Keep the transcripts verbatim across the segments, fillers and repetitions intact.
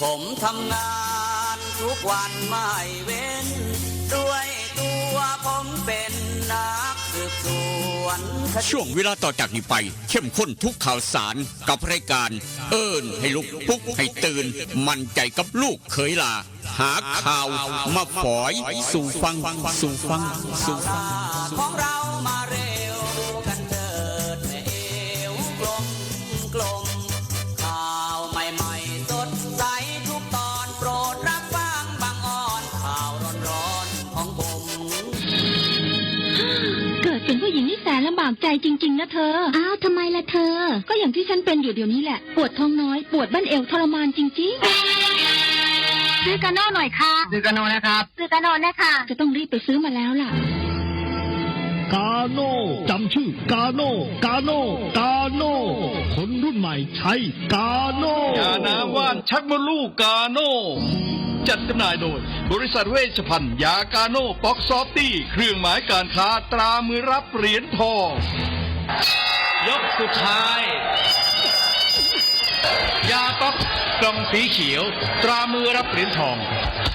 ผมทำงานทุกวันไม่เว้น ด้วยตัวผมเป็นนักสืบสวนคดี ช่วงเวลาต่อจากนี้ไป เข้มข้นทุกข่าวสารกับรายการ เอิ้นให้ลุก ปลุกให้ตื่น มั่นใจกับลูกเขยหล้า หาข่าวมาฝอยสู่ฟัง สู่ฟัง สู่ฟัง ของเรามาเร็วกันเถิดแม่เอวกลมกลม ข่าวใหม่ๆสดใสทุกตอน โปรดรับฟังบางออน ข่าวร้อนๆของผม เกิดเป็นผู้หญิงนี่แสนลำบากใจจริงๆนะเธอ อ้าว ทำไมล่ะเธอ ก็อย่างที่ฉันเป็นอยู่เดี๋ยวนี้แหละ ปวดท้องน้อย ปวดบั้นเอวทรมานจริงๆ ซื้อกาโน่หน่อยค่ะ ซื้อกาโน่นะครับ ซื้อกาโน่นะคะ จะต้องรีบไปซื้อมาแล้วล่ะ กาโน่ จำชื่อกาโน่ กาโน่ กาโน่ คนรุ่นใหม่ใช้กาโน่ ยาน้ำว่านชักมดลูกกาโน่ จัดจำหน่ายโดย บริษัทเวชภัณฑ์ยากาโน่ป๊อกซอฟตี้ เครื่องหมายการค้าตรามือรับเหรียญทอง ยกสุดท้าย ยาป๊อกกล่องสีเขียว ตรามือรับเหรียญทอง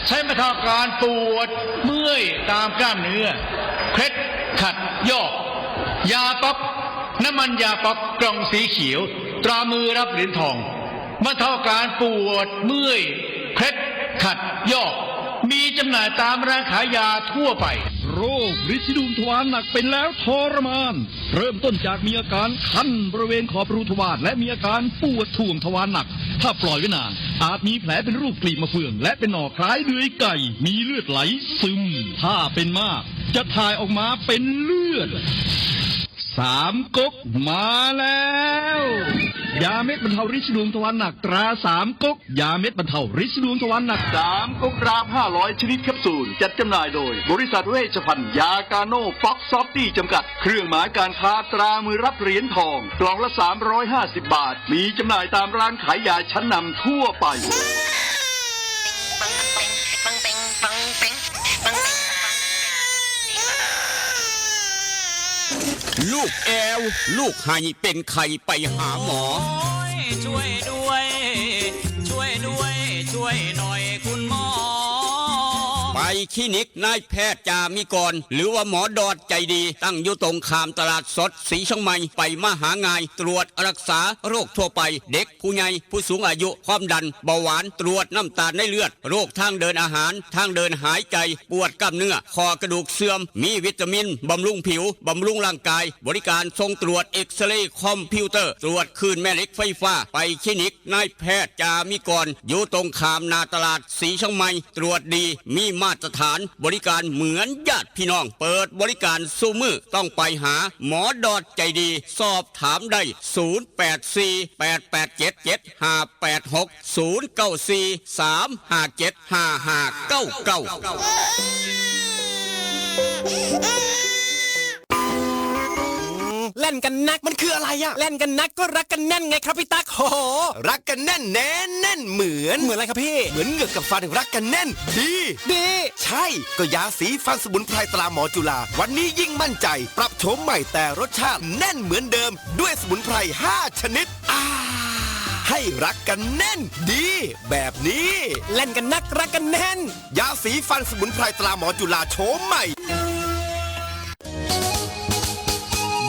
ใช้บรรเทาอาการปวดเมื่อยตามกล้ามเนื้อ เคล็ดขัดยอก ยาป๊อก น้ำมันยาป๊อกกล่องสีเขียว ตรามือรับเหรียญทอง บรรเทาอาการปวดเมื่อย เคล็ดขัดยอก มีจำหน่ายตามร้านขายยาทั่วไป โรคริดสีดวงทวารหนักเป็นแล้วทรมาน เริ่มต้นจากมีอาการคันบริเวณขอบรูทวาร และมีอาการปวดถ่วงทวารหนัก ถ้าปล่อยไว้นาน อาจมีแผลเป็นรูปกลีบมะเฟือง และเป็นหนองคล้ายเดือยไก่ มีเลือดไหลซึม ถ้าเป็นมาก จะถ่ายออกมาเป็นเลือด สามก๊กมาแล้ว ยาเม็ดบรรเทาริดสีดวงทวารหนักตราสามก๊ก ยาเม็ดบรรเทาริดสีดวงทวารหนัก สามก๊กรามห้าร้อยชนิดแคปซูล จัดจำหน่ายโดย บริษัทเวชภัณฑ์ยากาโน่ป๊อกซอฟตี้จำกัด เครื่องหมายการค้าตรามือรับเหรียญทอง กล่องละสามร้อยห้าสิบบาท มีจำหน่ายตามร้านขายยาชั้นนำทั่วไป ลูกแอว ลูกไห้เป็นไข้ไปหาหมอ โอ้ย ช่วยด้วย ช่วยด้วย ช่วยหน่อยคุณหมอ ไปคลินิกนายแพทย์จามิกร หรือว่าหมอดอดใจดี ตั้งอยู่ตรงข้ามตลาดสดสีเชียงใหม่ ไปมาหาง่าย ตรวจรักษาโรคทั่วไป เด็ก ผู้ใหญ่ ผู้สูงอายุ ความดัน เบาหวาน ตรวจน้ำตาลในเลือด โรคทางเดินอาหาร ทางเดินหายใจ ปวดกล้ามเนื้อ ข้อกระดูกเสื่อม มีวิตามิน บำรุงผิว บำรุงร่างกาย บริการส่งตรวจเอ็กซเรย์คอมพิวเตอร์ ตรวจคลื่นแม่เหล็กไฟฟ้า ไปคลินิกนายแพทย์จามิกร อยู่ตรงข้ามหน้าตลาดสีเชียงใหม่ ตรวจดี มีมาตรฐาน บริการเหมือนญาติพี่น้อง เปิดบริการซุมื้อ ต้องไปหาหมอดอดใจดี สอบถามได้ ศูนย์แปดสี่ แปดแปดเจ็ด เจ็ดห้าแปดหก ศูนย์เก้าสี่ สามห้าเจ็ด ห้าห้าเก้าเก้า แล่นกันนักมันคืออะไรอะ แล่นกันนักก็รักกันแน่นไงครับพี่ตั๊ก โห รักกันแน่นแน่นแน่นเหมือน เหมือนอะไรครับพี่ เหมือนเหงือกกับฟันรักกันแน่น ดี ดี ใช่ ก็ยาสีฟันสมุนไพรตราหมอจุฬา วันนี้ยิ่งมั่นใจ ปรับโฉมใหม่แต่รสชาติแน่นเหมือนเดิม ด้วยสมุนไพรห้าชนิด อ่า ให้รักกันแน่น ดี แบบนี้ แล่นกันนักรักกันแน่น ยาสีฟันสมุนไพรตราหมอจุฬาโฉมใหม่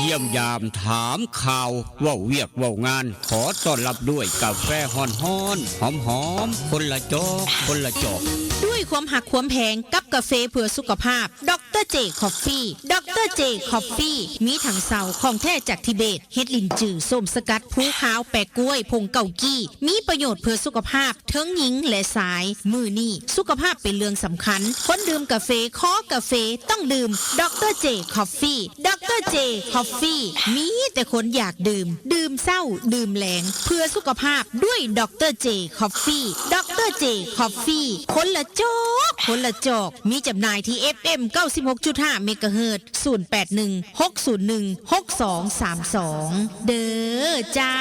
เยี่ยมยามถามข่าว เว้าเวียกเว้างาน ขอต้อนรับด้วยกาแฟฮ้อนๆ หอมๆ คนละจอก คนละจอก ด้วยความหักความแพงกับกาแฟเพื่อสุขภาพ ดอกเตอร์เจ คอฟฟี่ ดอกเตอร์เจ คอฟฟี่ มีถังเซาของแท้จากทิเบต เห็ดหลินจือ ส้มสกัด ภูขาว แปะกล้วย ผงเกากี้ มีประโยชน์เพื่อสุขภาพ ทั้งหญิงและชาย มื้อนี้สุขภาพเป็นเรื่องสำคัญ คนดื่มกาแฟ คอกาแฟ ต้องดื่ม ดอกเตอร์เจ คอฟฟี่ ดอกเตอร์เจ คอฟฟี่ มีแต่คนอยากดื่ม ดื่มเช้า ดื่มแลง เพื่อสุขภาพด้วย ดอกเตอร์เจ คอฟฟี่ ดอกเตอร์เจ คอฟฟี่ คนละจอก คนละจอก มีจำหน่ายที่ เอฟเอ็ม เก้าสิบหกจุดห้า เมกะเฮิรตซ์ ศูนย์แปดหนึ่ง หกศูนย์หนึ่ง หกสองสามสอง เด้อเจ้า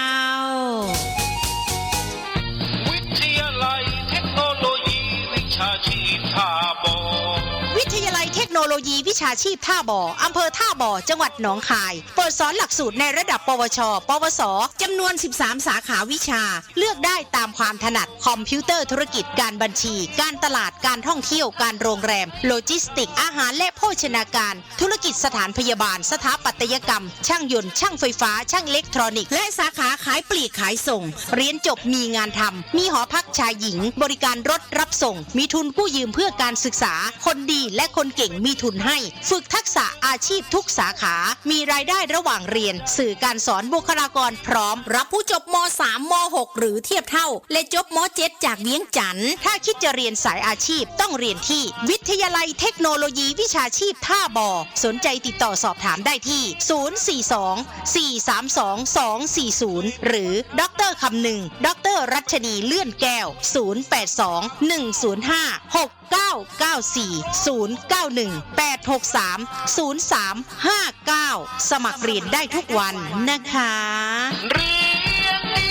วิทยาลัยเทคโนโลยีวิชาชีพท่าบ่อ วิทยาลัย เทคโนโลยีวิชาชีพท่าบ่อ อำเภอท่าบ่อ จังหวัดหนองคาย เปิดสอนหลักสูตรในระดับ ปวช ปวส จำนวน สิบสาม สาขาวิชา เลือกได้ตามความถนัด คอมพิวเตอร์ธุรกิจ การบัญชี การตลาด การท่องเที่ยว การโรงแรม โลจิสติกส์ อาหารและโภชนาการ ธุรกิจสถานพยาบาล สถาปัตยกรรม ช่างยนต์ ช่างไฟฟ้า ช่างอิเล็กทรอนิกส์ และสาขาขายปลีกขายส่ง เรียนจบมีงานทำ มีหอพักชายหญิง บริการรถรับส่ง มีทุนกู้ยืมเพื่อการศึกษา คนดีและคนเก่งมีทุนให้ ฝึกทักษะอาชีพทุกสาขา มีรายได้ระหว่างเรียน สื่อการสอน บุคลากรพร้อม รับผู้จบ ม.สาม ม.หก หรือเทียบเท่า และจบ ม.เจ็ด จากเวียงจันทน์ ถ้าคิดจะเรียนสายอาชีพต้องเรียนที่วิทยาลัยเทคโนโลยีวิชาชีพท่าบ่อ สนใจติดต่อสอบถามได้ที่ ศูนย์สี่สอง สี่สามสอง สองสี่ศูนย์ หรือ ดอกเตอร์คำนึง ดอกเตอร์รัชนีเลื่อนแก้ว ศูนย์แปดสอง หนึ่งศูนย์ห้า หกเก้าเก้าสี่ ศูนย์เก้าหนึ่ง แปดหกสาม ศูนย์สามห้าเก้า สมัครเรียนได้ทุกวันนะคะ เรียนดี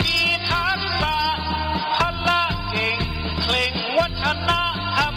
มีทักษะ พละเก่ง เคร่งวัฒนธรรม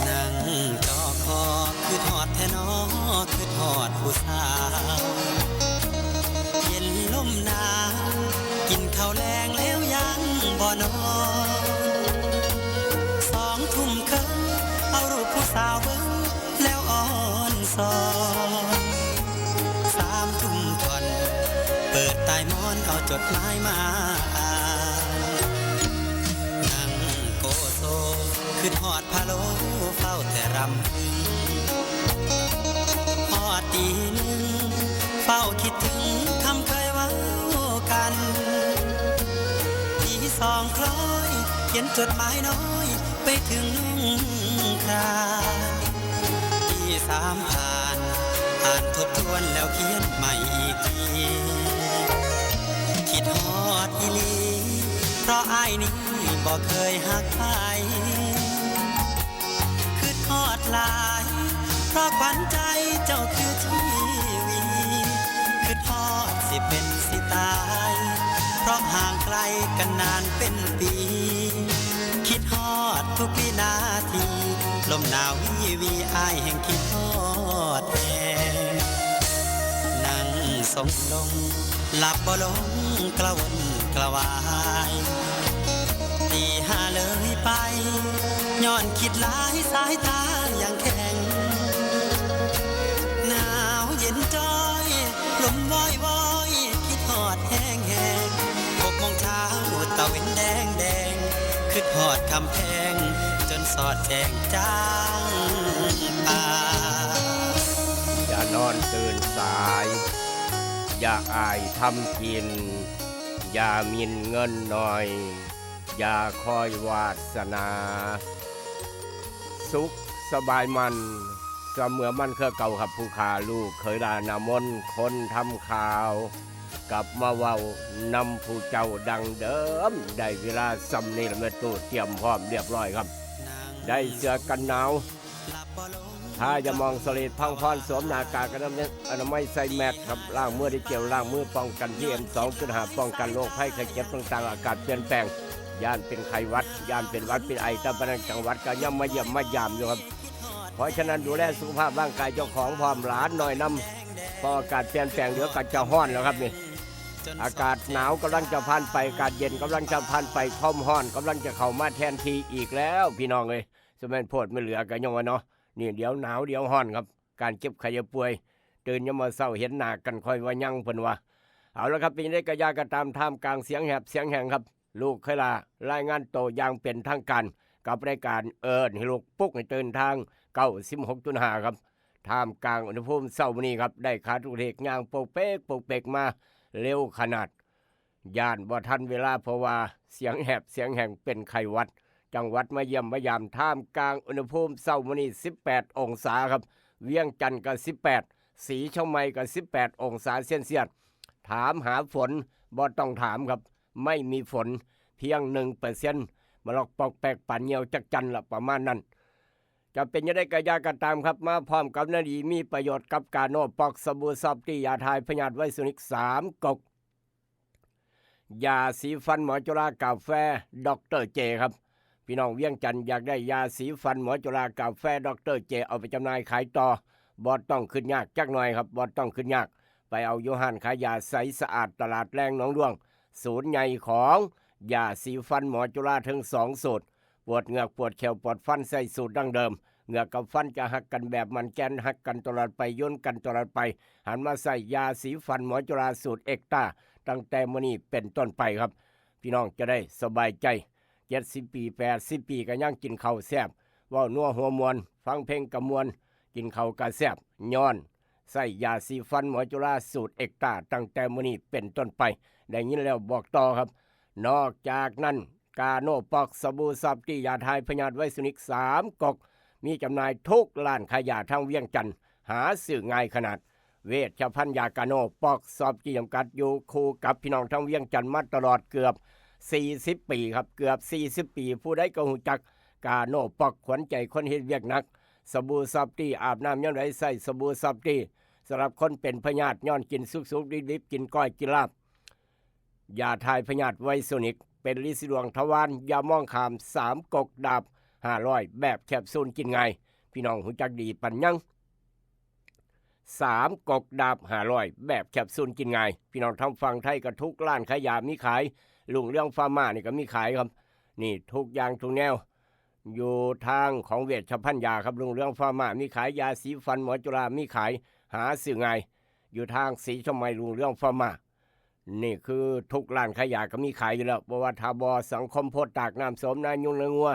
นั่งจ่อคอ คือทอดแท้นอ คือทอดผู้สาว เย็นลมหนาว กินข้าวแลงแล้วยังบ่นอน สองทุ่มครึ่ง เอารูปผู้สาวเบิ่งแล้วอ่อนซอน สามทุ่มท่อน เปิดใต้หมอนเอาจดหมายมาอ่าน นั่งโกโซ คือทอดพะโล้เฝ้าแต่รำพึง ฮอดตีหนึ่ง เฝ้าคิดถึงคำเคยเว้ากัน ตีสองคล้อย เขียนจดหมายน้อย ไปถึงนุ่งคราน ตีสามผ่าน อ่านทบทวนแล้วเขียนใหม่อีกที คิดฮอดอีหลี เพราะอ้ายนี้บ่เคยฮักใคร คิดฮอดหลาย เพราะขวัญใจเจ้าคือชีวี คิดฮอดสิเป็นสิตาย เพราะห่างไกลกันนานเป็นปี คิดฮอดทุกวินาที ลมหนาววีวี อ้ายแห่งคิดฮอดแฮง นั่งทรงลง หลับบ่ลงกระวนกระวาย ตีห้าเลยไป ย้อนคิดหลายสายตายังแข็ง หนาวเย็นจ้อย ลมวอยวอย คิดฮอดแฮงแฮง หกโมงเช้าตะเว็นแดงแดง คิดฮอดคำแพง จนสอดแจ้งจางป่า อย่านอนตื่นสาย อย่าอายทำกิน อย่าหมิ่นเงินหน่อย อย่าคอยวาสนา สุขสบายมัน เสมอมันคือเก่าครับ ผู้ข้าลูกเขยลานามน คนทำข่าว กลับมาเว้านำผู้เจ้าดังเดิม ได้เวลาส่ำนี้ละแม่ตู้ เตรียมพร้อมเรียบร้อยครับ ได้เสื้อกันหนาว ผ้ายามองสลีดพังพร สวมหน้ากากอนามัย อนามัยใส่แมสครับ ล้างมือด้วยเจลล้างมือ ป้องกัน พีเอ็ม สองจุดห้า ป้องกันโรคภัยไข้เจ็บต่างๆ อากาศเปลี่ยนแปลง ย้านเป็นไข้หวัด ย้านเป็นหวัดเป็นไอ แต่พนักจังหวัดก็ยังมาเยี่ยมมายามอยู่ครับ เพราะฉะนั้นดูแลสุขภาพร่างกายเจ้าของพร้อมหลานน้อยนำ เพราะอากาศเปลี่ยนแปลงเดี๋ยวก็จะฮ้อนแล้วครับนี่ อากาศหนาวกำลังจะผ่านไป อากาศเย็นกำลังจะผ่านไป ความฮ้อนกำลังจะเข้ามาแทนที่อีกแล้ว พี่น้องเอ้ย สมัยโพดไม่เหลือกันยังวะเนาะ นี่เดี๋ยวหนาวเดี๋ยวฮ้อนครับ การเจ็บไข้อย่าป่วย ตื่นยามมื้อเช้าเห็นหน้ากันค่อยว่ายัง เพิ่นว่า เอาละครับ เป็นจั่งใดก็อย่าก็ตาม ท่ามกลางเสียงแหบเสียงแหงครับ ลูกเคยลารายงานโตอย่างเป็นทางการ กับรายการเอิ้นให้ลูกปลุกให้ตื่นทาง เก้าสิบหกจุดห้า ครับ ท่ามกลางอุณหภูมิเช้ามื้อนี้ครับ ได้ขาดลูกเล็กย่างโปกเปกโปกเปกมาเร็วขนาด ย้านบ่ทันเวลา เพราะว่าเสียงแหบเสียงแหงเป็นไข้หวัด จังหวัดมาเยี่ยมมายาม ท่ามกลางอุณหภูมิเช้ามื้อนี้ สิบแปดองศาครับ เวียงจันทน์ก็สิบแปด ศรีเชียงใหม่ก็สิบแปดองศาเซลเซียส ถามหาฝน บ่ต้องถามครับ ไม่มีฝน เพียงหนึ่งเปอร์เซ็นต์ มาลอกปอกแปกปานเหี่ยวจักจั่นละประมาณนั้น จะเป็นยังไงก็อย่าก็ตามครับ มาพร้อมกับนาดีมีประโยชน์กับกาโนปอกสบู่ซอฟตี้ยาทายพยาธิไวรัสนิกสามก๊ก ยาสีฟันหมอจุฬากาแฟด็อกเตอร์เจครับ พี่น้องเวียงจันทน์อยากได้ยาสีฟันหมอจุฬากาแฟด็อกเตอร์เจ เอาไปจำหน่ายขายต่อ บ่ต้องขึ้นยากจักหน่อยครับ บ่ต้องขึ้นยาก ไปเอาอยู่ห้านขายยาใสสะอาดตลาดแรงหนองด้วง ศูนย์ใหญ่ของยาสีฟันหมอจุฬาทั้งสองสูตร ปวดเหงือกปวดแข้วปวดฟันใส่สูตรดั้งเดิม เหงือกกับฟันจะฮักกันแบบมันแกน ฮักกันตลอดไป ย้นกันตลอดไป หันมาใส่ยาสีฟันหมอจุฬาสูตรเอกตา ตั้งแต่มื้อนี้เป็นต้นไปครับ พี่น้องจะได้สบายใจ เจ็ดสิบปี แปดสิบปีก็ยังกินข้าวแซ่บ เว้านัวหัวม่วน ฟังเพลงกะม่วน กินข้าวกะแซ่บ ย้อนใส่ยาสีฟันหมอจุฬาสูตรเอกตา ตั้งแต่มื้อนี้เป็นต้นไป ได้ยินแล้วบอกต่อครับ นอกจากนั้น กาโนปอกสบู่ซอฟตี้ยาทายพยาธิไวรัสนิกสามก๊ก มีจำหน่ายทุกร้านขายยาทั้งเวียงจันทน์ หาซื้อง่ายขนาด เวชภัณฑ์ยากาโนปอกซอฟตี้จำกัดอยู่คู่กับพี่น้องทั้งเวียงจันทน์มาตลอดเกือบสี่สิบปีครับ เกือบสี่สิบปี ผู้ใดก็ฮู้จักกาโนปอก ขวัญใจคนเฮ็ดเวียกหนัก สบู่ซอฟตี้อาบน้ำยามใดใส่สบู่ซอฟตี้ สำหรับคนเป็นพยาธิย้อนกินสุกๆ ดิบๆ กินก้อยกินลาบ ยาทายพยาธิไวรัสนิก เป็นลินสีดวงทวาร อย่ามองข้าม สามก๊กดาบห้าร้อย แบบแคปซูลกินง่าย พี่น้องฮู้จักดีปานยัง สามก๊กดาบห้าร้อย แบบแคปซูลกินง่าย พี่น้องทางฝั่งไทยก็ทุกร้านขายยามีขาย รุ่งเรืองฟาร์มานี่ก็มีขายครับ นี่ทุกอย่างทุกแนว อยู่ทางของเวชภัณฑ์ยาครับ รุ่งเรืองฟาร์มามีขาย ยาสีฟันหมอจุฬามีขาย หาซื้อง่าย อยู่ทางศรีเชียงใหม่ รุ่งเรืองฟาร์มา นี่คือทุกร้านขายยาก็มีขายอยู่แล้ว บ่ว่าทบ สังคมโพธิ์ตาก น้ำโสม นายุง นางัว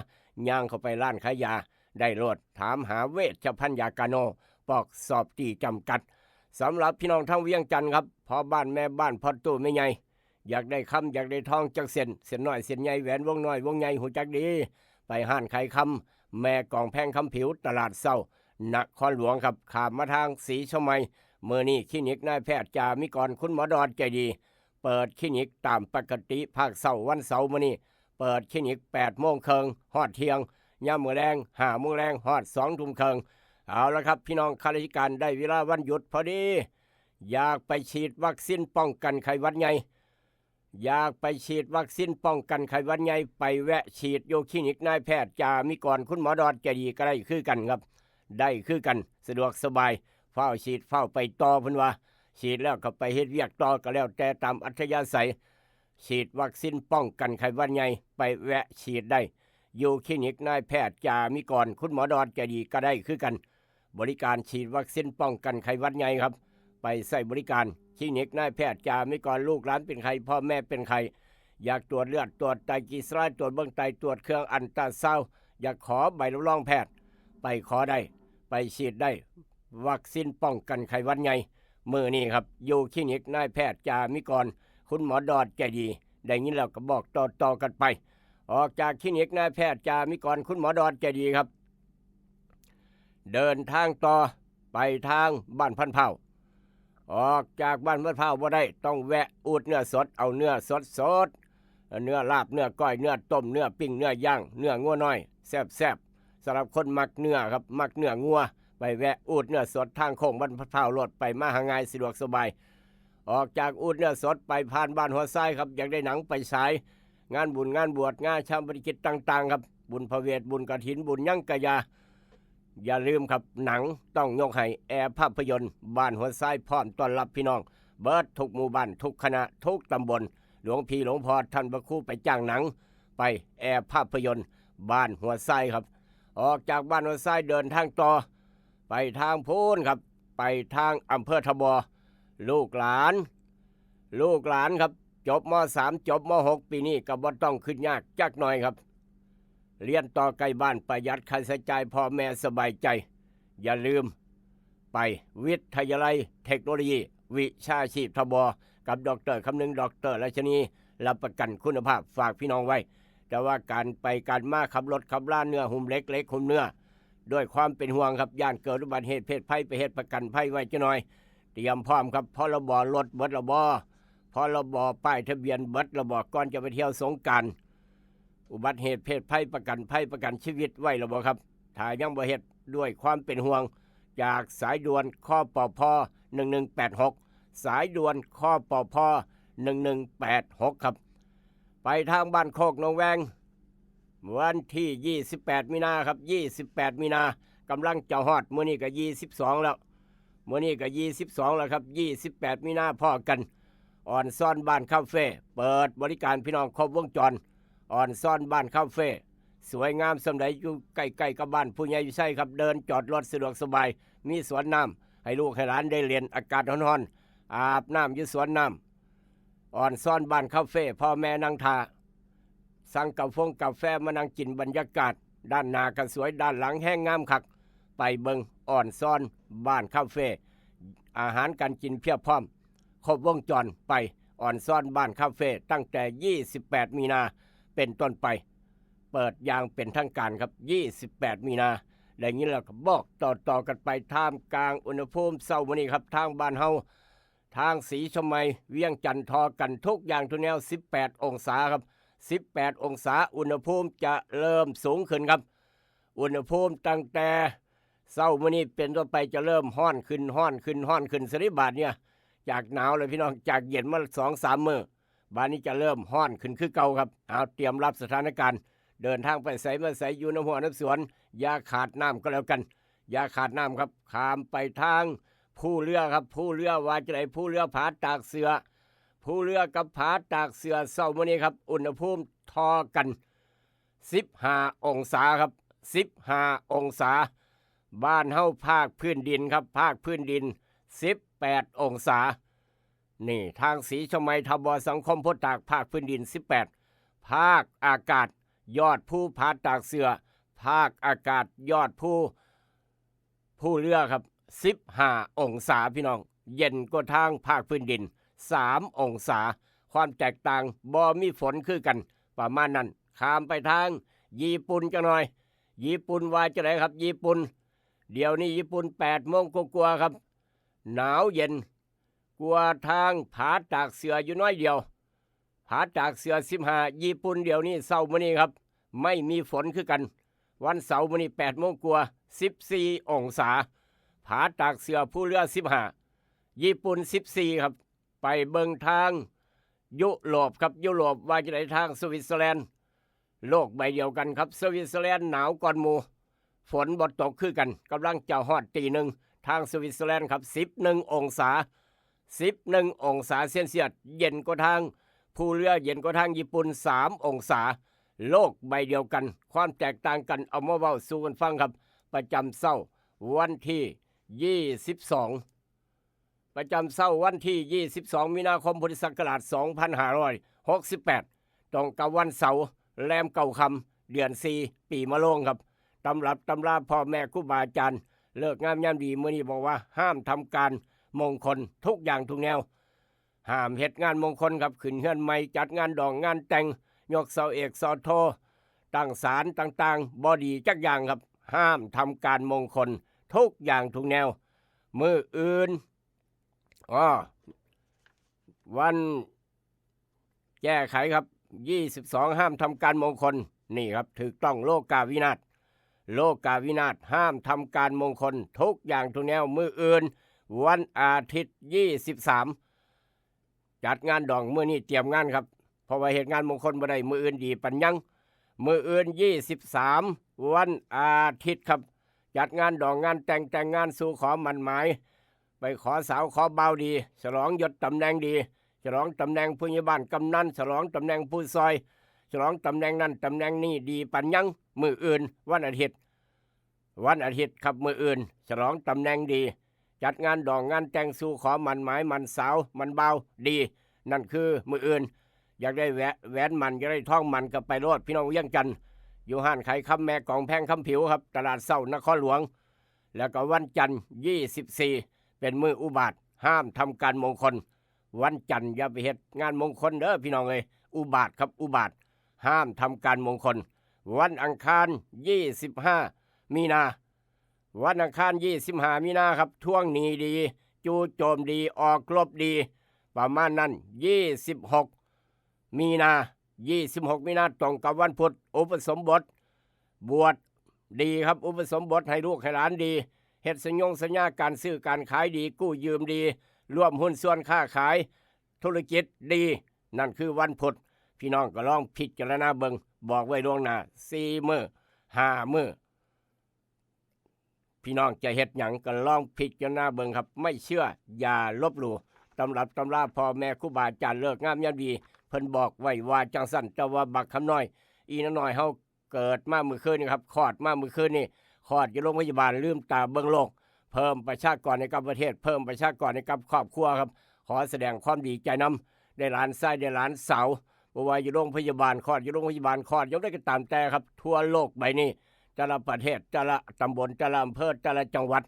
ย่างเข้าไปร้านขายยาได้โลด ถามหาเวชภัณฑ์ยากาโนปอกซอฟตี้จำกัด สำหรับพี่น้องทางเวียงจันทน์ครับ พ่อบ้านแม่บ้านพ่อตู้แม่ใหญ่ อยากได้คำอยากได้ทองจักเส้น เส้นน้อยเส้นใหญ่ แหวนวงน้อยวงใหญ่ฮู้จักดี ไปห้านขายคำแม่กองแพง คำผิว ตลาดเช้า นครหลวงครับ ข้ามมาทางศรีเชียงใหม่ มื้อนี้คลินิกนายแพทย์จามิกร คุณหมอดอดใจดี เปิดคลินิกตามปกติ ภาคเช้าวันเสาร์มื้อนี้ เปิดคลินิกแปดโมงครึ่งฮอดเที่ยง ยามมื้อแลงห้าโมงแลงฮอดสองทุ่มครึ่ง เอาละครับ พี่น้องข้าราชการได้เวลาวันหยุดพอดี อยากไปฉีดวัคซีนป้องกันไข้หวัดใหญ่ อยากไปฉีดวัคซีนป้องกันไข้หวัดใหญ่ ไปแวะฉีดอยู่คลินิกนายแพทย์จามิกร คุณหมอดอดใจดีก็ได้คือกันครับ ได้คือกัน สะดวกสบาย ฟ้าวฉีดฟ้าวไปต่อเพิ่นว่า ฉีดแล้วก็ไปเฮ็ดเวียกต่อก็แล้วแต่ตามอัธยาศัย ฉีดวัคซีนป้องกันไข้หวัดใหญ่ ไปแวะฉีดได้ อยู่คลินิกนายแพทย์จามิกร คุณหมอดอดใจดีก็ได้คือกัน บริการฉีดวัคซีนป้องกันไข้หวัดใหญ่ครับ ไปใช้บริการคลินิกนายแพทย์จามิกร ลูกหลานเป็นไข้ พ่อแม่เป็นไข้ อยากตรวจเลือด ตรวจไตรกลีเซอไรด์ ตรวจเบิ่งไต ตรวจเครื่องอัลตราซาวด์ อยากขอใบรับรองแพทย์ ไปขอได้ ไปฉีดได้ วัคซีนป้องกันไข้หวัดใหญ่ มื้อนี้ครับ อยู่คลินิกนายแพทย์จามิกร คุณหมอดอดใจดี ได้ยินแล้วก็บอกต่อๆกันไป ออกจากคลินิกนายแพทย์จามิกร คุณหมอดอดใจดีครับ เดินทางต่อไปทางบ้านพันธุ์พร้าว ออกจากบ้านพันธุ์พร้าวบ่ได้ ต้องแวะอูดเนื้อสด เอาเนื้อสดๆ เนื้อลาบ เนื้อก้อย เนื้อต้ม เนื้อปิ้ง เนื้อย่าง เนื้องัวน้อย แซ่บๆ สำหรับคนมักเนื้อครับ มักเนื้องัว ไปแวะอูดเนื้อสดทางโค้งบ้านพันธุ์พร้าวโลด ไปมาหาง่ายสะดวกสบาย ออกจากอูดเนื้อสดไปผ่านบ้านหัวทรายครับ อยากได้หนังไปฉาย งานบุญงานบวช งานชาปนกิจต่างๆครับ บุญพระเวท บุญกฐิน บุญหยังกะยา อย่าลืมครับ หนังต้องยกให้แอร์ภาพยนตร์บ้านหัวทราย พร้อมต้อนรับพี่น้อง เบิดทุกหมู่บ้าน ทุกคณะ ทุกตำบล หลวงพี่หลวงพ่อท่านพระครูไปจ้างหนัง ไปแอร์ภาพยนตร์บ้านหัวทรายครับ ออกจากบ้านหัวทรายเดินทางต่อ ไปทางพูนครับ ไปทางอำเภอทบ ลูกหลาน ลูกหลานครับ จบม.สาม จบม.หก ปีนี้ก็บ่ต้องขึ้นยากจักหน่อยครับ เรียนต่อใกล้บ้าน ประหยัดค่าใช้จ่าย พ่อแม่สบายใจ อย่าลืม ไปวิทยาลัยเทคโนโลยี วิชาชีพทบ กับดอกเตอร์คำนึง ดอกเตอร์รัชนี รับประกันคุณภาพฝากพี่น้องไว้ แต่ว่าการไปการมา ขับรถขับลา เนื้อหุ้มเหล็ก เหล็กหุ้มเนื้อ ด้วยความเป็นห่วงครับ ย่านเกิดอุบัติเหตุเพศภัย ไปเฮ็ดประกันภัยไว้จักหน่อย เตรียมพร้อมครับ พรบรถเบิดแล้วบ่ พรบป้ายทะเบียนเบิดแล้วบ่ ก่อนจะไปเที่ยวสงกรานต์ อุบัติเหตุเพศภัย ประกันภัย ประกันชีวิตไว้แล้วบ่ครับ ถ้ายังบ่เฮ็ด ด้วยความเป็นห่วง จากสายด่วน คปพ หนึ่งหนึ่งแปดหก สายด่วน คปพ หนึ่งหนึ่งแปดหก ครับ ไปทางบ้านโคกหนองแวง วันที่ยี่สิบแปดมีนาครับ ยี่สิบแปดมีนา กำลังจะฮอด มื้อนี้ก็ยี่สิบสองแล้ว มื้อนี้ก็ยี่สิบสองแล้วครับ ยี่สิบแปดมีนาพ้อกัน อ่อนซ่อนบ้านคาเฟ่ เปิดบริการพี่น้องครบวงจร อ่อนซ่อนบ้านคาเฟ่ สวยงามส่ำใด อยู่ใกล้ๆกับบ้านผู้ใหญ่วิชัยครับ เดินจอดรถสะดวกสบาย มีสวนน้ำให้ลูกให้หลานได้เล่น อากาศร้อนๆ อาบน้ำอยู่สวนน้ำ อ่อนซ่อนบ้านคาเฟ่ พ่อแม่นั่งท่า สั่งกาฟงกาแฟมานั่งกิน บรรยากาศ ด้านหน้าก็สวย ด้านหลังแฮงงามคัก ไปเบิ่งอ่อนซ่อนบ้านคาเฟ่ อาหารการกินเพียบพร้อม ครบวงจร ไปอ่อนซ่อนบ้านคาเฟ่ ตั้งแต่ยี่สิบแปดมีนาเป็นต้นไป เปิดอย่างเป็นทางการครับ ยี่สิบแปดมีนา ได้ยินแล้วก็บอกต่อๆกันไป ท่ามกลางอุณหภูมิเช้ามื้อนี้ครับ ทางบ้านเฮา ทางศรีชมัย เวียงจันทน์ ทอกันทุกอย่างทุกแนว สิบแปดองศาครับ สิบแปดองศา อุณหภูมิจะเริ่มสูงขึ้นครับ อุณหภูมิตั้งแต่เช้ามื้อนี้เป็นต้นไปจะเริ่มร้อนขึ้น ร้อนขึ้น ร้อนขึ้น สะดิบาดเนี่ย จากหนาวเลยพี่น้อง จากเย็นมาสองสามมื้อ บาดนี้จะเริ่มร้อนขึ้นคือเก่าครับ เอาเตรียมรับสถานการณ์ เดินทางไปไสมาไส อยู่นำหัวน้ำสวน อย่าขาดน้ำก็แล้วกัน อย่าขาดน้ำครับ ข้ามไปทางภูเรือครับ ภูเรือว่าจะได ภูเรือผาตากเสือ ภูเรือกับผาตากเสือเช้ามื้อนี้ครับ อุณหภูมิทอกัน สิบห้าองศาครับ สิบห้าองศา บ้านเฮาภาคพื้นดินครับ ภาคพื้นดิน สิบแปดองศา นี่ทางศรีชมัย ทบสังคมโพธิ์ตาก ภาคพื้นดิน สิบแปด ภาคอากาศ ยอดภูผาตากเสือ ภาคอากาศ ยอดภู ภูเรือครับ สิบห้าองศาพี่น้อง เย็นกว่าทางภาคพื้นดิน สามองศา ความแตกต่าง บ่มีฝนคือกัน ประมาณนั้น ข้ามไปทางญี่ปุ่นจักหน่อย ญี่ปุ่นว่าจะไดครับ ญี่ปุ่น เดี๋ยวนี้ญี่ปุ่นแปดโมงกว่าๆครับ หนาวเย็นกว่าทางผาตากเสืออยู่น้อยเดียว ผาตากเสือ สิบห้า ญี่ปุ่นเดี๋ยวนี้เช้ามื้อนี้ครับ ไม่มีฝนคือกัน วันเสาร์มื้อนี้แปดโมงกว่า สิบสี่องศา ผาตากเสือ ภูเรือ สิบห้า ญี่ปุ่น สิบสี่ครับ ไปเบิ่งทางยุโรปครับ ยุโรปว่าจะได ทางสวิตเซอร์แลนด์ โลกใบเดียวกันครับ สวิตเซอร์แลนด์หนาวก่อนหมู่ ฝนบ่ตกคือกัน กำลังจะฮอดตีหนึ่ง ทางสวิตเซอร์แลนด์ครับ สิบเอ็ดองศา สิบเอ็ดองศาเซลเซียส เย็นกว่าทางภูเรือ เย็นกว่าทางญี่ปุ่น สามองศา โลกใบเดียวกัน ความแตกต่างกัน เอามาเว้าสู่กันฟังครับ ประจำเช้าวันที่ยี่สิบสอง ประจำเช้าวันที่ยี่สิบสองมีนาคม พุทธศักราชสองพันห้าร้อยหกสิบแปด ตรงกับวันเสาร์ แรมเก้าค่ำ เดือนสี่ ปีมะโรงครับ ตำรับตำราพ่อแม่ครูบาอาจารย์ ฤกษ์งามยามดีมื้อนี้บอกว่าห้ามทำการมงคลทุกอย่างทุกแนว ห้ามเฮ็ดงานมงคลครับ ขึ้นเฮือนใหม่ จัดงานดองงานแต่ง ยกเสาเอกเสาโท ตั้งศาลต่างๆ บ่ดีจักอย่างครับ ห้ามทำการมงคลทุกอย่างทุกแนว มื้ออื่น อ๋อ วันแก้ไขครับ ยี่สิบสอง ห้ามทำการมงคล นี่ครับ ถูกต้อง โลกาวินาศ โลกาวินาศ ห้ามทำการมงคลทุกอย่างทุกแนว มื้ออื่น วันอาทิตย์ ยี่สิบสาม จัดงานดอง มื้อนี้เตรียมงานครับ เพราะว่าเฮ็ดงานมงคลบ่ได้ มื้ออื่นดีปัญญัง มื้ออื่น ยี่สิบสาม วันอาทิตย์ครับ จัดงานดองงานแต่ง แต่งงานสู่ขอหมั้นหมาย ไปขอสาวขอบ่าวดี ฉลองยศตำแหน่งดี ฉลองตำแหน่งผู้ใหญ่บ้านกำนัน ฉลองตำแหน่งผู้ซอย ฉลองตำแหน่งนั้นตำแหน่งนี้ดีปัญญัง มื้ออื่น วันอาทิตย์ วันอาทิตย์ครับ มื้ออื่น ฉลองตำแหน่งดี จัดงานดองงานแต่งสู่ขอหมั้นหมายหมั้นสาวหมั้นบ่าวดี นั่นคือมื้ออื่น อยากได้แหว- แหวนหมั้น อยากได้ทองหมั้นก็ไปโลดพี่น้องเวียงจันทน์ อยู่ห้านขายคำแม่กองแพงคำผิวครับ ตลาดเช้านครหลวง แล้วก็วันจันทร์ ยี่สิบสี่ เป็นมื้ออุบาท ห้ามทำการมงคล วันจันทร์อย่าไปเฮ็ดงานมงคลเด้อพี่น้องเอ้ย อุบาทครับ อุบาท ห้ามทำการมงคล วันอังคาร ยี่สิบห้า มีนา วันอังคาร ยี่สิบห้า มีนาครับ ทวงหนี้ดี จู่โจมดี ออกรบดี ประมาณนั้น ยี่สิบหก มีนา ยี่สิบหก มีนา ตรงกับวันพุธ อุปสมบท บวชดีครับ อุปสมบทให้ลูกให้หลานดี เฮ็ดสัญญงสัญญาการซื้อการขายดี กู้ยืมดี ร่วมหุ้นส่วนค้าขาย ธุรกิจดี นั่นคือวันพุธ พี่น้องก็ลองพิจารณาเบิ่ง บอกไว้ล่วงหน้า สี่ มื้อ ห้า มื้อ พี่น้องจะเฮ็ดหยังก็ลองพิจารณาเบิ่งครับ ไม่เชื่ออย่าลบหลู่ ตำรับตำราพ่อแม่ครูบาอาจารย์เลิกงามยามดี เพิ่นบอกไว้ว่าจั่งซั้น แต่ว่าบักคำน้อย อีน้อยเฮาเกิดมามื้อคืนนี่ครับ คลอดมามื้อคืนนี่ คลอดอยู่โรงพยาบาล ลืมตาเบิ่งโลก เพิ่มประชากรให้กับประเทศ เพิ่มประชากรให้กับครอบครัวครับ ขอแสดงความดีใจนำ ได้หลานชาย ได้หลานสาว บ่ว่าอยู่โรงพยาบาล คลอดอยู่โรงพยาบาล คลอดอยู่ใดก็ตามแต่ครับ ทั่วโลกใบนี้ แต่ละประเทศ แต่ละตำบล แต่ละอำเภอ แต่ละจังหวัด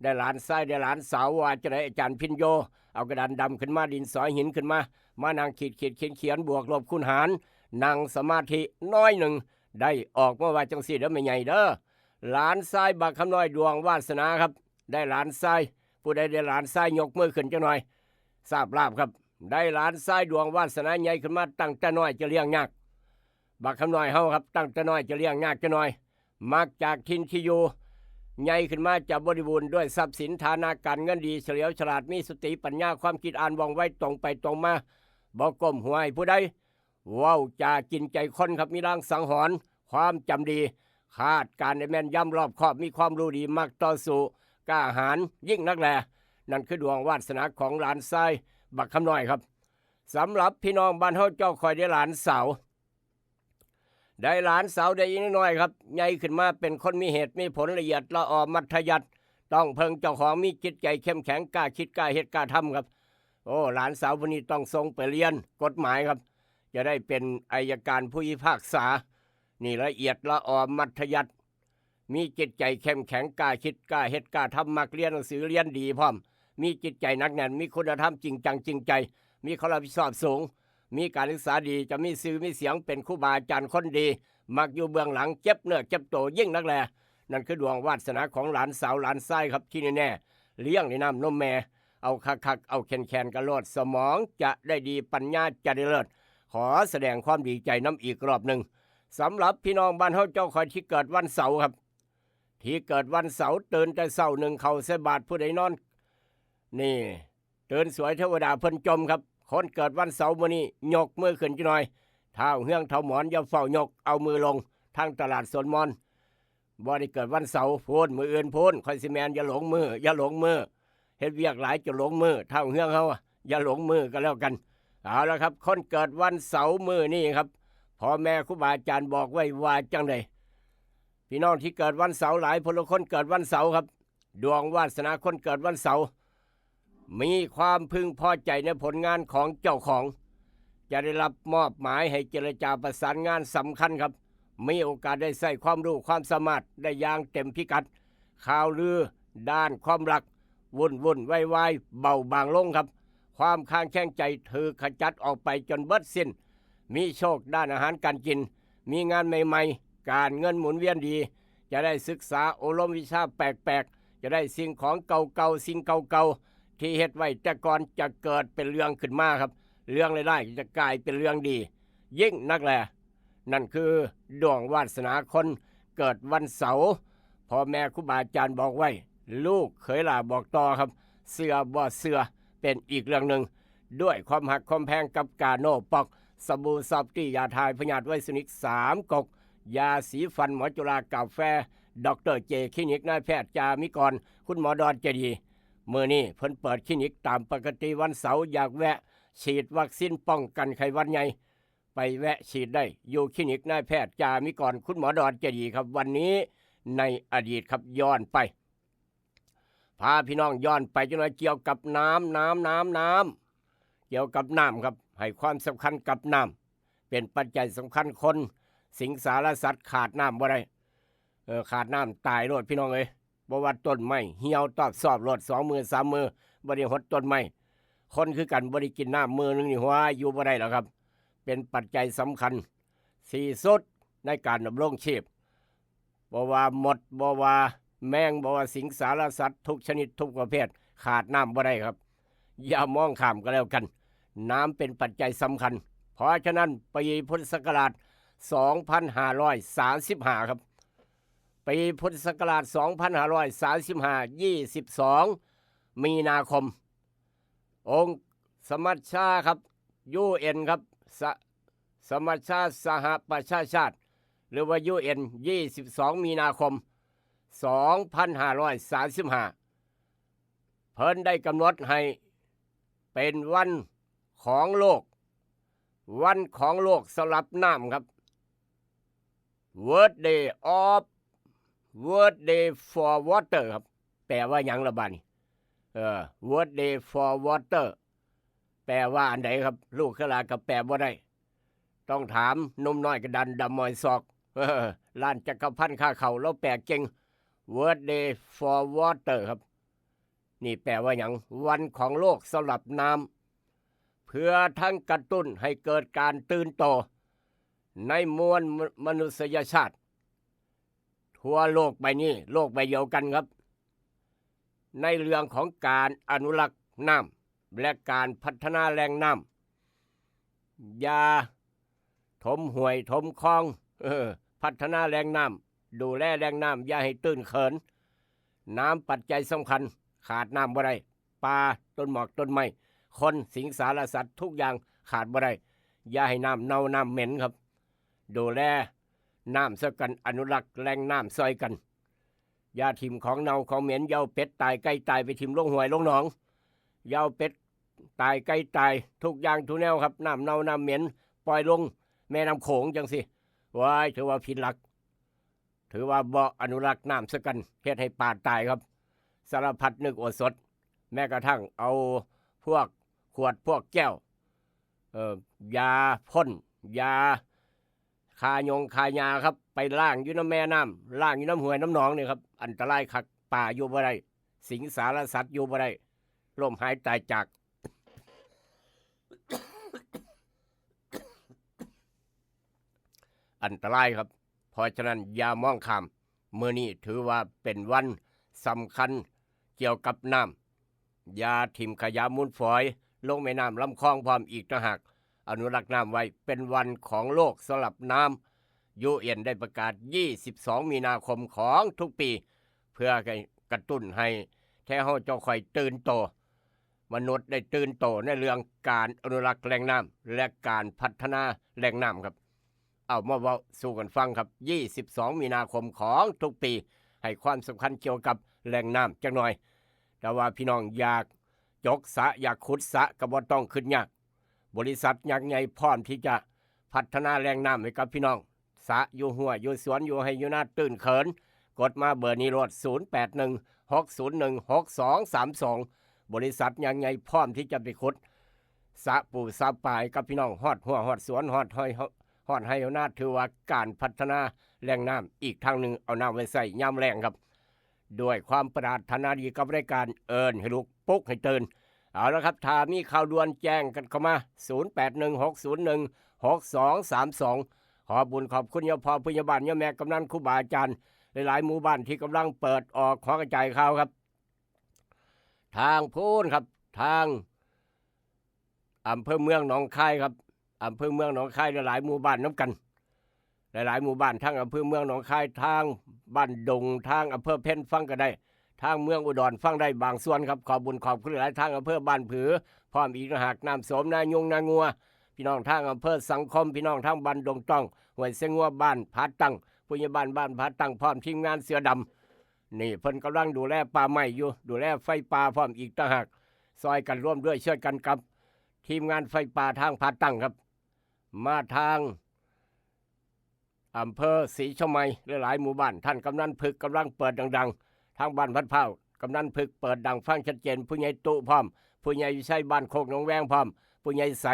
ได้หลานชาย ได้หลานสาว ว่าจั่งใดอาจารย์พิญโย เอากระดานดำขึ้นมา ดินสอหินขึ้นมา มานั่งขีดขีดเขียนเขียน บวกลบคูณหาร นั่งสมาธิน้อยหนึ่ง ได้ออกมาว่าจั่งซี้เด้อแม่ใหญ่เด้อ หลานชายบักคำน้อยดวงวาสนาครับ ได้หลานชาย ผู้ใดได้หลานชายยกมือขึ้นจักหน่อย ทราบลาภครับ ได้หลานชายดวงวาสนาใหญ่ขึ้นมาตั้งแต่น้อยจะเลี้ยงยาก บักคำน้อยเฮาครับ ตั้งแต่น้อยจะเลี้ยงยากจักหน่อย มักจากถิ่นที่อยู่ ใหญ่ขึ้นมาจะบริบูรณ์ด้วยทรัพย์สินฐานะการเงินดี เฉลียวฉลาด มีสติปัญญา ความคิดอ่านว่องไว ตรงไปตรงมา บ่ก้มหัวให้ผู้ใด เว้าจากินใจคนครับ มีลางสังหรณ์ ความจำดี คาดการณ์ได้แม่นยำรอบคอบ มีความรู้ดี มักต่อสู้ กล้าหาญยิ่งนักแล นั่นคือดวงวาสนาของหลานชายบักคำน้อยครับ สำหรับพี่น้องบ้านเฮาเจ้าข่อยได้หลานสาว ได้หลานสาวได้อีน้อยครับ ใหญ่ขึ้นมาเป็นคนมีเหตุมีผล ละเอียดละออมัธยัสถ์ ต้องเพิ่งเจ้าของ มีจิตใจเข้มแข็ง กล้าคิดกล้าเฮ็ดกล้าทำครับ โอ้ หลานสาวผู้นี้ต้องส่งไปเรียนกฎหมายครับ จะได้เป็นอัยการผู้พิพากษา นี่ละเอียดละออมัธยัสถ์ มีจิตใจเข้มแข็ง กล้าคิดกล้าเฮ็ดกล้าทำ มักเรียนหนังสือ เรียนดีพร้อม มีจิตใจหนักแน่น มีคุณธรรมจริงจังจริงใจ มีความรับผิดชอบสูง มีการศึกษาดี จะมีชื่อมีเสียงเป็นครูบาอาจารย์คนดี มักอยู่เบื้องหลัง เจ็บเนื้อเจ็บตัวยิ่งนักแล นั่นคือดวงวาสนาของหลานสาวหลานชายครับ ที่แน่ๆ เลี้ยงในน้ำนมแม่ เอาคักๆ เอาแข็งๆ กะโลด สมองจะได้ดี ปัญญาจะได้เลิศ ขอแสดงความดีใจนำอีกรอบหนึ่ง สำหรับพี่น้องบ้านเฮาเจ้าข่อยที่เกิดวันเสาร์ครับ ที่เกิดวันเสาร์ ตื่นแต่เช้า นึ่งข้าวใส่บาตร ผู้ใดนอน นี่ ตื่นสวยเทวดาเพิ่นจมครับ คนเกิดวันเสาร์มื้อนี้ยกมือขึ้นจักหน่อย ท้าวเฮืองท้าวหมอนอย่าเฝ้ายก เอามือลง ทางตลาดสวนมอน บ่ได้เกิดวันเสาร์ พู้น มื้ออื่นพู้น ค่อยสิแม่น อย่าหลงมือ อย่าหลงมือ เฮ็ดเวียกหลายจนหลงมือ ท้าวเฮืองเฮาอะ อย่าหลงมือก็แล้วกัน เอาละครับ คนเกิดวันเสาร์มื้อนี้ครับ พ่อแม่ครูบาอาจารย์บอกไว้ว่าจั่งใด พี่น้องที่เกิดวันเสาร์หลายพลคนเกิดวันเสาร์ครับ ดวงวาสนาคนเกิดวันเสาร์ มีความพึงพอใจในผลงานของเจ้าของ จะได้รับมอบหมายให้เจรจาประสานงานสำคัญครับ มีโอกาสได้ใช้ความรู้ความสามารถได้อย่างเต็มพิกัด ข่าวลือด้านความรัก วุ่นวุ่นวายวายเบาบางลงครับ ความคลางแคลงใจถูกขจัดออกไปจนเบิดสิ้น มีโชคด้านอาหารการกิน มีงานใหม่ๆ การเงินหมุนเวียนดี จะได้ศึกษาอบรมวิชาแปลกๆ จะได้สิ่งของเก่าๆ สิ่งเก่าๆ ที่เฮ็ดไว้แต่ก่อนจะเกิดเป็นเรื่องขึ้นมาครับ เรื่องร้ายๆ จะกลายเป็นเรื่องดี ยิ่งนักแล นั่นคือดวงวาสนาคนเกิดวันเสาร์ พ่อแม่ครูบาอาจารย์บอกไว้ ลูกเขยหล้าบอกต่อครับ เชื่อบ่เชื่อเป็นอีกเรื่องหนึ่ง ด้วยความฮักความแพงกับกาโนป๊อก สบู่ซอฟตี้ ยาถ่ายพยาธิไวสนิกสามก๊ก ยาสีฟันหมอจุฬา กาแฟ ดอกเตอร์เจ คลินิกนายแพทย์จามิกร คุณหมอดอนเจดี มื้อนี้เพิ่นเปิดคลินิกตามปกติวันเสาร์ อยากแวะฉีดวัคซีนป้องกันไข้หวัดใหญ่ ไปแวะฉีดได้อยู่คลินิกนายแพทย์จามิกร คุณหมอดอนเจดีครับ วันนี้ในอดีตครับ ย้อนไป พาพี่น้องย้อนไปจักหน่อย เกี่ยวกับน้ำ น้ำ น้ำ น้ำ เกี่ยวกับน้ำครับ ให้ความสำคัญกับน้ำ เป็นปัจจัยสำคัญ คนสิงสารสัตว์ขาดน้ำบ่ได้ เออ ขาดน้ำตายโลดพี่น้องเอ้ย บ่ว่าต้นไม้เหี่ยวตอบซอบโลด สองมื้อสามมื้อบ่ได้หดต้นไม้ คนคือกัน บ่ได้กินน้ำมื้อหนึ่งนี่ หัวอยู่บ่ได้แล้วครับ เป็นปัจจัยสำคัญที่สุดในการดำรงชีพ บ่ว่ามด บ่ว่า แมงบ่ว่าสิงสารสัตว์ทุกชนิดทุกประเภท ขาดน้ำบ่ได้ครับ อย่ามองข้ามก็แล้วกัน น้ำเป็นปัจจัยสำคัญ เพราะฉะนั้นปีพุทธศักราช สองพันห้าร้อยสามสิบห้า ครับ ปีพุทธศักราช สองพันห้าร้อยสามสิบห้า ยี่สิบสอง มีนาคม องค์สมัชชาครับ ยูเอ็น ครับ ส- สมัชชาสหประชาชาติ หรือว่า ยูเอ็น ยี่สิบสอง มีนาคม สองพันห้าร้อยสามสิบห้า เพิ่นได้กำหนดให้เป็นวันของโลก วันของโลกสำหรับน้ำครับ World Day of World Day for Water ครับ แปลว่าหยังละบาดนี้ เออ World Day for Water แปลว่าอันใดครับ ลูกขลาดก็แปลบ่ได้ ต้องถามหนุ่มน้อยกระดันดำมอยศอก เออ ล้านจักรพันธ์ค่าเขาว แล้วแปลเก่ง World Day for Water ครับ นี่แปลว่าหยัง วันของโลกสำหรับน้ำ เพื่อทั้งกระตุ้นให้เกิดการตื่นโต ในมวลมนุษยชาติ ทั่วโลกใบนี้ โลกใบเดียวกันครับ ในเรื่องของการอนุรักษ์น้ำและการพัฒนาแหล่งน้ำ อย่าถมห้วยถมคลอง เออ พัฒนาแหล่งน้ำ ดูแลแหล่งน้ำ อย่าให้ตื้นเขิน น้ำปัจจัยสำคัญ ขาดน้ำบ่ได้ ป่า ต้นหมากต้นไม้ คน สิงสารสัตว์ทุกอย่างขาดบ่ได้ อย่าให้น้ำเน่าน้ำเหม็นครับ ดูแลน้ำซอยกัน อนุรักษ์แหล่งน้ำซอยกัน อย่าถิ่มของเน่าของเหม็น อย่าเอาเป็ดตายไก่ตายไปถิ่มลงห้วยลงหนอง อย่าเอาเป็ดตายไก่ตาย ทุกอย่างทุกแนวครับ น้ำเน่าน้ำเหม็น ปล่อยลงแม่น้ำโขงจังสิ ว้าย ถือว่าผิดหลัก ถือว่าบ่อนุรักษ์น้ำซะกัน เฮ็ดให้ปลาตายครับ สารพัดนึกอดสด แม้กระทั่งเอาพวกขวดพวกแก้ว เอ่อ ยาพ่น ยาฆ่าหยงฆ่าหญ้าครับ ไปล้างอยู่น้ำแม่น้ำ ล้างอยู่น้ำห้วยน้ำหนองนี่ครับ อันตรายคัก ปลาอยู่บ่ได้ สิงสารสัตว์อยู่บ่ได้ ล้มหายตายจาก อันตรายครับ เพราะฉะนั้นอย่ามองข้าม มื้อนี้ถือว่าเป็นวันสำคัญเกี่ยวกับน้ำ อย่าถิ่มขยะมูลฝอยลงแม่น้ำลำคลองพร้อมอีกต่างหาก อนุรักษ์น้ำไว้ เป็นวันของโลกสำหรับน้ำ ยูเอ็น ได้ประกาศ ยี่สิบสอง มีนาคมของทุกปี เพื่อกระตุ้นให้แท้เฮาเจ้าค่อยตื่นโต มนุษย์ได้ตื่นโตในเรื่องการอนุรักษ์แหล่งน้ำและการพัฒนาแหล่งน้ำครับ เอามาเว้าสู่กันฟังครับ ยี่สิบสอง มีนาคมของทุกปี ให้ความสำคัญเกี่ยวกับแหล่งน้ำจักหน่อย แต่ว่าพี่น้องอยากจกสระ อยากขุดสระ ก็บ่ต้องคิดยาก บริษัทยักษ์ใหญ่พร้อมที่จะพัฒนาแหล่งน้ำให้กับพี่น้อง สระอยู่ห้วยอยู่สวนอยู่ไฮ่อยู่นาตื้นเขิน กดมาเบอร์นี้โลด ศูนย์แปดหนึ่ง หกศูนย์หนึ่ง หกสองสามสอง บริษัทยักษ์ใหญ่พร้อมที่จะไปขุดสระปูสระปลาให้กับพี่น้อง ฮอดห้วยฮอดสวน ฮอดไฮ่ ฮอดไฮ่ฮอดนา ถือว่าการพัฒนาแหล่งน้ำอีกทางหนึ่ง เอาน้ำไว้ใช้ยามแล้งครับ ด้วยความปรารถนาดีกับรายการเอิ้นให้ลุกปลุกให้ตื่น เอาละครับ ถ้ามีข่าวด่วนแจ้งกันเข้ามา ศูนย์แปดหนึ่ง หกศูนย์หนึ่ง หกสองสามสอง ขอบบุญขอบคุณยอดพ่อผู้ใหญ่บ้านยอดแม่กำนันครูบาอาจารย์ หลายๆหมู่บ้านที่กำลังเปิดออกหอกระจายข่าวครับ ทางพู้นครับ ทางอำเภอเมืองหนองคายครับ อำเภอเมืองหนองคาย หลายๆหมู่บ้านนำกัน หลายๆหมู่บ้าน ทางอำเภอเมืองหนองคาย ทางบ้านดง ทางอำเภอเพ็ญฟังก็ได้ ทางเมืองอุดรฟังได้บางส่วนครับ ขอบบุญขอบคุณหลาย ทางอำเภอบ้านผือ พร้อมอีกต่างหาก น้ำโสม นายุง นางัว พี่น้องทางอำเภอสังคม พี่น้องทางบ้านดงต้อง ห้วยเสงงัว บ้านผาตั้ง ผู้ใหญ่บ้านบ้านผาตั้ง พร้อมทีมงานเสือดำ นี่เพิ่นกำลังดูแลป่าไม้อยู่ ดูแลไฟป่าพร้อมอีกต่างหาก ซอยกันร่วมด้วยช่วยกันกับทีมงานไฟป่าทางผาตั้งครับ มาทางอำเภอศรีชมัย หลายๆหมู่บ้าน ท่านกำนันพึกกำลังเปิดดังๆ ทางบ้านพัดพร้าว กำนันพึกเปิดดังฟังชัดเจน ผู้ใหญ่ตุพร้อม ผู้ใหญ่วิชัยบ้านโคกหนองแวงพร้อม ผู้ใหญ่ใส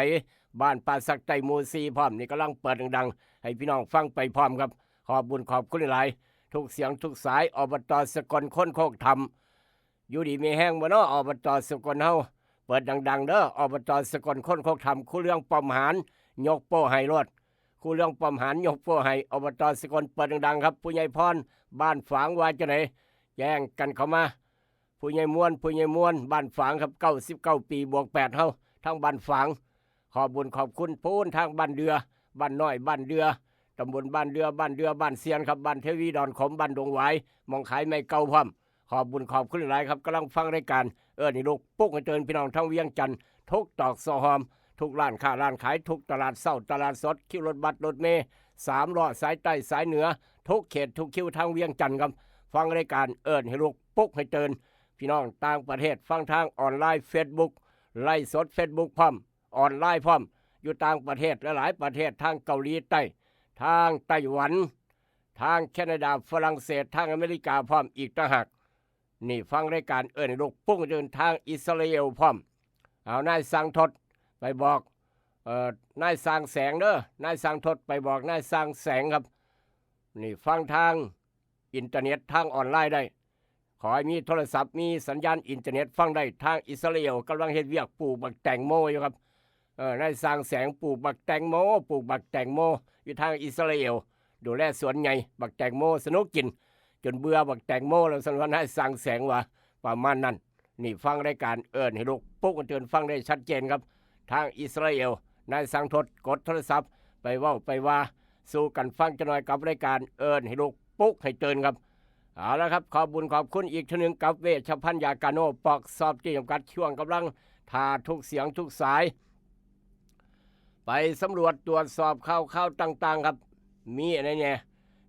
บ้านป่าสักใต้หมู่สี่พร้อม นี่กำลังเปิดดังๆ ให้พี่น้องฟังไปพร้อมครับ ขอบบุญขอบคุณหลาย ทุกเสียงทุกสาย อบต.สกลคนโคกธรรม อยู่ดีมีแฮงบ่น้อ อบต.สกลเฮา เปิดดังๆเด้อ อบต.สกลคนโคกธรรม ครูเรืองป้อมหาน ยกโป้ให้โลด ครูเรืองป้อมหาน ยกโป้ให้ อบต.สกลเปิดดังๆครับ ผู้ใหญ่พร บ้านฝางว่าจั่งใด แจ้งกันเข้ามา ผู้ใหญ่มวล ผู้ใหญ่มวล บ้านฝางครับ เก้าสิบเก้าปีบวกแปดเฮา ทั้งบ้านฝาง ขอบบุญขอบคุณพูนทางบ้านเดือ บ้านน้อย บ้านเดือ ตำบลบ้านเดือ บ้านเดือ บ้านเซียนครับ บ้านเทวีดอนขม บ้านดงหวาย หม่องขายไม้เก่าพร้อม ขอบบุญขอบคุณหลายครับ กำลังฟังรายการ เอิ้นให้ลูกปลุกให้ตื่น พี่น้องทั้งเวียงจันทน์ ทุกตอกซอกซอย ทุกร้านค้าร้านขาย ทุกตลาดเช้า ตลาดสด คิวรถบัสรถเมล์ สามล้อ สายใต้ สายเหนือ ทุกเขตทุกคิวทางเวียงจันทน์ครับ ฟังรายการเอิ้นให้ลูกปลุกให้ตื่น พี่น้องต่างประเทศฟังทางออนไลน์ Facebook ไลฟ์สด Facebook พร้อม ออนไลน์พร้อม อยู่ต่างประเทศหลายๆประเทศ ทางเกาหลีใต้ ทางไต้หวัน ทางแคนาดา ฝรั่งเศส ทางอเมริกาพร้อมอีกต่างหาก นี่ฟังรายการเอิ้นให้ลูกปลุกให้ตื่น ทางอิสราเอลพร้อม เอานายสังทดไปบอก เอ่อ นายสังแสงเด้อ นายสังทดไปบอกนายสังแสงครับ นี่ฟังทางอินเทอร์เน็ต ทางออนไลน์ได้ ขอให้มีโทรศัพท์ มีสัญญาณอินเทอร์เน็ตฟังได้ ทางอิสราเอลกำลังเฮ็ดเวียกปลูกบักแตงโมอยู่ครับ เออ นายสังแสงปลูกบักแตงโม ปลูกบักแตงโม อยู่ทางอิสราเอล ดูแลสวนใหญ่ บักแตงโมสนุกกิน จนเบื่อบักแตงโมแล้ว ซั่นว่านายสังแสงว่า ประมาณนั้น นี่ฟังรายการเอิ้นให้ลูกปลุกให้ตื่น ฟังได้ชัดเจนครับ ทางอิสราเอล นายสังทดกดโทรศัพท์ ไปเว้าไปว่าสู่กันฟังจักหน่อยกับรายการเอิ้นให้ลูกปลุกให้ตื่นครับ เอาละครับ ขอบบุญขอบคุณอีกเทื่อหนึ่งกับเวชภัณฑ์ยากาโน ปอกซอฟตี้จำกัด ช่วงกำลังถ่าทุกเสียงทุกสาย ไปสำรวจตรวจสอบข่าวข่าวต่างๆครับ มีอะไรเนี่ย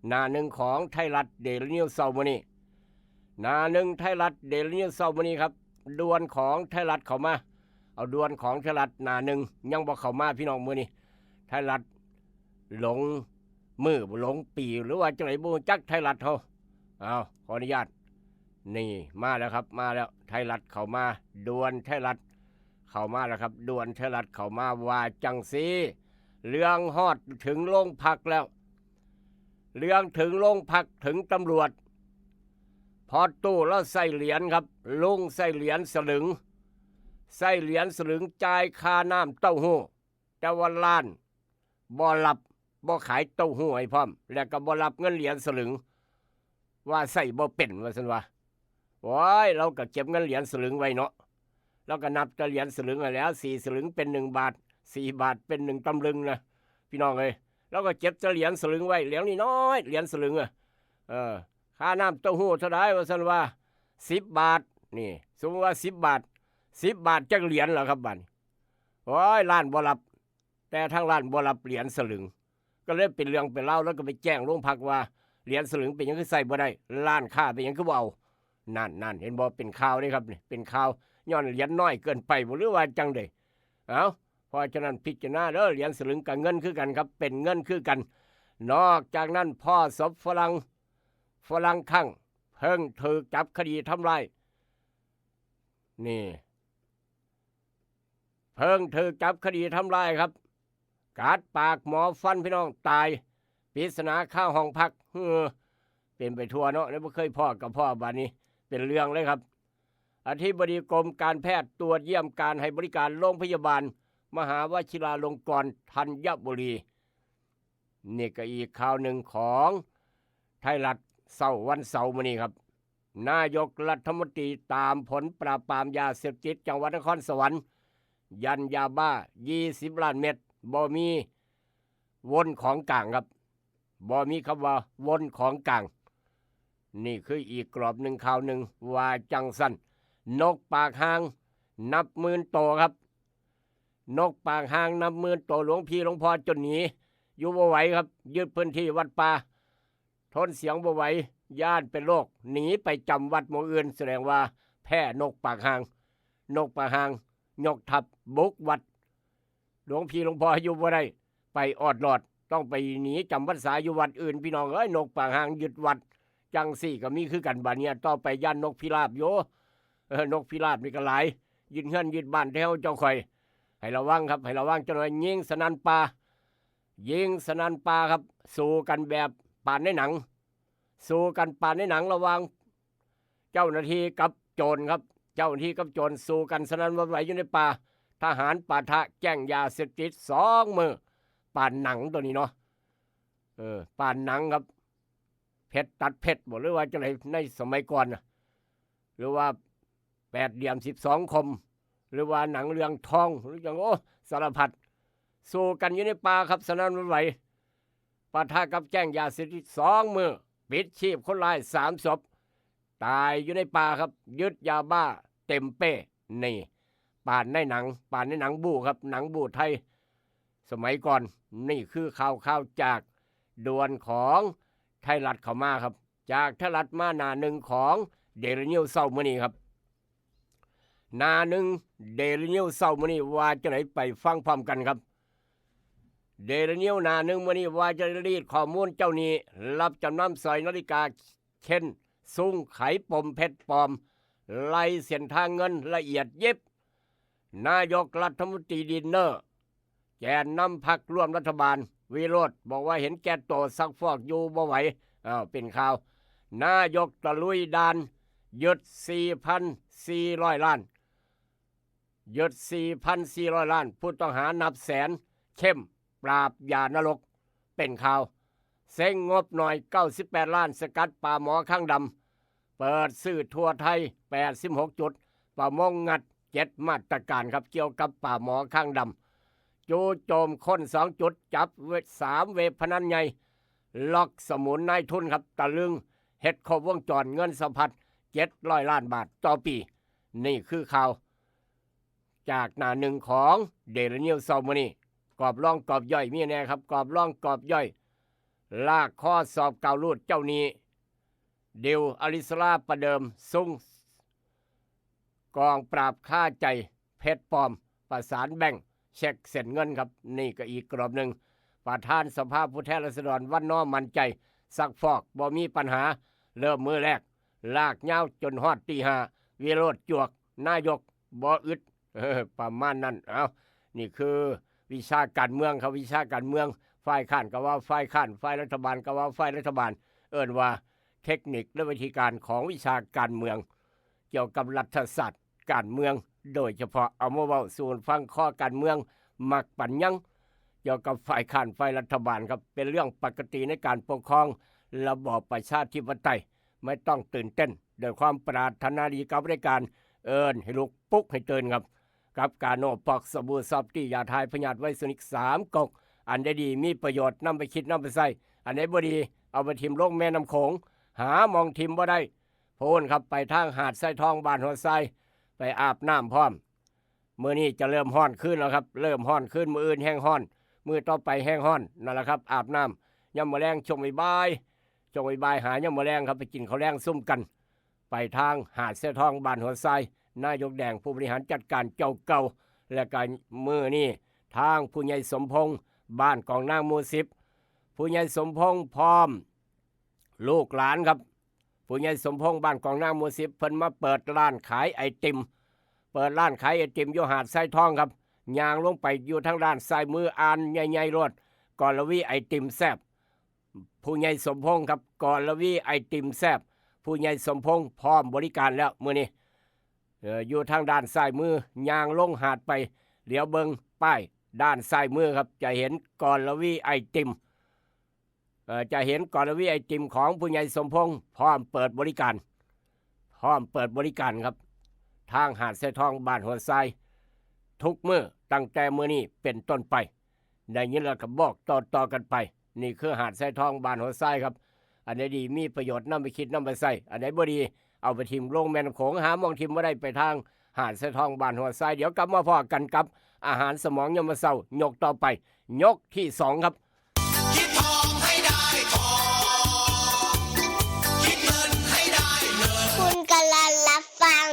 หน้าหนึ่งของไทยรัฐเดลี่นิวส์เช้ามื้อนี้ หน้าหนึ่งไทยรัฐเดลี่นิวส์เช้ามื้อนี้ครับ ด่วนของไทยรัฐเข้ามา เอาด่วนของไทยรัฐหน้าหนึ่งยังบ่เข้ามาพี่น้องมื้อนี้ ไทยรัฐหลงมื้อหลงปีหรือว่าจังได๋บ่รู้จักไทยรัฐเฮา เอาขออนุญาต นี่มาแล้วครับ มาแล้ว ไทยรัฐเข้ามา ด่วนไทยรัฐเข้ามาแล้วครับ ด่วนไทยรัฐเข้ามาว่าจังซี่ เรื่องฮอดถึงโรงพักแล้ว เรื่องถึงโรงพักถึงตำรวจ พอตู้แล้วใส่เหรียญครับ ลุงใส่เหรียญสลึง ใส่เหรียญสลึงจ่ายค่าน้ำเต้าหู้ แต่ว่าร้านบ่รับ บ่ขายเต้าหู้ให้พร้อม แล้วก็บ่รับเงินเหรียญสลึง ว่าใส่บ่เป็นว่าซั่นว่า โอ้ย เราก็เก็บเงินเหรียญสลึงไว้เนาะ เราก็นับแต่เหรียญสลึงนั่นแหล้ว สี่สลึงเป็นหนึ่งบาท สี่บาทเป็นหนึ่งตำลึงนะ พี่น้องเอ้ย เราก็เก็บแต่เหรียญสลึงไว้ เหรียญน้อยๆ เหรียญสลึงอะ เออ ค่าน้ำเต้าหู้เท่าใดว่าซั่นว่า สิบบาท นี่ สมมุติว่าสิบบาท สิบบาทจักเหรียญล่ะครับบัดนี้ โอ้ย ร้านบ่รับ แต่ทางร้านบ่รับเหรียญสลึง ก็เลยเป็นเรื่องเป็นราว แล้วก็ไปแจ้งโรงพักว่า เหรียญสลึงเป็นหยังคือใส่บ่ได้ ร้านค้าเป็นหยังคือบ่เอา นั่นๆ เห็นบ่ เป็นข่าวเด้ครับนี่ เป็นข่าว ย้อนเหรียญน้อยเกินไปบ่ หรือว่าจังใด๋ เอ้า เพราะฉะนั้นพิจารณาเด้อ เหรียญสลึงกับเงินคือกันครับ เป็นเงินคือกัน นอกจากนั้น พ้อศพฝรั่ง ฝรั่งคลั่ง เพิ่งถูกจับคดีทำร้าย นี่ เพิ่งถูกจับคดีทำร้ายครับ กัดปากหมอฟันพี่น้องตาย ปริศนาคาห้องพัก เฮ้อ เป็นไปทั่วเนาะ แล้วบ่เคยพ้อกับพ้อ บัดนี้เป็นเรื่องเลยครับ อธิบดีกรมการแพทย์ตรวจเยี่ยมการให้บริการโรงพยาบาลมหาวชิราลงกรณ์ธัญบุรี นี่ก็อีกข่าวหนึ่งของไทยรัฐเช้าวันเสาร์มื้อนี้ครับ นายกรัฐมนตรีตามผลปราบปรามยาเสพติดจังหวัดนครสวรรค์ ยันยาบ้า ยี่สิบล้านเม็ด บ่มีวนของกลางครับ บ่มีคำว่าวนของกลาง นี่คืออีกกรอบหนึ่งข่าวหนึ่งว่าจังซั่น นกปากห่างนับหมื่นโตครับ นกปากห่างนับหมื่นโต หลวงพี่หลวงพ่อจนหนี อยู่บ่ไหวครับ ยึดพื้นที่วัดป่า ทนเสียงบ่ไหว ย้านเป็นโรค หนีไปจำวัดหม่องอื่น แสดงว่าแพ้นกปากห่าง นกปากห่างยกทัพบุกวัด หลวงพี่หลวงพ่ออยู่บ่ได้ ไปออดลอด ต้องไปหนีจำพรรษาอยู่วัดอื่น พี่น้องเอ้ย นกปากห่างยึดวัด จังซี่ก็มีคือกัน บัดเนี้ย ต่อไปย้านนกพิราบอยู่ เออ นกพิราบนี่ก็หลาย ยึดเฮือนยึดบ้านแถวเจ้าข่อย ให้ระวังครับ ให้ระวังจักหน่อย ยิงสนั่นป่า ยิงสนั่นป่าครับ สู้กันแบบปานในหนัง สู้กันปานในหนังระหว่างเจ้าหน้าที่กับโจรครับ เจ้าหน้าที่กับโจรสู้กันสนั่นหวั่นไหวอยู่ในป่า ทหารปะทะแก๊งยาเสพติดสองมื้อ ปานหนังตัวนี้เนาะ เออ ปานหนังครับ เพชรตัดเพชรบ่ หรือว่าจั่งใดในสมัยก่อนน่ะ หรือว่าแปดเหลี่ยมสิบสองคม หรือว่าหนังเรื่องทอง หรือจั่ง โอ้ สารพัด สู้กันอยู่ในป่าครับ สนั่นหวั่นไหว ปะทะกับแก๊งยาเสพติดสองมื้อ ปิดชีพคนร้ายสามศพ ตายอยู่ในป่าครับ ยึดยาบ้าเต็มเป้ นี่ ปานในหนัง ปานในหนังบู๊ครับ หนังบู๊ไทย สมัยก่อน นี่คือข่าว ข่าวจากด่วนของไทยรัฐเข้ามาครับ จากไทยรัฐมาหน้าหนึ่งของเดลินิวเช้ามื้อนี้ครับ หน้าหนึ่งเดลินิวเช้ามื้อนี้ว่าจั่งใด ไปฟังพร้อมกันครับ เดลินิวหน้าหนึ่งมื้อนี้ว่าจั่งใด รีดข้อมูลเจ้าหนี้รับจำนำสร้อยนาฬิกา เคน ซุง ไขปมเพชรปลอม ไล่เส้นทางเงินละเอียดยิบ นายกรัฐมนตรีดินเนอร์ แกนนำพรรคร่วมรัฐบาล วิโรจน์บอกว่าเห็นแก่ตัว ซักฟอกอยู่บ่ไหว อ้าว เป็นข่าว นายกตะลุยด่าน ยึด สี่พันสี่ร้อย ล้าน ยึด สี่พันสี่ร้อย ล้าน ผู้ต้องหานับแสน เข้มปราบยานรก เป็นข่าว เซ็งงบหน่อย เก้าสิบแปด ล้าน สกัดปลาหมอคางดำ เปิดซื้อทั่วไทย แปดสิบหก จุด ประมงงัด เจ็ด มาตรการครับ เกี่ยวกับปลาหมอคางดำ จู่โจมค้น สอง จุด จับ สาม เว็บพนันใหญ่ ล็อกสมุนนายทุนครับ ตะลึง เฮ็ดครบวงจร เงินสะพัด เจ็ดร้อย ล้านบาทต่อปี นี่คือข่าว จากหน้าหนึ่งของเดลินิวเช้ามื้อนี้ กอบร่องกอบย่อยมีแน่ครับ กอบร่องกอบย่อย ลากคอสอบกาวรูดเจ้าหนี้ ดิว อลิสลาประเดิม ซุง กองปราบคาใจ เพชรปลอม ประสานแบงก์ เช็คเส้นเงินครับ นี่ก็อีกกรอบหนึ่ง ประธานสภาผู้แทนราษฎร วันนอร์ มั่นใจ ซักฟอกบ่มีปัญหา เริ่มมื้อแรก ลากยาวจนฮอดตีห้า วิโรจน์จวก นายกบ่อึด เออ ประมาณนั้น เอ้า นี่คือวิชาการเมืองครับ วิชาการเมือง ฝ่ายค้านก็ว่าฝ่ายค้าน ฝ่ายรัฐบาลก็ว่าฝ่ายรัฐบาล เอิ้นว่าเทคนิคและวิธีการของวิชาการเมือง เกี่ยวกับรัฐศาสตร์การเมือง โดยเฉพาะเอามาเว้าสู่ฟัง ข้อการเมืองมักปัญญัง เกี่ยวกับฝ่ายค้านฝ่ายรัฐบาลครับ เป็นเรื่องปกติในการปกครองระบอบประชาธิปไตย ไม่ต้องตื่นเต้น ด้วยความปรารถนาดีกับรายการ เอิ้นให้ลุก ปลุกให้ตื่นครับ กับกาโน ปอกสบู่ซอฟตี้ ยาทายพยาธิไวรัสนิก สามก๊ก อันใดดีมีประโยชน์ นำไปคิด นำไปใช้ อันใดบ่ดี เอาไปถิ่มลงแม่น้ำโขง หาหม่องถิ่มบ่ได้ พู้นครับ ไปทางหาดทรายทอง บ้านหัวทราย ไปอาบน้ำพร้อม มื้อนี้จะเริ่มร้อนคืนแล้วครับ เริ่มร้อนคืน มื้ออื่นแฮ่งร้อน มื้อต่อไปแฮ่งร้อน นั่นแหละครับ อาบน้ำยามมื้อแลง ช่วงบ่ายๆ ช่วงบ่ายๆ หายามมื้อแลงครับ ไปกินข้าวแลงซุ่มกัน ไปทางหาดทรายทอง บ้านหัวทราย นายกแดงผู้บริหารจัดการเจ้าเก่า และก็มื้อนี้ทางผู้ใหญ่สมพงษ์ บ้านกองนางหมู่สิบ ผู้ใหญ่สมพงษ์พร้อมลูกหลานครับ ผู้ใหญ่สมพงษ์ บ้านกองนางหมู่สิบ เพิ่นมาเปิดร้านขายไอติม เปิดร้านขายไอติมอยู่หาดทรายทองครับ ย่างลงไปอยู่ทางด้านซ้ายมือ อ่านใหญ่ๆ โลด กรวีไอติมแซ่บ ผู้ใหญ่สมพงษ์ครับ กรวีไอติมแซ่บ ผู้ใหญ่สมพงษ์พร้อมบริการแล้วมื้อนี้ เอ่อ อยู่ทางด้านซ้ายมือ ย่างลงหาดไป เหลียวเบิ่งป้ายด้านซ้ายมือครับ จะเห็นกรวีไอติม เอ่อ จะเห็นกรวีไอติมของผู้ใหญ่สมพงษ์ พร้อมเปิดบริการ พร้อมเปิดบริการครับ ทางหาดทรายทอง บ้านหัวทราย ทุกมื้อ ตั้งแต่มื้อนี้เป็นต้นไป ได้ยินแล้วก็บอกต่อๆ กันไป นี่คือหาดทรายทอง บ้านหัวทรายครับ อันใดดีมีประโยชน์ นำไปคิด นำไปใช้ อันใดบ่ดี เอาไปถิ่มลงแม่น้ำโขง หาหม่องถิ่มบ่ได้ ไปทางหาดทรายทอง บ้านหัวทราย เดี๋ยวกลับมาพ้อกันกับอาหารสมองยามมื้อเช้า ยกต่อไป ยกที่สองครับ คิดทองให้ได้ทอง คิดเงินให้ได้เงิน คุณกำลังรับฟัง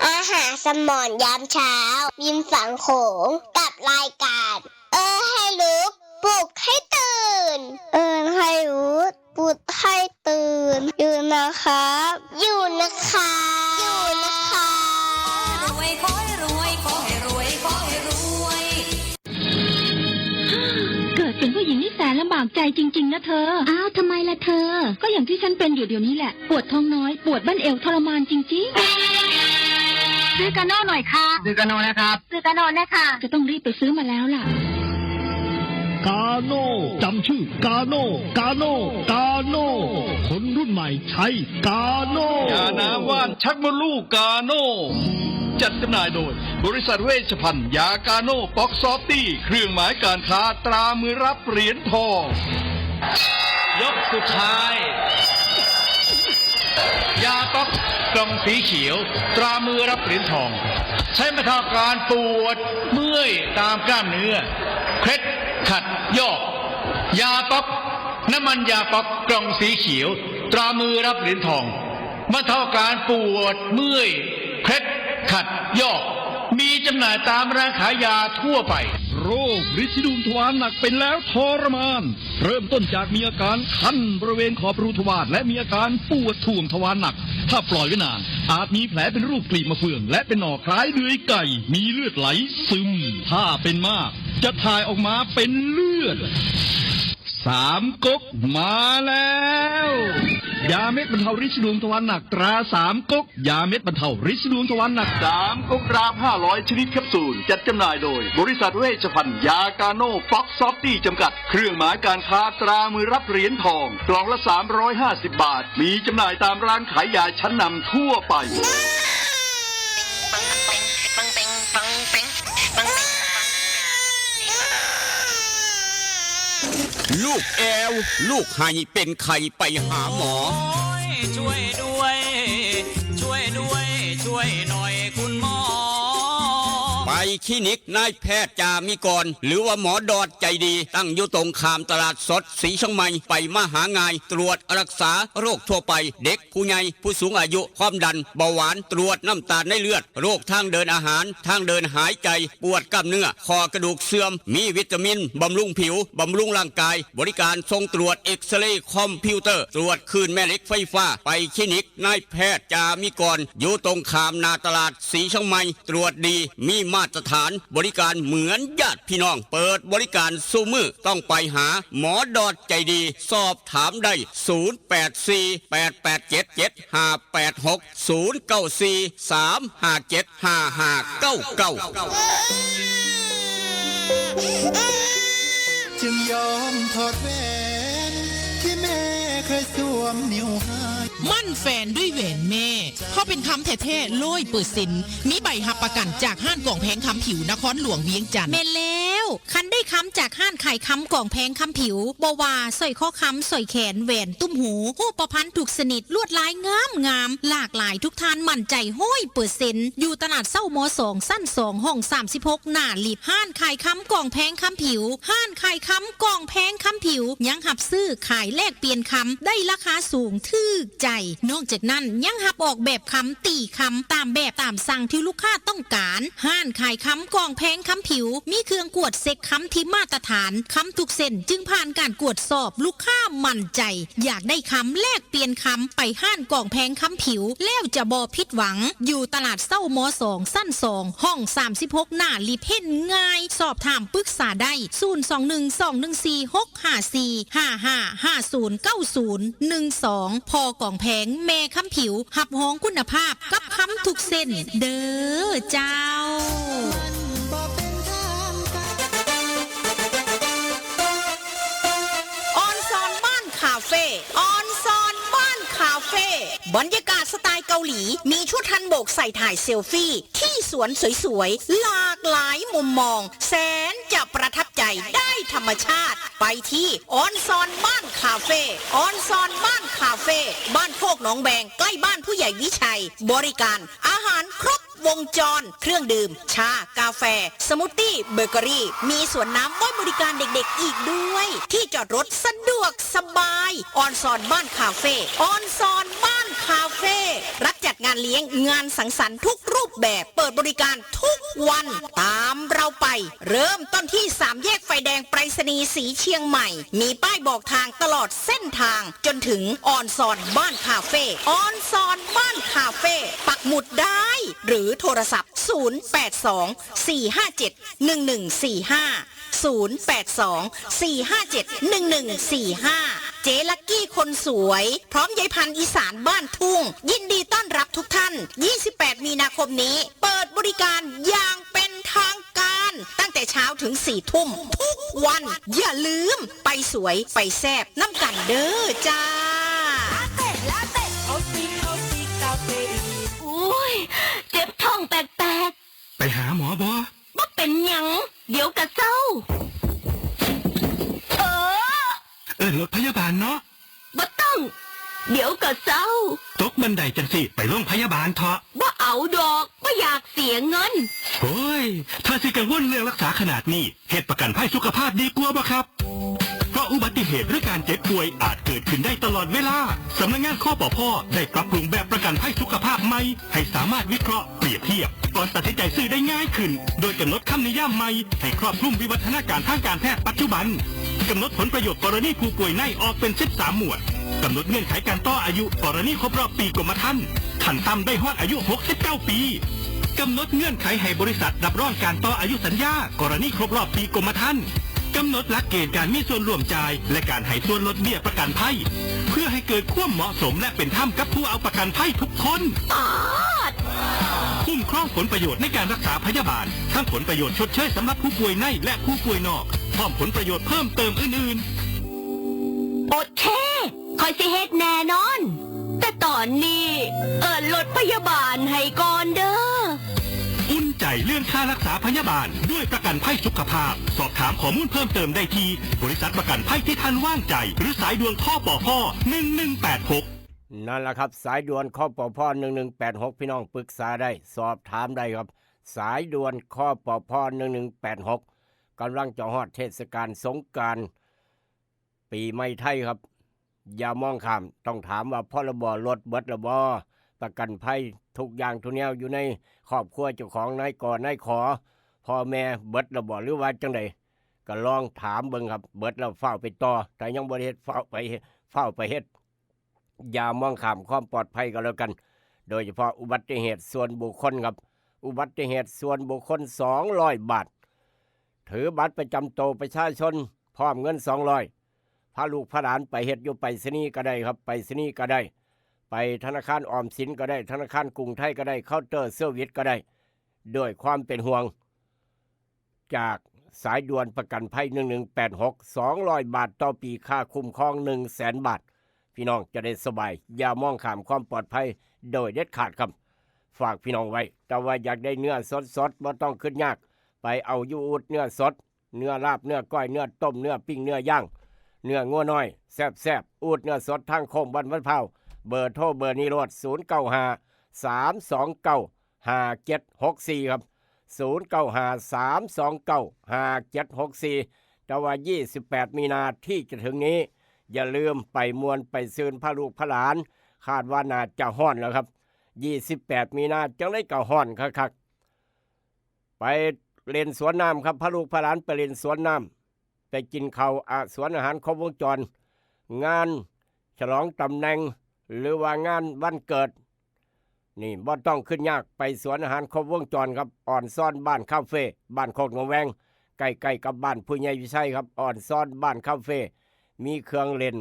อาหารสมองยามเช้า ริมฝั่งโขง กับรายการ เออให้ลุก ปลุกให้ตื่น เออให้ลุก ปลุกให้ตื่น อยู่นะครับ อยู่นะครับ อยู่นะครับ รวยขอให้รวย ขอให้รวย ขอให้รวย เกิดเป็นผู้หญิงนี่แสนลำบากใจจริงๆ นะเธอ อ้าว ทำไมล่ะเธอ ก็อย่างที่ฉันเป็นอยู่เดี๋ยวนี้แหละ ปวดท้องน้อย ปวดบั้นเอวทรมานจริงๆ ซื้อกาโน่หน่อยค่ะ ซื้อกาโน่นะครับ ซื้อกาโน่นะคะ จะต้องรีบไปซื้อมาแล้วล่ะ กาโน่ จำชื่อกาโน่ กาโน่ กาโน่ คนรุ่นใหม่ใช้กาโน่ ยาน้ำว่านชักมดลูกกาโน่ จัดจำหน่ายโดยบริษัทเวชภัณฑ์ยากาโน่ป๊อกซอฟตี้ เครื่องหมายการค้าตรามือรับเหรียญทอง ยกสุดท้าย ยาป๊อกกล่องสีเขียว ตรามือรับเหรียญทอง ใช้บรรเทาอาการปวดเมื่อยตามกล้ามเนื้อ เคล็ดขัดยอก ยาป๊อก น้ำมันยาป๊อกกล่องสีเขียว ตรามือรับเหรียญทอง บรรเทาอาการปวดเมื่อย เคล็ดขัดยอก มีจำหน่ายตามร้านขายยาทั่วไป โรคริดสีดวงทวารหนักเป็นแล้วทรมาน เริ่มต้นจากมีอาการคันบริเวณขอบรูทวารและมีอาการปวดถ่วงทวารหนัก ถ้าปล่อยไว้นาน อาจมีแผลเป็นรูปกลีบมะเฟือง และเป็นหนองคล้ายเดือยไก่ มีเลือดไหลซึม ถ้าเป็นมาก จะถ่ายออกมาเป็นเลือด สามก๊กมาแล้ว ยาเม็ดบรรเทาริดสีดวงทวารหนักตราสามก๊ก ยาเม็ดบรรเทาริดสีดวงทวารหนัก สามก๊กดราฟห้าร้อยชนิดแคปซูล จัดจำหน่ายโดยบริษัทเวชภัณฑ์ยากาโน่ป๊อกซอฟตี้จำกัด เครื่องหมายการค้าตรามือรับเหรียญทอง กล่องละสามร้อยห้าสิบบาท มีจำหน่ายตามร้านขายยาชั้นนำทั่วไป ลูกแอว ลูกไห้เป็นไข้ไปหาหมอ ช่วยด้วย ช่วยด้วย ช่วยหน่อยคุณหมอ ไปคลินิกนายแพทย์จามิกร หรือว่าหมอดอดใจดี ตั้งอยู่ตรงข้ามตลาดสดสีเชียงใหม่ ไปมาหาง่าย ตรวจรักษาโรคทั่วไป เด็กผู้ใหญ่ผู้สูงอายุ ความดัน เบาหวาน ตรวจน้ำตาลในเลือด โรคทางเดินอาหาร ทางเดินหายใจ ปวดกล้ามเนื้อ ข้อกระดูกเสื่อม มีวิตามิน บำรุงผิว บำรุงร่างกาย บริการส่งตรวจเอ็กซเรย์คอมพิวเตอร์ ตรวจคลื่นแม่เหล็กไฟฟ้า ไปคลินิกนายแพทย์จามิกร อยู่ตรงข้ามหน้าตลาดสีเชียงใหม่ ตรวจดี มีมาตรฐาน บริการเหมือนญาติพี่น้อง เปิดบริการซุมื้อ ต้องไปหาหมอดอดใจดี สอบถามได้ ศูนย์แปดสี่ แปดแปดเจ็ด เจ็ดห้าแปดหก ศูนย์เก้าสี่ สามห้าเจ็ด ห้าห้าเก้าเก้า จึงยอมถอดแหวนที่แม่เคยสวมนิ้วให้ มั่นแฟนด้วยแหวนแม่ เพราะเป็นคำแท้ๆร้อยเปอร์เซ็นต์ มีใบรับประกันจากห้านกล่องแพงคำผิวนครหลวงเวียงจันทน์ แม่นแล้ว คันได้คำจากห้านขายคำกล่องแพงคำผิว บ่ว่าสร้อยคอคำ สร้อยแขน แหวน ตุ้มหู ฮูปพรรณทุกชนิด ลวดลายงามงาม หลากหลายทุกท่านมั่นใจร้อยเปอร์เซ็นต์ อยู่ตลาดเศร้ามสอง ชั้นสอง ห้องสามสิบหก หน้าลิฟต์ ห้านขายคำกล่องแพงคำผิว ห้านขายคำกล่องแพงคำผิว ยังรับซื้อขายแลกเปลี่ยนคำ ได้ราคาสูงถูกใจ นอกจากนั้นยังรับออกแบบคำ ตีคำ ตามแบบตามสั่งที่ลูกค้าต้องการ ห้านขายคำกล่องแพงคำผิว มีเครื่องกวดเช็คคำที่มาตรฐาน คำทุกเส้นจึงผ่านการกวดสอบ ลูกค้ามั่นใจ อยากได้คำแลกเปลี่ยนคำ ไปห้านกล่องแพงคำผิว แล้วจะบ่ผิดหวัง อยู่ตลาดเศร้ามสอง ชั้นสอง ห้องสามสิบหก หน้าลิฟต์ เห็นง่าย สอบถามปรึกษาได้ ศูนย์สองหนึ่ง สองหนึ่งสี่ หกห้าสี่ ห้าห้า ห้าศูนย์เก้าศูนย์ หนึ่งสอง พ่อกล่องแพง แม่คำผิว รับรองคุณภาพกับคำทุกเส้น เด้อเจ้า ออนซอนบ้านคาเฟ่ ออนซอนบ้านคาเฟ่ บรรยากาศสไตล์เกาหลี มีชุดฮันบกใส่ถ่ายเซลฟี่ ที่สวนสวยๆ หลากหลายมุมมอง แสนจะประทับใจได้ธรรมชาติ ไปที่ออนซอนบ้านคาเฟ่ ออนซอนบ้านคาเฟ่ บ้านโคกหนองแบง ใกล้บ้านผู้ใหญ่วิชัย บริการอาหารครบวงจร เครื่องดื่ม ชา กาแฟ สมูทตี้ เบเกอรี่ มีสวนน้ำไว้บริการเด็กๆ อีกด้วย ที่จอดรถสะดวกสบาย ออนซอนบ้านคาเฟ่ ออนซอนบ้านคาเฟ่ รับจัดงานเลี้ยง งานสังสรรค์ทุกรูปแบบ เปิดบริการทุกวัน ตามเราไป เริ่มต้นที่สามแยกไฟแดงไปรษณีย์สีเชียงใหม่ มีป้ายบอกทางตลอดเส้นทาง จนถึงออนซอนบ้านคาเฟ่ ออนซอนบ้านคาเฟ่ ปักหมุดได้ หรือโทรศัพท์ ศูนย์แปดสอง สี่ห้าเจ็ด หนึ่งหนึ่งสี่ห้า ศูนย์แปดสอง สี่ห้าเจ็ด หนึ่งหนึ่งสี่ห้า เจ๊ลักกี้คนสวย พร้อมยายพันธุ์อีสานบ้านทุ่ง ยินดีต้อนรับทุกท่าน ยี่สิบแปด มีนาคมนี้ เปิดบริการอย่างเป็นทางการ ตั้งแต่เช้าถึงสี่ทุ่มทุกวัน อย่าลืมไปสวยไปแซบน้ำกันเด้อจ้า Latte, latte, coffee, coffee, caffeine. โอ้ย เจ็บท้องแปลก ไปหาหมอบอ ๆบ่เป็นหยัง เดี๋ยวกะเซา เออ เอิ้นรถพยาบาลเนาะ บ่ต้อง เดี๋ยวกะเซา ตกบันไดจังสิไปโรงพยาบาลเถาะ บ่เอาดอก บ่อยากเสียเงิน โอ้ย ถ้าสิกังวลเรื่องรักษาขนาดนี้ เฮ็ดประกันภัยสุขภาพดีกว่าบ่ครับ เพราะอุบัติเหตุหรือการเจ็บป่วยอาจเกิดขึ้นได้ตลอดเวลา สำนักงาน คปภ ได้ปรับปรุงแบบประกันภัยสุขภาพใหม่ ให้สามารถวิเคราะห์ เปรียบเทียบ ก่อนตัดสินใจซื้อได้ง่ายขึ้น โดยกำหนดคำนิยามใหม่ ให้ครอบคลุมวิวัฒนาการทางการแพทย์ปัจจุบัน กำหนดผลประโยชน์กรณีผู้ป่วยในออกเป็น สิบสาม หมวด กำหนดเงื่อนไขการต่ออายุกรณีครบรอบปีกรมธรรม์ ขั้นต่ำได้ฮอดอายุ หกสิบเก้า ปี กำหนดเงื่อนไขให้บริษัทรับรองการต่ออายุสัญญา กรณีครบรอบปีกรมธรรม์ กำหนดหลักเกณฑ์การมีส่วนร่วมจ่าย และการให้ส่วนลดเบี้ยประกันภัย เพื่อให้เกิดความเหมาะสมและเป็นธรรมกับผู้เอาประกันภัยทุกคน ปาด คุ้มครองผลประโยชน์ในการรักษาพยาบาล ทั้งผลประโยชน์ชดเชยสำหรับผู้ป่วยในและผู้ป่วยนอก พร้อมผลประโยชน์เพิ่มเติมอื่นๆ โอเค คอยสิเฮ็ดแน่นอน แต่ตอนนี้ เอิ้นรถพยาบาลให้ก่อนเด้อ อุ่นใจเรื่องค่ารักษาพยาบาล ด้วยประกันภัยสุขภาพ สอบถามข้อมูลเพิ่มเติมได้ที่ บริษัทประกันภัยที่ท่านวางใจ หรือสายด่วน คปภ หนึ่งหนึ่งแปดหก นั่นแหละครับ สายด่วน คปภ หนึ่งหนึ่งแปดหก พี่น้องปรึกษาได้ สอบถามได้ครับ สายด่วน คปภ หนึ่งหนึ่งแปดหก กำลังจะฮอดเทศกาลสงกรานต์ ปีใหม่ไทยครับ อย่ามองข้าม ต้องถามว่าพรบรถเบิดละบ่ ประกันภัยทุกอย่างทุกแนวอยู่ในครอบครัวเจ้าของ นายก นายข พ่อแม่เบิดละบ่ หรือว่าจังใด ก็ลองถามเบิ่งครับ เบิดแล้วฟ้าวไปต่อ ถ้ายังบ่ได้เฮ็ด ฟ้าวไปเฮ็ด ฟ้าวไปเฮ็ด อย่ามองข้ามความปลอดภัยก็แล้วกัน โดยเฉพาะอุบัติเหตุส่วนบุคคลครับ อุบัติเหตุส่วนบุคคล สองร้อย บาท ถือบัตรประจำตัวประชาชน พร้อมเงิน สองร้อย พาลูกพาหลานไปเฮ็ดอยู่ไปรษณีย์ก็ได้ครับ ไปรษณีย์ก็ได้ ไปธนาคารออมสินก็ได้ ธนาคารกรุงไทยก็ได้ เคาน์เตอร์เซอร์วิสก็ได้ ด้วยความเป็นห่วง จากสายด่วนประกันภัย หนึ่งหนึ่งแปดหก สองร้อย บาทต่อปี ค่าคุ้มครอง หนึ่งแสน บาท พี่น้องจะได้สบาย อย่ามองข้ามความปลอดภัยโดยเด็ดขาดครับ ฝากพี่น้องไว้ แต่ว่าอยากได้เนื้อสดๆ บ่ต้องคิดยาก ไปเอาอยู่อูดเนื้อสด เนื้อลาบ เนื้อก้อย เนื้อต้ม เนื้อปิ้ง เนื้อย่าง เนื้องัวน้อย แซ่บๆ อูดเนื้อสดทางโค้งบ้านวัดพร้าว เบอร์โทรเบอร์นี้โลด ศูนย์เก้าห้า สามสองเก้า ห้าเจ็ดหกสี่ ครับ ศูนย์เก้าห้า สามสองเก้า ห้าเจ็ดหกสี่ แต่ว่า ยี่สิบแปด มีนาที่จะถึงนี้ อย่าลืมไปม่วนไปซืนพาลูกพาหลาน คาดว่าน่าจะฮ้อนแล้วครับ ยี่สิบแปด มีนาจังได๋ก็ฮ้อนคักๆ ไปเล่นสวนน้ำครับ พาลูกพาหลานไปเล่นสวนน้ำ ไปกินข้าว อ่ะ สวนอาหารครบวงจร งานฉลองตำแหน่ง หรือว่างานวันเกิด นี่บ่ต้องคิดยาก ไปสวนอาหารครบวงจรครับ อ่อนซ่อนบ้านคาเฟ่ บ้านโคกหนองแวง ใกล้ๆ กับบ้านผู้ใหญ่วิชัยครับ อ่อนซ่อนบ้านคาเฟ่ มีเครื่องเล่น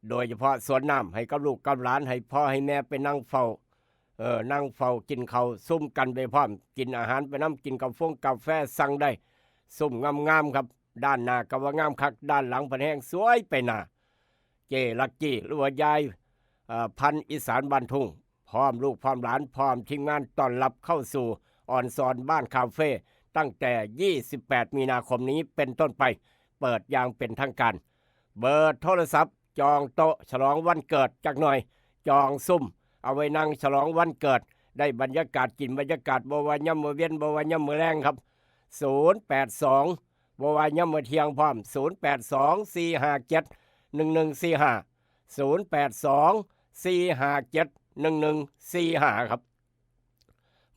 โดยเฉพาะสวนน้ำ ให้กับลูกกับหลาน ให้พ่อให้แม่ไปนั่งเฝ้า เออ นั่งเฝ้ากินข้าวซุ่มกันไปพร้อม กินอาหารไปนำ กินกาฟงกาแฟสั่งได้ ซุ่มงามๆ ครับ ด้านหน้าก็ว่างามคัก ด้านหลังพันแฮงสวยไปหน้า เจ้ลักกี้ หรือว่ายาย เอ่อ พันธุ์อีสานบ้านทุ่ง พร้อมลูกพร้อมหลาน พร้อมทีมงานต้อนรับเข้าสู่อ่อนซ่อนบ้านคาเฟ่ ตั้งแต่ ยี่สิบแปด มีนาคมนี้เป็นต้นไป เปิดอย่างเป็นทางการ เบอร์โทรศัพท์ จองโต๊ะฉลองวันเกิดจักหน่อย จองซุ่ม เอาไว้นั่งฉลองวันเกิด ได้บรรยากาศกินบรรยากาศ บ่ว่ายามมื้อเว็น บ่ว่ายามมื้อแลงครับ ศูนย์แปดสอง บ่ว่ายามมื้อเที่ยงพร้อม ศูนย์แปดสอง สี่ห้าเจ็ด หนึ่งหนึ่งสี่ห้า ศูนย์แปดสอง สี่ห้าเจ็ด หนึ่งหนึ่งสี่ห้า ครับ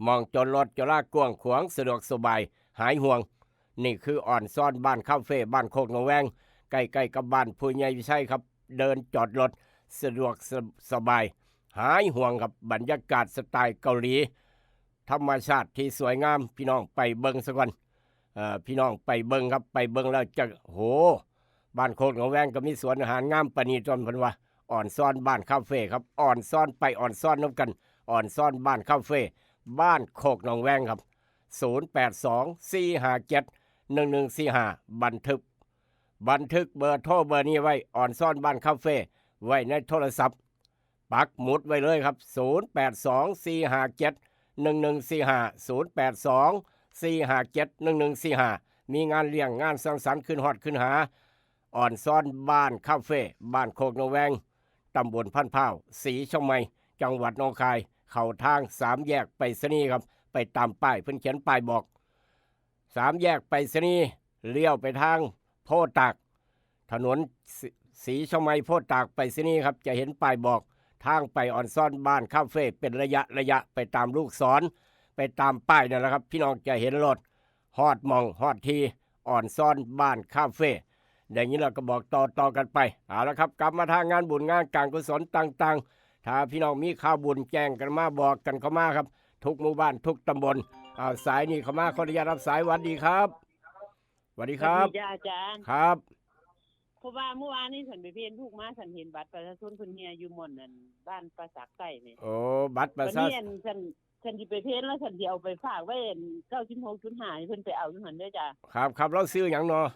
หม่องจอดรถจอดลากว้างขวาง สะดวกสบาย หายห่วง นี่คืออ่อนซ่อนบ้านคาเฟ่ บ้านโคกหนองแวง ใกล้ๆ กับบ้านผู้ใหญ่วิชัยครับ เดินจอดรถสะดวกสบาย หายห่วงครับ บรรยากาศสไตล์เกาหลี ธรรมชาติที่สวยงาม พี่น้องไปเบิ่งซะก่อน เอ่อ พี่น้องไปเบิ่งครับ ไปเบิ่งแล้วจะ โห บ้านโคกหนองแวงก็มีสวนอาหารงามปานนี้ตนเพิ่นว่า อ่อนซ่อนบ้านคาเฟ่ครับ อ่อนซ่อนไปอ่อนซ่อนนำกัน อ่อนซ่อนบ้านคาเฟ่ บ้านโคกหนองแวงครับ ศูนย์แปดสอง สี่ห้าเจ็ด หนึ่งหนึ่งสี่ห้า บันทึก บันทึกเบอร์โทรเบอร์นี้ไว้ ออนซอนบ้านคาเฟ่ ไว้ในโทรศัพท์ ปักหมุดไว้เลยครับ ศูนย์แปดสอง สี่ห้าเจ็ด หนึ่งหนึ่งสี่ห้า ศูนย์แปดสอง สี่ห้าเจ็ด หนึ่งหนึ่งสี่ห้า มีงานเลี้ยงงานสังสรรค์ ขึ้นฮอดขึ้นหา ออนซอนบ้านคาเฟ่ บ้านโคกนกแวง ตำบลพันพร้าว ศรีเชียงใหม่ จังหวัดหนองคาย เข้าทางสามแยกไปรษณีย์ครับ ไปตามป้ายเพิ่นเขียนป้ายบอก สามแยกไปรษณีย์ เลี้ยวไปทางโพธิ์ตาก ถนนศรีศรีเชียงใหม่ โพธิ์ตากไปรษณีย์ครับ จะเห็นป้ายบอกทางไปออนซอนบ้านคาเฟ่ เป็นระยะระยะ ไปตามลูกศร ไปตามป้ายนั่นแหละครับ พี่น้องจะเห็นรถ ฮอดหม่องฮอดที่ ออนซอนบ้านคาเฟ่ ได้ยินแล้วก็บอกต่อๆกันไป เอาละครับ กลับมาทางงานบุญงานการกุศลต่างๆ ถ้าพี่น้องมีข่าวบุญแจ้งกันมา บอกกันเข้ามาครับ ทุกหมู่บ้านทุกตำบล เอาสายนี้เข้ามา ขออนุญาตรับสาย หวัดดีครับ หวัดดีครับ สวัสดีจ้าอาจารย์ ครับ เพราะว่าเมื่อวานนี้ฉันไปเพลนลูกมา ฉันเห็นบัตรประชาชนเพิ่นเหี่ยอยู่หม่องนั่น บ้านปราสาทใต้นี่ โอ้ บัตรประชา วันนี้อันฉัน ฉันสิไปเพลนแล้วฉันสิเอาไปฝากไว้อัน เก้าสิบหกจุดห้า ให้เพิ่นไปเอาอยู่หั่นเด้อจ้า ครับ ครับ เราชื่อหยังเนาะ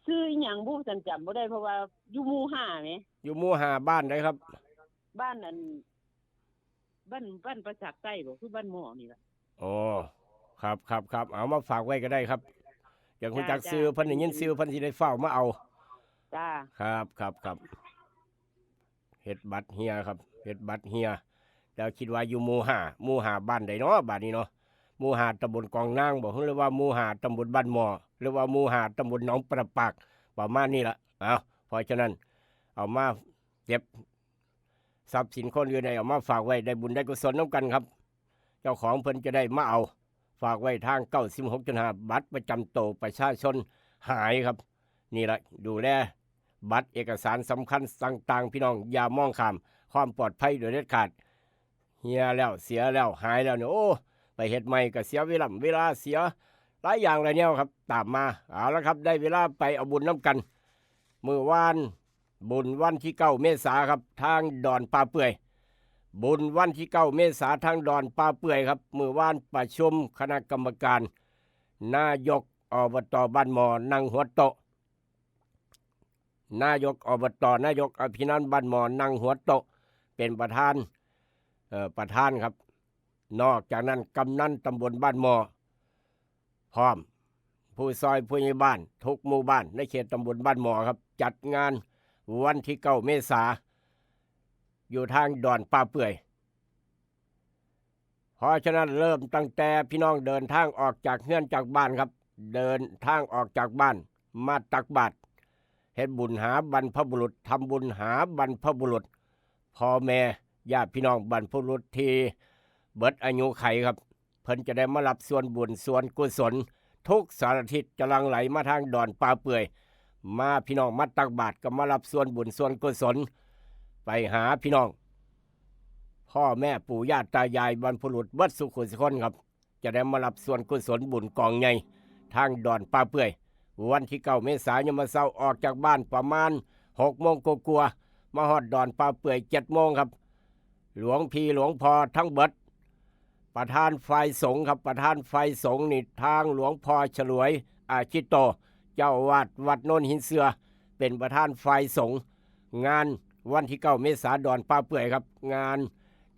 ชื่ออีหยังบุ ฉันจำบ่ได้ เพราะว่าอยู่หมู่ห้าแหม อยู่หมู่ห้า บ้านใดครับ บ้านอัน บ้าน บ้านปราสาทใต้บ่ คือบ้านหม้อนี่ล่ะ อ๋อ ครับ ครับ ครับ เอามาฝากไว้ก็ได้ครับ อยากรู้จัก จ้า ชื่อ จ้า เพิ่นได้ยินชื่อเพิ่นสิได้ฟ้าวมาเอา จ้า ครับ ครับ ครับ เฮ็ดบัตรเหี่ยครับ เฮ็ดบัตรเหี่ย แล้วคิดว่าอยู่หมู่ห้า หมู่ห้า บ้านใดเนาะ บาดนี้เนาะ หมู่ห้า ตำบลกองนางบ่ หรือว่าหมู่ห้า ตำบลบ้านหม้อ หรือว่าหมู่ห้า ตำบลหนองประปาก ประมาณนี้ล่ะ เอา เพราะฉะนั้น เอามาเก็บ ทรัพย์สินคนอื่นให้เอามาฝากไว้ ได้บุญได้กุศลนำกันครับ เจ้าของเพิ่นจะได้มาเอา ฝากไว้ทาง เก้าสิบหกจุดห้า บัตรประจำตัวประชาชนหายครับ นี่ล่ะ ดูแลบัตรเอกสารสำคัญต่างๆ พี่น้องอย่ามองข้าม ความปลอดภัยโดยเด็ดขาด เหี่ยแล้ว เสียแล้ว หายแล้วเนี่ย โอ้ ไปเฮ็ดใหม่ก็เสียเวลา เวลาเสีย หลายอย่างหลายแนวครับ ตามมา เอาละครับ ได้เวลาไปเอาบุญนำกัน มื้อวาน บุญวันที่เก้าเมษาครับ ทางดอนป่าเปื่อย บุญวันที่เก้าเมษา ทางดอนป่าเปื่อยครับ มื้อวานประชุมคณะกรรมการ นายก อบต บ้านหม้อ นั่งหัวโต๊ะ นายก อบต นายกอภินันท์ บ้านหม้อ นั่งหัวโต๊ะ เป็นประธาน เอ่อ ประธานครับ นอกจากนั้น กำนันตำบลบ้านหม้อ พร้อม ผู้ซอยผู้ใหญ่บ้าน ทุกหมู่บ้านในเขตตำบลบ้านหม้อครับ จัดงานวันที่เก้าเมษา อยู่ทางดอนป่าเปื่อย เพราะฉะนั้นเริ่มตั้งแต่พี่น้องเดินทางออกจากเฮือนจากบ้านครับ เดินทางออกจากบ้าน มาตักบาตร เฮ็ดบุญหาบรรพบุรุษ ทำบุญหาบรรพบุรุษ พ่อแม่ญาติพี่น้องบรรพบุรุษที่เบิดอายุไขครับ เพิ่นจะได้มารับส่วนบุญส่วนกุศล ทุกสารทิศจะหลั่งไหลมาทางดอนป่าเปื่อย มาพี่น้องมาตักบาตรก็มารับส่วนบุญส่วนกุศล ไปหาพี่น้อง พ่อแม่ปู่ย่าตายายบรรพบุรุษเบิดสุขุสุคนครับ จะได้มารับส่วนกุศลบุญกองใหญ่ ทางดอนป่าเปื่อย วันที่เก้าเมษายน ยามมื้อเช้าออกจากบ้านประมาณหกโมงกว่าๆ มาฮอดดอนป่าเปื่อยเจ็ดโมงครับ หลวงพี่หลวงพ่อทั้งเบิด ประธานฝ่ายสงฆ์ครับ ประธานฝ่ายสงฆ์นี่ทางหลวงพ่อฉลวย อาชิโต เจ้าอาวาสวัดโนนหินเสือ เป็นประธานฝ่ายสงฆ์ งานวันที่เก้าเมษา ดอนป่าเปื่อยครับ งาน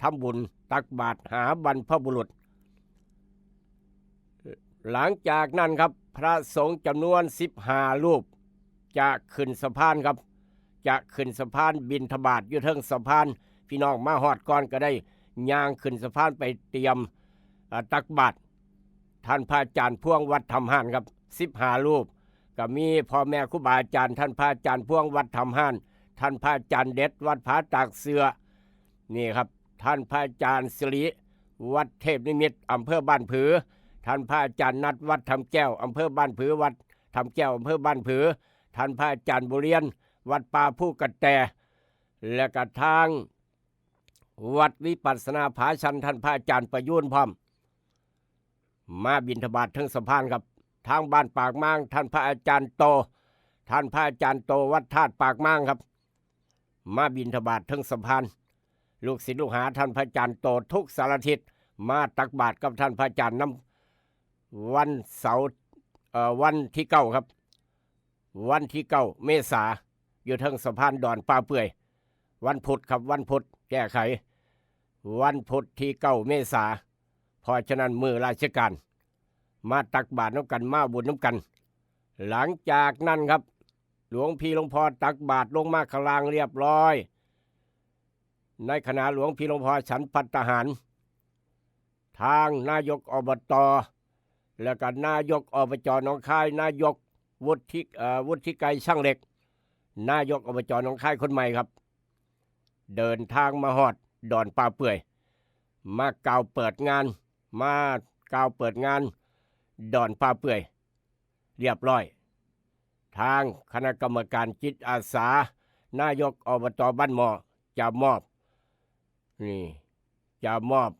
ทำบุญตักบาตรหาบรรพบุรุษ หลังจากนั้นครับ พระสงฆ์จำนวนสิบห้ารูป จะขึ้นสะพานครับ จะขึ้นสะพานบิณฑบาตอยู่เทิงสะพาน พี่น้องมาฮอดก่อนก็ได้ย่างขึ้นสะพานไปเตรียม เอ่อ ตักบาตร ท่านพระอาจารย์พวงวัดถ้ำฮ้านครับ สิบห้ารูป ก็มีพ่อแม่ครูบาอาจารย์ ท่านพระอาจารย์พวงวัดถ้ำฮ้าน ท่านพระอาจารย์เด็ดวัดผาตากเสือ นี่ครับ ท่านพระอาจารย์สิริ วัดเทพนิมิตร อำเภอบ้านผือ ท่านพระอาจารย์นัดวัดถ้ำแก้ว อำเภอบ้านผือ วัดถ้ำแก้ว อำเภอบ้านผือ ท่านพระอาจารย์บุเรียน วัดป่าภูกระแต และกระทั่งวัดวิปัสสนาผาชัน ท่านพระอาจารย์ประยูนพร้อม มาบิณฑบาตเทิงสะพานครับ ทางบ้านปากมาง ท่านพระอาจารย์โต ท่านพระอาจารย์โตวัดธาตุปากมางครับ มาบิณฑบาตเทิงสะพาน ลูกศิษย์ลูกหาท่านพระอาจารย์โตทุกสารทิศ มาตักบาตรกับท่านพระอาจารย์นำ วันเสาร์ เอ่อ วันที่เก้าครับ วันที่เก้าเมษา อยู่เทิงสะพานดอนป่าเปื่อย วันพุธครับ วันพุธแก้ไข วันพุธที่เก้าเมษา เพราะฉะนั้นมื้อราชการ มาตักบาตรนำกัน มาบุญนำกัน หลังจากนั้นครับ หลวงพี่หลวงพ่อตักบาตรลงมาข้างล่างเรียบร้อย ในขณะหลวงพี่หลวงพ่อฉันภัตตาหาร ทางนายกอบต แล้วก็นายกอบจหนองคาย นายกวุฒิ เอ่อ วุฒิไกรช่างเหล็ก นายกอบจหนองคายคนใหม่ครับ เดินทางมาฮอดดอนป่าเปื่อย มากล่าวเปิดงาน มากล่าวเปิดงานดอนป่าเปื่อย เรียบร้อย ทางคณะกรรมการจิตอาสา นายกอบตบ้านหม้อ จะมอบ นี่ จะมอบ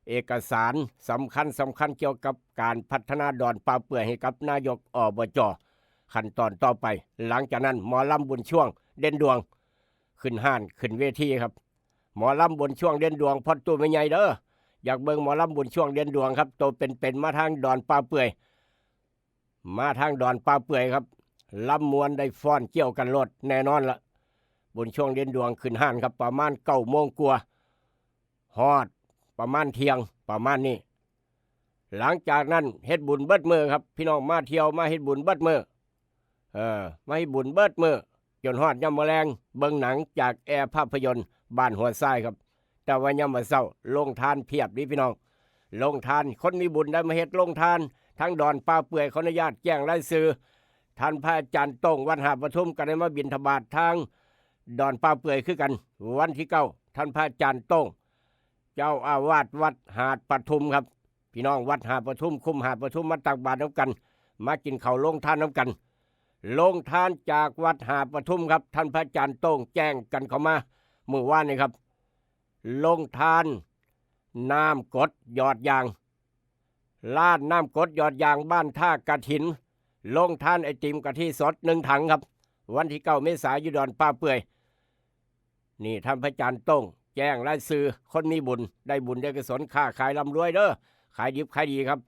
เอกสารสำคัญสำคัญเกี่ยวกับการพัฒนาดอนป่าเปื่อยให้กับนายกอบจ ขั้นตอนต่อไป หลังจากนั้นหมอลำบุญช่วงเด่นดวง ขึ้นฮ้านขึ้นเวทีครับ หมอลำบุญช่วงเด่นดวง พ่อตู้แม่ใหญ่เด้อ อยากเบิ่งหมอลำบุญช่วงเด่นดวงครับ โตเป็นๆ มาทางดอนป่าเปื่อย มาทางดอนป่าเปื่อยครับ ลำม่วนได้ฟ้อนเกี่ยวกันโลดแน่นอนละ บุญช่วงเด่นดวงขึ้นฮ้านครับ ประมาณเก้าโมงกว่า ฮอดประมาณเที่ยง ประมาณนี้ หลังจากนั้นเฮ็ดบุญเบิดมื้อครับ พี่น้องมาเที่ยวมาเฮ็ดบุญเบิดมื้อ เออ มาเฮ็ดบุญเบิดมื้อ จนฮอดยามมื้อแลง เบิ่งหนังจากแอร์ภาพยนตร์บ้านหัวทรายครับ แต่ว่ายามมื้อเช้า โรงทานเพียบเด้พี่น้อง โรงทาน คนมีบุญได้มาเฮ็ดโรงทาน ทั้งดอนป่าเปื่อย ขออนุญาตแจ้งรายชื่อ ท่านพระอาจารย์โต้ง วัดหาดปทุม ก็ได้มาบิณฑบาตทางดอนป่าเปื่อยคือกัน วันที่เก้า ท่านพระอาจารย์โต้ง เจ้าอาวาสวัดหาดปทุมครับ พี่น้องวัดหาดปทุม คุ้มหาดปทุม มาตักบาตรนำกัน มากินข้าวโรงทานนำกัน โรงทานจากวัดหาดปทุมครับ ท่านพระอาจารย์โต้งแจ้งกันเข้ามามื้อวานนี้ครับ โรงทานน้ำกรดหยอดยาง ร้านน้ำกรดหยอดยางบ้านท่ากระถิน โรงทานไอติมกะทิสดหนึ่งถังครับ วันที่เก้าเมษายน อยู่ดอนป่าเปื่อย นี่ท่านพระอาจารย์โต้ง แจ้งรายชื่อคนมีบุญ ได้บุญได้กุศล ค้าขายร่ำรวยเด้อ ขายดิบขายดีครับ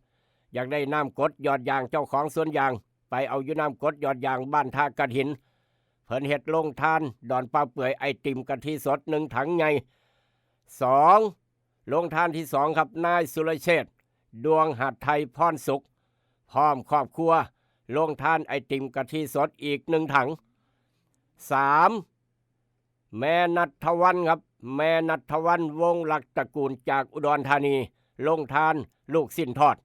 อยากได้น้ำกรดหยอดยาง เจ้าของสวนยาง ไปเอาอยู่น้ำกรดหยอดยางบ้านท่ากระถิน เพิ่นเฮ็ดโรงทานดอนป่าเปื่อย ไอติมกะทิสดหนึ่งถังใหญ่ สอง โรงทานที่สองครับ นายสุรเชษฐ์ ดวงหาไทยพรสุข พร้อมครอบครัว โรงทานไอติมกะทิสดอีกหนึ่งถัง สาม แม่ณัฐวรรณครับ แม่ณัฐวรรณ วงศ์ลักษณ์ตระกูล จากอุดรธานี โรงทานลูกชิ้นทอด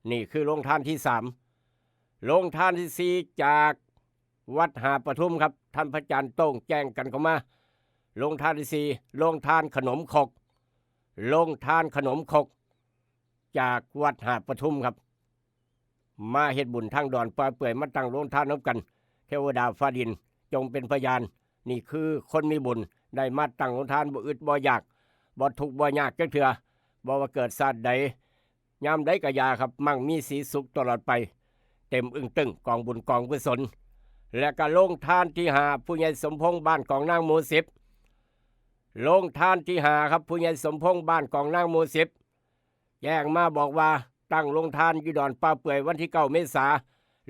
นี่คือโรงทานที่สาม โรงทานที่สี่ จากวัดหาดปทุมครับ ท่านพระอาจารย์โต้งแจ้งกันเข้ามา โรงทานที่สี่ โรงทานขนมครก โรงทานขนมครก จากวัดหาดปทุมครับ มาเฮ็ดบุญทางดอนป่าเปื่อย มาตั้งโรงทานนำกัน เทวดาฟ้าดินจงเป็นพยาน นี่คือคนมีบุญ ได้มาตั้งโรงทาน บ่อึดบ่อยาก บ่ทุกข์บ่ยากจักเทื่อ บ่ว่าเกิดชาติใด ยามใดก็อย่าครับ มั่งมีสีสุขตลอดไป เต็มอึ้งตึงกองบุญกองกุศล และก็โรงทานที่ห้า ผู้ใหญ่สมพงษ์ บ้านกองนางหมู่สิบ โรงทานที่ห้าครับ ผู้ใหญ่สมพงษ์ บ้านกองนางหมู่สิบ แจ้งมาบอกว่าตั้งโรงทานอยู่ดอนป่าเปื่อย วันที่เก้าเมษา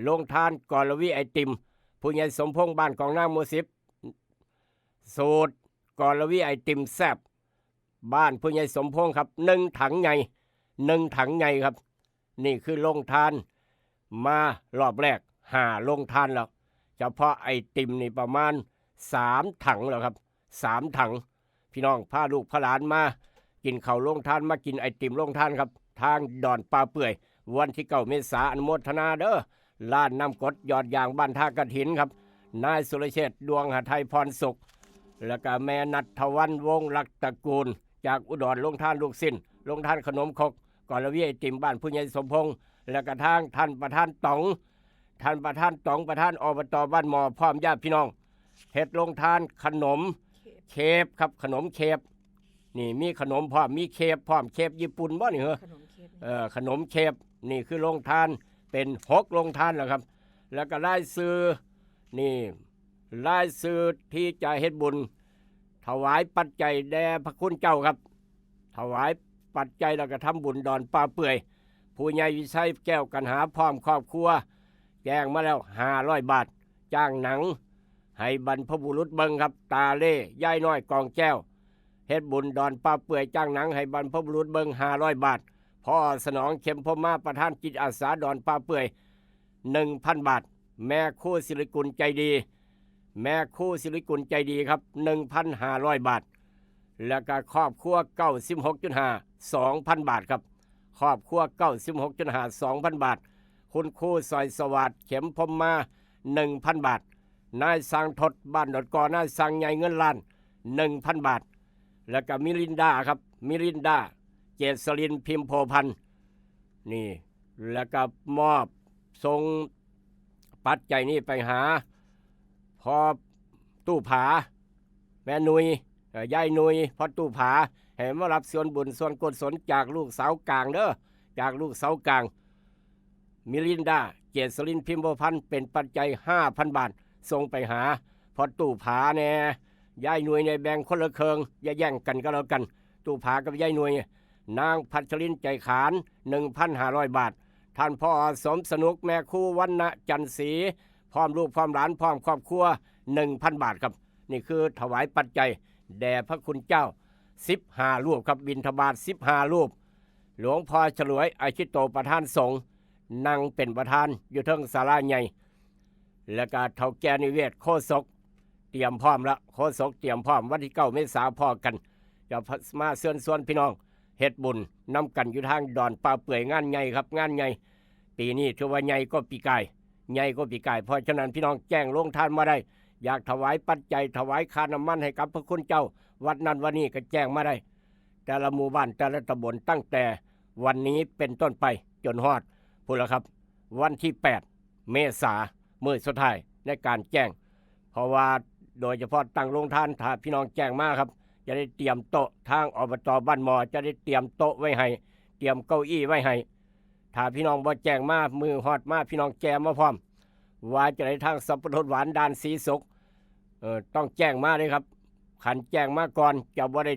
โรงทานกรวีไอติม ผู้ใหญ่สมพงษ์ บ้านกองนางหมู่สิบ สูตรกรวีไอติมแซ่บ บ้านผู้ใหญ่สมพงษ์ครับ หนึ่งถังใหญ่ หนึ่งถังใหญ่ครับ นี่คือโรงทาน มารอบแรก ห้าโรงทานแล้ว เฉพาะไอติมนี่ประมาณสามถังแล้วครับ สามถัง พี่น้องพาลูกพาหลานมากินข้าวโรงทาน มากินไอติมโรงทานครับ ทางดอนป่าเปื่อย วันที่เก้าเมษา อนุโมทนาเด้อ ร้านน้ำกรดหยอดยางบ้านท่ากระถินครับ นายสุรเชษฐ์ ดวงหาไทยพรสุข แล้วก็แม่ณัฐวรรณ วงศ์ลักษณ์ตระกูล จากอุดร โรงทานลูกชิ้น โรงทานขนมครก กรวีไอติม บ้านผู้ใหญ่สมพงษ์ แล้วก็ทางท่านประธานต๋อง ท่านประธานต๋อง ประธานอบตบ้านหม้อ พร้อมญาติพี่น้อง เฮ็ดโรงทานขนมเคปครับ ขนมเคป นี่มีขนมพร้อม มีเคปพร้อม เคปญี่ปุ่นบ่นี่เหรอ ขนมเคป เอ่อ ขนมเคป นี่คือโรงทาน เป็นหกโรงทานแล้วครับ แล้วก็รายชื่อ นี่ รายชื่อที่จะเฮ็ดบุญ ถวายปัจจัยแด่พระคุณเจ้าครับ ถวายปัจจัยแล้วก็ทำบุญดอนป่าเปื่อย ผู้ใหญ่วิชัยแก้วกันหาพร้อมครอบครัว แจ้งมาแล้วห้าร้อยบาท จ้างหนังให้บรรพบุรุษเบิ่งครับ ตาเล่ ยายน้อยกองแก้ว เฮ็ดบุญดอนป่าเปื่อย จ้างหนังให้บรรพบุรุษเบิ่งห้าร้อยบาท พ่อสนอง เข็มพรหมมา ประธานจิตอาสาดอนป่าเปื่อย หนึ่งพันบาท แม่ครูสิริกุลใจดี แม่ครูสิริกุลใจดีครับ หนึ่งพันห้าร้อยบาท แล้วก็ครอบครัวเก้าสิบหกจุดห้า สองพันบาทครับ ครอบครัวเก้าสิบหกจุดห้า สองพันบาท คุณครูสอยสวัสดิ์ เข็มพรหมมา หนึ่งพันบาท นายสังทด บ้านดอนกอ นายสังใหญ่เงินล้าน หนึ่งพันบาท แล้วก็มิลินดาครับ มิลินดา เกษริน พิมโพพันธ์ นี่ แล้วก็มอบส่งปัจจัยนี้ไปหา พ่อตู้ผา แม่นุย เอ่อ ยายนุย พ่อตู้ผา ให้มารับส่วนบุญส่วนกุศลจากลูกสาวกลางเด้อ จากลูกสาวกลาง มิลินดา เกษริน พิมโพพันธ์ เป็นปัจจัยห้าพันบาท ส่งไปหา พ่อตู้ผาแน่ ยายนุยในแบ่งคนละเคิง อย่าแย่งกันก็แล้วกัน ตู้ผากับยายนุย นางพัชริน ใจขาน หนึ่งพันห้าร้อยบาท ท่านพ่อสมสนุก แม่ครูวรรณจันทร์ศรี พร้อมลูกพร้อมหลานพร้อมครอบครัว หนึ่งพันบาทครับ นี่คือถวายปัจจัยแด่พระคุณเจ้า สิบห้ารูปครับ บิณฑบาต สิบห้ารูป หลวงพ่อฉลวย อาชิโต ประธานสงฆ์ นั่งเป็นประธานอยู่เทิงศาลาใหญ่ แล้วก็เฒ่าแก่นิเวศ โฆษก เตรียมพร้อมละ โฆษกเตรียมพร้อม วันที่เก้าเมษาพ้อกัน จะมาเชิญชวนพี่น้องเฮ็ดบุญนำกันอยู่ทางดอนป่าเปื่อย งานใหญ่ครับ งานใหญ่ ปีนี้ถือว่าใหญ่กว่าปีกาย ใหญ่กว่าปีกาย เพราะฉะนั้นพี่น้องแจ้งโรงทานมาได้ อยากถวายปัจจัย ถวายค่าน้ำมันให้กับพระคุณเจ้า วัดนั้นวัดนี้ก็แจ้งมาได้ แต่ละหมู่บ้าน แต่ละตำบล ตั้งแต่วันนี้เป็นต้นไปจนฮอดพู้นละครับ วันที่แปดเมษา มื้อสุดท้ายในการแจ้ง เพราะว่าโดยเฉพาะตั้งโรงทาน ถ้าพี่น้องแจ้งมาครับ จะได้เตรียมโต๊ะ ทาง อบต บ้านหม้อ จะได้เตรียมโต๊ะไว้ให้ เตรียมเก้าอี้ไว้ให้ ถ้าพี่น้องบ่แจ้งมา มื้อฮอดมา พี่น้องแจ้งมาพร้อม ว่าจะได้ทางสับปะรดหวานด่านสีสุข เอ่อ ต้องแจ้งมาเลยครับ คันแจ้งมาก่อนจะบ่ได้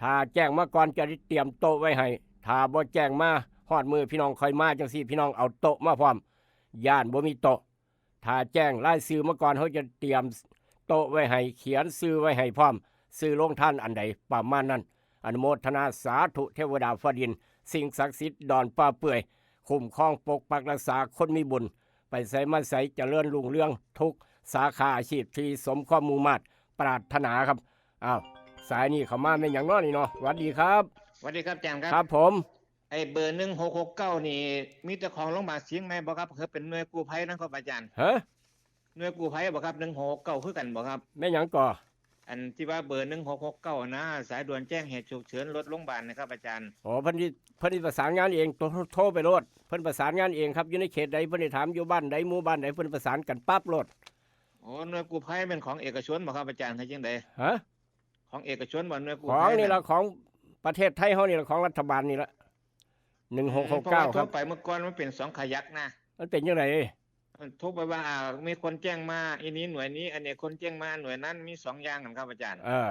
ถ้าแจ้งมาก่อนจะได้เตรียมโต๊ะไว้ให้ ถ้าบ่แจ้งมาฮอดมื้อพี่น้องค่อยมาจังซี้ พี่น้องเอาโต๊ะมาพร้อม ย้านบ่มีโต๊ะ ถ้าแจ้งรายชื่อมาก่อน เฮาจะเตรียมโต๊ะไว้ให้ เขียนชื่อไว้ให้พร้อม ชื่อโรงทานอันใด ประมาณนั้น อนุโมทนาสาธุ เทวดาฟ้าดิน สิ่งศักดิ์สิทธิ์ดอนป่าเปื่อย คุ้มครองปกปักรักษาคนมีบุญ ไปไสมาไสเจริญรุ่งเรือง ทุกสาขาอาชีพที่สมความมุ่งมาดปรารถนาครับ อ้าว สายนี้เข้ามาแม่นหยังน้อนี่เนาะ สวัสดีครับ สวัสดีครับอาจารย์ครับ ครับผม ไอ้เบอร์หนึ่งหกหกเก้านี่ มีแต่ของโรงพยาบาลเชียงใหม่บ่ครับ คือเป็นหน่วยกู้ภัยนะครับอาจารย์ ฮะ หน่วยกู้ภัยบ่ครับ หนึ่งหกหกเก้า คือกันบ่ครับ แม่นหยังก่อ อันที่ว่าเบอร์หนึ่งหกหกเก้านะ สายด่วนแจ้งเหตุฉุกเฉินรถโรงพยาบาลนะครับอาจารย์ อ๋อ เพิ่นสิ เพิ่นสิประสานงานเอง โทร โทรไปโลด เพิ่นประสานงานเองครับ อยู่ในเขตใด เพิ่นได้ถามอยู่บ้านใด หมู่บ้านใด เพิ่นประสานกันปั๊บโลด โอ้ หน่วยกู้ภัยเป็นของเอกชนบ่ครับอาจารย์ คือจังใด ฮะ ของเอกชนบ่ หน่วยกู้ ของ ภัย นี่ นั่น ละ ของประเทศไทยเฮานี่ละ ของรัฐบาลนี่ละ หนึ่งหกหกเก้า อืม เพราะว่า ครับ โทรไปเมื่อก่อนมันเป็นสองขยักนะ มันเป็นจังได มันโทรไปว่า อ่า มีคนแจ้งมา อีนี้หน่วยนี้ อันนี้คนแจ้งมาหน่วยนั้น มีสองอย่างกันครับอาจารย์ เออ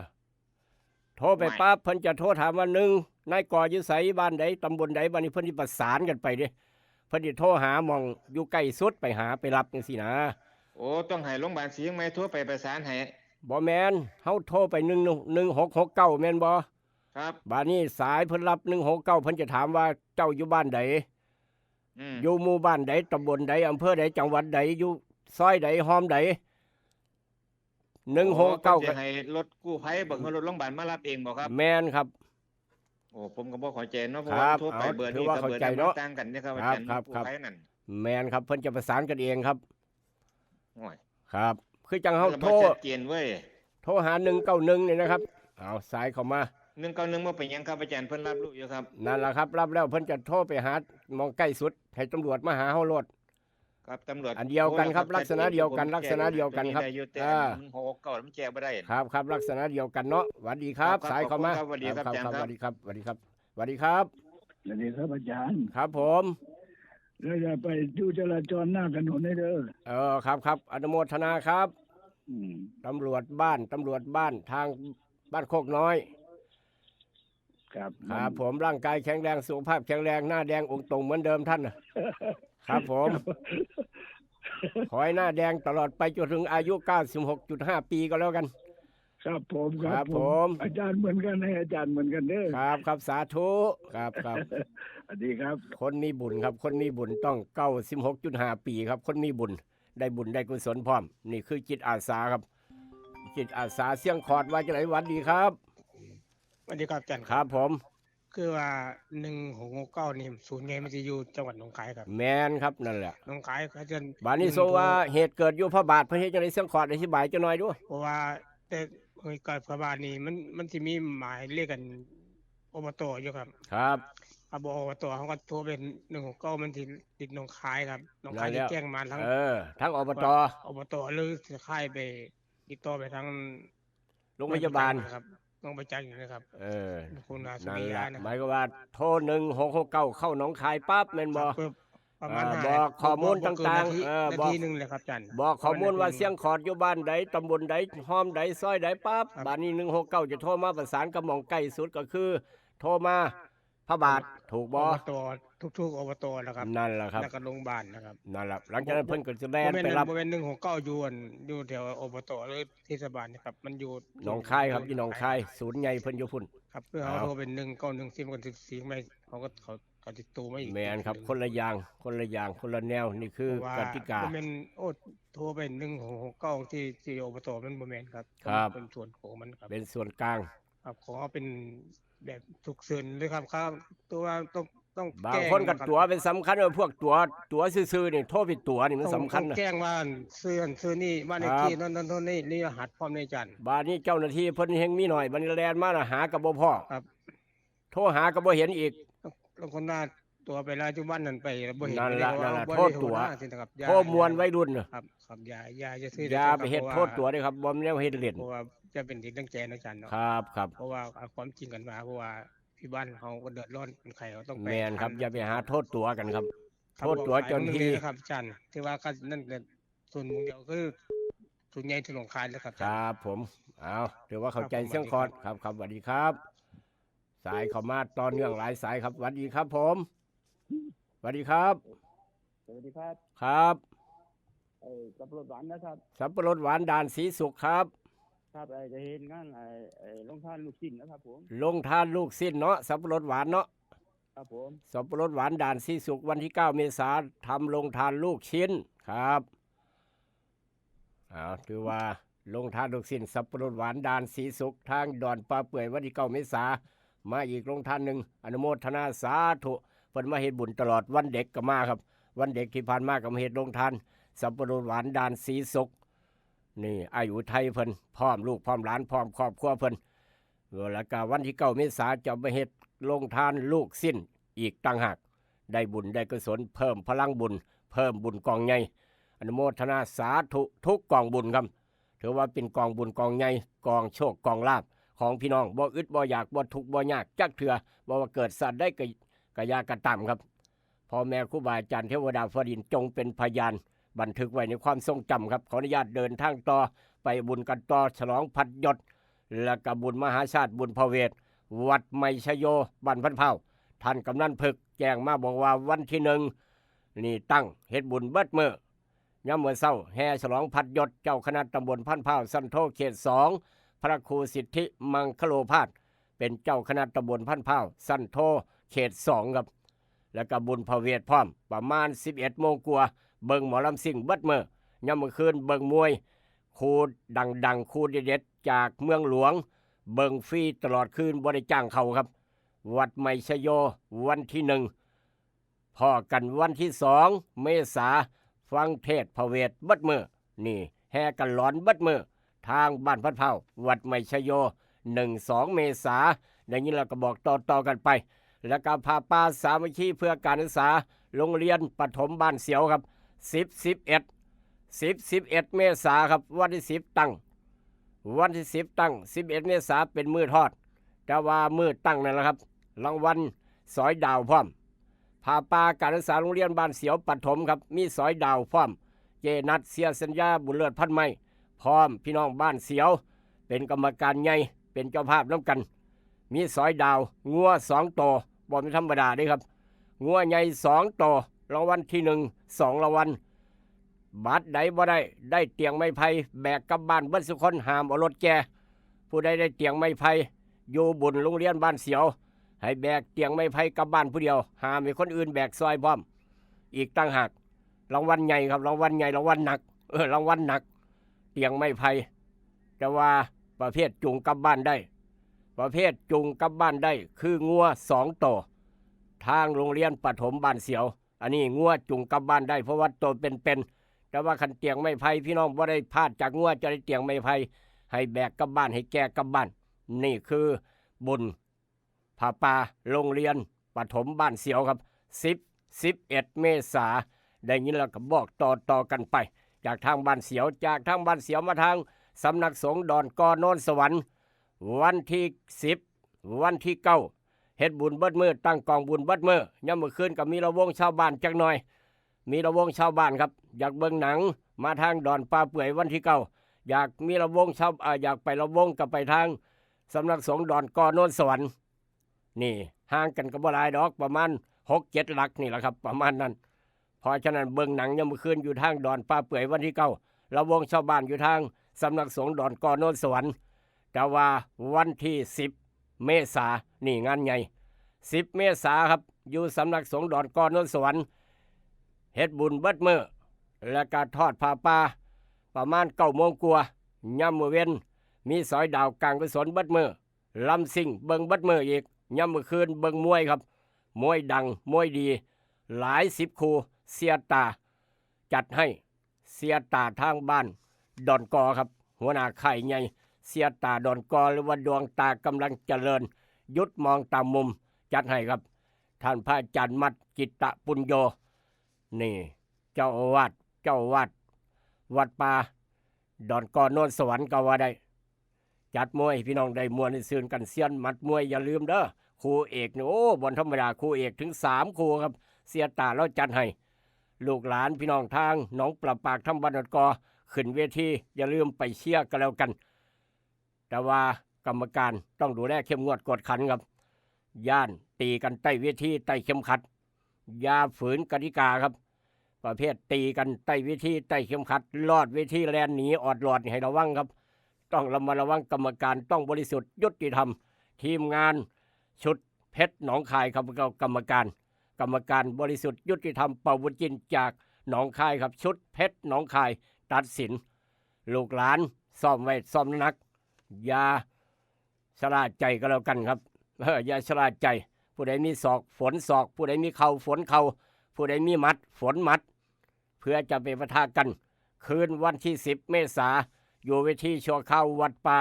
โทรไป ไม่ ปั๊บ เพิ่นจะโทรถามว่า หนึ่ง นายกออยู่ไส บ้านใด ตำบลใด บัดนี้เพิ่นสิประสานกันไปเด้ เพิ่นสิโทรหาหม่องอยู่ใกล้สุด ไปหาไปรับจังซี้นะ โอ้ ต้องให้โรงพยาบาลเชียงใหม่โทรไปประสานให้ บ่แม่น เฮาโทรไป หนึ่งหกหกเก้า แม่นบ่ ครับ บัดนี้สายเพิ่นรับ หนึ่งหกเก้า เพิ่นจะถามว่าเจ้าอยู่บ้านใด อืม อยู่หมู่บ้านใด ตำบลใด อำเภอใด จังหวัดใด อยู่ซอยใด ห้องใด หนึ่งหกเก้า โอ้ เพิ่นจะให้รถกู้ภัยบ่ คือรถโรงพยาบาลมารับเองบ่ครับ แม่นครับ โอ้ ผมก็บ่เข้าใจเนาะ เพราะว่า ครับ โทรไป เอา เบอร์นี้ ถือว่า กับเบอร์นั้น เข้าใจเนาะ มันต่างกันนะครับอาจารย์ ครับ ครับ กู้ภัยนั่น แม่นครับ เพิ่นจะประสานกันเองครับ โอ้ย ครับ คือจังเฮา มันก็ โทร บ่ชัดเจนเว้ย โทรหา หนึ่งเก้าหนึ่ง นี่นะครับ เอาสายเข้ามา หนึ่งเก้าหนึ่ง บ่เป็นหยังครับอาจารย์ เพิ่นรับรู้อยู่ครับ นั่นล่ะครับ รับแล้วเพิ่นจะโทรไปหาหม่องใกล้สุด ให้ตำรวจมาหาเฮาโลด ครับ ตำรวจ อันเดียวกันครับ โทรแล้วครับ ลักษณะเดียวกัน ชัดเจน ลักษณะเดียวกันครับ ผมแจ้งอยู่ แต่ อ่า หนึ่งหกหกเก้า มันแจ้งบ่ได้ ครับ ครับ ลักษณะเดียวกันเนาะ สวัสดีครับ ครับ ครับ สายเข้ามา ขอบคุณครับ สวัสดีครับ ครับ อาจารย์ ครับ ครับ สวัสดีครับ สวัสดีครับ สวัสดีครับ สวัสดีครับอาจารย์ ครับผม แล้วอย่าไปดูจราจรหน้าถนนให้เด้อ เออ ครับ ครับ อนุโมทนาครับ อืม ตำรวจบ้าน ตำรวจบ้าน ทางบ้านโคกน้อย ครับ ครับ มัน ผมร่างกายแข็งแรงสุขภาพแข็งแรงหน้าแดงองค์ตรงเหมือนเดิมท่านนะครับผมขอให้หน้าแดงตลอดไปจนถึงอายุ 96.5 ปีก็แล้วกัน ครับผมค ครั รับบ ผ ผม ม อาจารย์เหมือนกันให้อาจารย์เหมือนกันเด้อ ครับครับสาธุครับครับ สวัสดีครับ คนมีบุญครับ คนมีบุญต้อง 96.5 ปีครับ คนมีบุญได้บุญได้กุศลพร้อม นี่คือจิตอาสาครับ จิตอาสาเสียงขอดว่าจะไหนหวัดดีครับ สวัสดีครับอาจารย์ ครับผม คือว่าหนึ่งหกหกเก้านี่ศูนย์ใหญ่มันจะอยู่จังหวัดหนองคายครับ แมนครับนั่นแหละ หนองคายอาจารย์ บาดนี้โซว่าเหตุเกิดอยู่พระบาทพระเฮ็ดจังไดเสียงขอดอธิบายจังหน่อยดู เพราะว่าแต่เฮ้ยเกิดพระบาทนี่มันมันจะมีหมายเลขกันอบตอยู่ครับ ครับ เอาบอกอบตเขาก็โทรเป็นหนึ่งหกเก้ามันที่ติดหนองคายครับหนองคาย นั่นแหละ ที่แจ้งมาทั้ง เออทั้งอบต อบตหรือจะค่ายไปติดต่อไปทาง โรงพยาบาล ครับโรงพยาบาลอยู่นะครับ เออ คุณอาสุ นั่น ริ แห ยา ละ นะ หมายก็ว่าโทรหนึ่งหกหกเก้าเข้าหนองคายปั๊บแม่นบ่ ครับเพิ่มประมาณ อ่า ห้า บอกข้อมูล เพิ่ม ต่างๆ นาที เออ นา บอก ทีหนึ่งเลยครับอาจารย์ บอกข้อมูลว่าเสียงขอดอยู่บ้านใดตำบลใดห้อมใดซอยใดปั๊บ ครับ บาดนี้หนึ่งหกเก้าจะโทรมาประสานกับหม่องใกล้สุดก็คือ โทรมาพระบาทถูกบ่ อบตทุกๆอบตนะครับ นั่นแหละครับ แล้วก็โรงพยาบาลนะครับ นั่นแหละหลังจากนั้นเพิ่นก็จะแล่น บ่แม่น ไปรับ บ่แม่นหนึ่งหกเก้าอยู่อันอยู่แถวอบตหรือเทศบาลนะครับ มันอยู่ หนองคายครับที่หนองคายศูนย์ใหญ่เพิ่นอยู่พุ่น ครับเพื่อเขา เอา โทรเป็นหนึ่งเก้าหนึ่งสิมันก็สิงไม่เขาก็เขาเขาติดตัวไม่อีก แมนครับ คนละอย่างคนละอย่างคนละแนวนี่คือ เพราะว่าก ติกา บ่แม่นโอ้โทรไปหนึ่งหกหกเก้าที่ที่อบตมันบ่แม่นครับ ครับ เป็นส่วนของมันครับ เป็นส่วนกลาง ครับขอเป็นแบบถูกเสินเลยครับครับตัวว่าต้องต้อง บางคนก็ตั๋วเป็นสำคัญเออพวกตั๋วตั๋วซื่อๆนี่โทรไปตั๋วนี่มันสำคัญ ต้อง นะ แจ้งว่าซื้ออันซื้อนี่บ้านเลข ครับ ที่นั่นนั่นเท่านี้นี่รหัสพร้อมในอาจารย์ บาดนี้เจ้าหน้าที่เพิ่นแฮงมีหน่อยบาดนี้แล่นมาน่ะหาก็บ่พอ ครับ โทรหาก็บ่เห็นอีก บางคนว่าตั๋วไปแล้วจุบันนั้นไปบ่เห็น นั่นละ ไม่ได้ นั่นละ ว่า โทษตั๋ว บ่ได้หัวหน้าสินะครับอย่า โทษมวลวัยรุ่นน่ะ ครับครับอย่าอย่าจะซื้อ อย่าไปเฮ็ดโทษตั๋วเด้อครับบ่แม่นแนวเฮ็ดเล่น เพราะว่าจะเป็นที่ตั้งใจนะอาจารย์เนาะ ครับครับ เพราะว่าเอาความจริงกันมาเพราะว่าที่บ้านเขาก็เดือดร้อนเป็นใครเขาต้องไป แมนครับ ทำ อย่าไปหาโทษตั๋วกันครับ ครับ โทษตั๋วเจ้าหน้าที่ ครับอาจารย์ที่ว่าก็นั่นเป็นส่วนหนึ่งเดียวคือส่วนใหญ่ที่หนองคายนะครับ ครับผมเอาถือว่าเข้าใจ ครับผม เสียงคอดครับครับสวัสดีครับ สายเข้ามาต่อเนื่องหลายสายครับสวัสดีครับผมสวัสดีครับ สวัสดีครับ ครับ เอ่อสับปะรดหวานนะครับ สับปะรดหวานด่านสีสุขครับ ครับเอ่อจะเห็นงานไอ้ไอ้โรงทานลูกชิ้นนะครับผม ลงทานลูกชิ้นเนาะสับปะรดหวานเนาะ ครับผม สับปะรดหวานด่านสีสุขวันที่เก้าเมษาทำลงทานลูกชิ้นครับเอาถือว่าลงทานลูกชิ้นสับปะรดหวานด่านสีสุขทางดอนปลาเปื่อยวันที่เก้าเมษามาอีกลงทานหนึ่งอนุโมทนาสาธุเพิ่นมาเฮ็ดบุญตลอดวันเด็กก็มาครับ วันเด็กที่ผ่านมาก็มาเฮ็ดลงทานสับปะรดหวานด่านสีสุขนี่ไอ้อุทัยเพิ่นพร้อมลูกพร้อมหลานพร้อมครอบครัวเพิ่น แล้วก็วันที่เก้าเมษาจะมาเฮ็ดลงทานลูกชิ้นอีกต่างหาก ได้บุญได้กุศลเพิ่มพลังบุญ เพิ่มบุญกองใหญ่อนุโมทนาสาธุทุกกองบุญครับ ถือว่าเป็นกองบุญกองใหญ่กองโชคกองลาภของพี่น้องบ่อึดบ่อยากบ่ทุกข์บ่ยากจักเทื่อบ่ว่าเกิดสัตว์ได้กะกะยากะตามครับพ่อแม่ครูบาอาจารย์เทวดาฟ้าดินจงเป็นพยานบันทึกไว้ในความทรงจำครับขออนุญาตเดินทางต่อไปบุญกันต่อฉลองพัดยศ และก็บุญมหาชาติบุญพระเวทวัดไมชโยบ้านพันเผ่าท่านกำนันเพิกแจ้งมาบอกว่าวันที่หนึ่งนี่ตั้งเฮ็ดบุญเบิดมื้อยามมื้อเช้าแห่ฉลองพัดยศเจ้าคณะตำบลพันเผ่าสันโทเขตสองพระครูสิทธิมังคโลภาสเป็นเจ้าคณะตำบลพันเผ่าสันโทเขตสองครับ แล้วก็บุญพระเวทพร้อมประมาณสิบเอ็ดโมงกว่าเบิ่งหมอลำซิ่งเบิดมื้อยามมื้อคืนเบิ่งมวย คู่ดังๆคู่เด็ดๆจากเมืองหลวง เบิ่งฟรีตลอดคืนบ่ได้จ้างเขาครับ วัดไมชโยวันที่หนึ่งพ้อกันวันที่สองเมษาฟังเทศน์พระเวทเบิดมื้อนี่แห่กันหลอนเบิดมื้อทางบ้านพันเผ่าวัดไมชโยหนึ่งสองเมษาได้ยินแล้วก็บอกต่อๆกันไป แล้วก็ผ้าป่าสามัคคีเพื่อการศึกษาโรงเรียนประถมบ้านเสียวครับสิบ สิบเอ็ด สิบ สิบเอ็ดเมษาครับวันที่สิบตั้งวันที่สิบตั้งสิบเอ็ดเมษาเป็นมื้อทอดแต่ว่ามื้อตั้งนั่นแหละครับรางวัลสอยดาวพร้อมผ้าป่าการศึกษาโรงเรียนบ้านเสียวประถมครับมีสอยดาวพร้อมเจนัทเสียสัญญาบุญเลิศพันไม้พร้อมพี่น้องบ้านเสียวเป็นกรรมการใหญ่เป็นเจ้าภาพนำกัน มีสอยดาว งัวสองโต บ่แม่นธรรมดาเด้ครับ งัวใหญ่สองโต รางวัลที่หนึ่ง สองรางวัล บัตรใดบ่ได้ ได้เตียงไม้ไผ่ แบกกลับบ้านเบิดซุคน ห้ามเอารถแก่ ผู้ใดได้เตียงไม้ไผ่ อยู่บุญโรงเรียนบ้านเสียว ให้แบกเตียงไม้ไผ่กลับบ้านผู้เดียว ห้ามให้คนอื่นแบกซอยพร้อม อีกต่างหาก รางวัลใหญ่ครับ รางวัลใหญ่ รางวัลหนัก เออ รางวัลหนัก เตียงไม้ไผ่ แต่ว่าประเภทจูงกลับบ้านได้ ประเภทจูงกลับบ้านได้ คืองัวสองโต ทางโรงเรียนประถมบ้านเสียว อันนี้งัวจูงกลับบ้านได้ เพราะว่าโตเป็นๆ แต่ว่าคันเตียงไม้ไผ่ พี่น้องบ่ได้พลาดจากงัว จะได้เตียงไม้ไผ่ ให้แบกกลับบ้าน ให้แก่กลับบ้าน นี่คือบุญผ้าป่าโรงเรียนประถมบ้านเสียวครับ สิบ สิบเอ็ด เมษา ได้ยินแล้วก็บอกต่อๆ กันไป จากทางบ้านเสียว จากทางบ้านเสียวมาทางสำนักสงฆ์ดอนกอโนนสวรรค์ วันที่ สิบ วันที่ เก้า เฮ็ดบุญเบิดมื้อ ตั้งกองบุญเบิดมื้อ ยามมื้อคืนก็มีระวงชาวบ้านจักหน่อย มีระวงชาวบ้านครับ อยากเบิ่งหนัง มาทางดอนป่าเปื่อยวันที่ เก้า อยากมีระวงชาว อ่า อยากไประวงก็ไปทางสำนักสงฆ์ดอนกอโนนสวรรค์ นี่ ห่างกันก็บ่หลายดอก ประมาณ หกเจ็ด หลักนี่แหละครับ ประมาณนั้น เพราะฉะนั้นเบิ่งหนังยามมื้อคืนอยู่ทางดอนป่าเปื่อยวันที่ เก้า ระวงชาวบ้านอยู่ทางสำนักสงฆ์ดอนกอโนนสวรรค์ แต่ว่าวันที่ สิบ เมษา นี่งานใหญ่ สิบ เมษาครับ อยู่สำนักสงฆ์ดอนกอโนนสวรรค์ เฮ็ดบุญเบิดมื้อ แล้วก็ทอดผ้าป่า ประมาณ เก้าโมงกว่า ยามมื้อเว็น มีสอยดาวการกุศลเบิดมื้อ ลำซิ่งเบิ่งเบิดมื้ออีก ยามมื้อคืนเบิ่งมวยครับ มวยดัง มวยดี หลายสิบคู่ เสียตาจัดให้ เสียตาทางบ้านดอนกอครับ หัวหน้าค่ายใหญ่ เสียตาดอนกอ หรือว่าดวงตากำลังเจริญ หยุดมองตามมุม จัดให้ครับ ท่านพระอาจารย์มัด จิตตปุญโญ นี่ เจ้าอาวาส เจ้าอาวาสวัดป่าดอนกอโนนสวรรค์ก็ว่าได้ จัดมวยพี่น้องได้ม่วนได้ซื่นกัน เซียนหมัดมวยอย่าลืมเด้อ คู่เอกนี่ โอ้ บ่ธรรมดา คู่เอกถึงสามคู่ครับ เสียตาเราจัดให้ ลูกหลานพี่น้องทางหนองปลาปาก ทางบ้านดอนกอ ขึ้นเวที อย่าลืมไปเชียร์กันแล้วกัน แต่ว่ากรรมการต้องดูแลเข้มงวดกวดขันครับ ย้านตีกันใต้เวที ใต้เข็มขัด อย่าฝืนกติกาครับ ประเภทตีกันใต้เวที ใต้เข็มขัด ลอดเวที แล่นหนีออดลอดนี่ให้ระวังครับ ต้องระมัดระวัง กรรมการต้องบริสุทธิ์ยุติธรรม ทีมงานชุดเพชรหนองคายครับ ก็กรรมการ กรรมการบริสุทธิ์ยุติธรรม เป่าบุญจินจากหนองคายครับ ชุดเพชรหนองคายตัดสิน ลูกหลานซ้อมไว้ ซ้อมหนัก อย่าชะล่าใจก็แล้วกันครับ เออ อย่าชะล่าใจ ผู้ใดมีศอกฝนศอก ผู้ใดมีเข่าฝนเข่า ผู้ใดมีหมัดฝนหมัด เพื่อจะไปปะทะกัน คืนวันที่ สิบ เมษา อยู่เวทีชั่วคราววัดป่า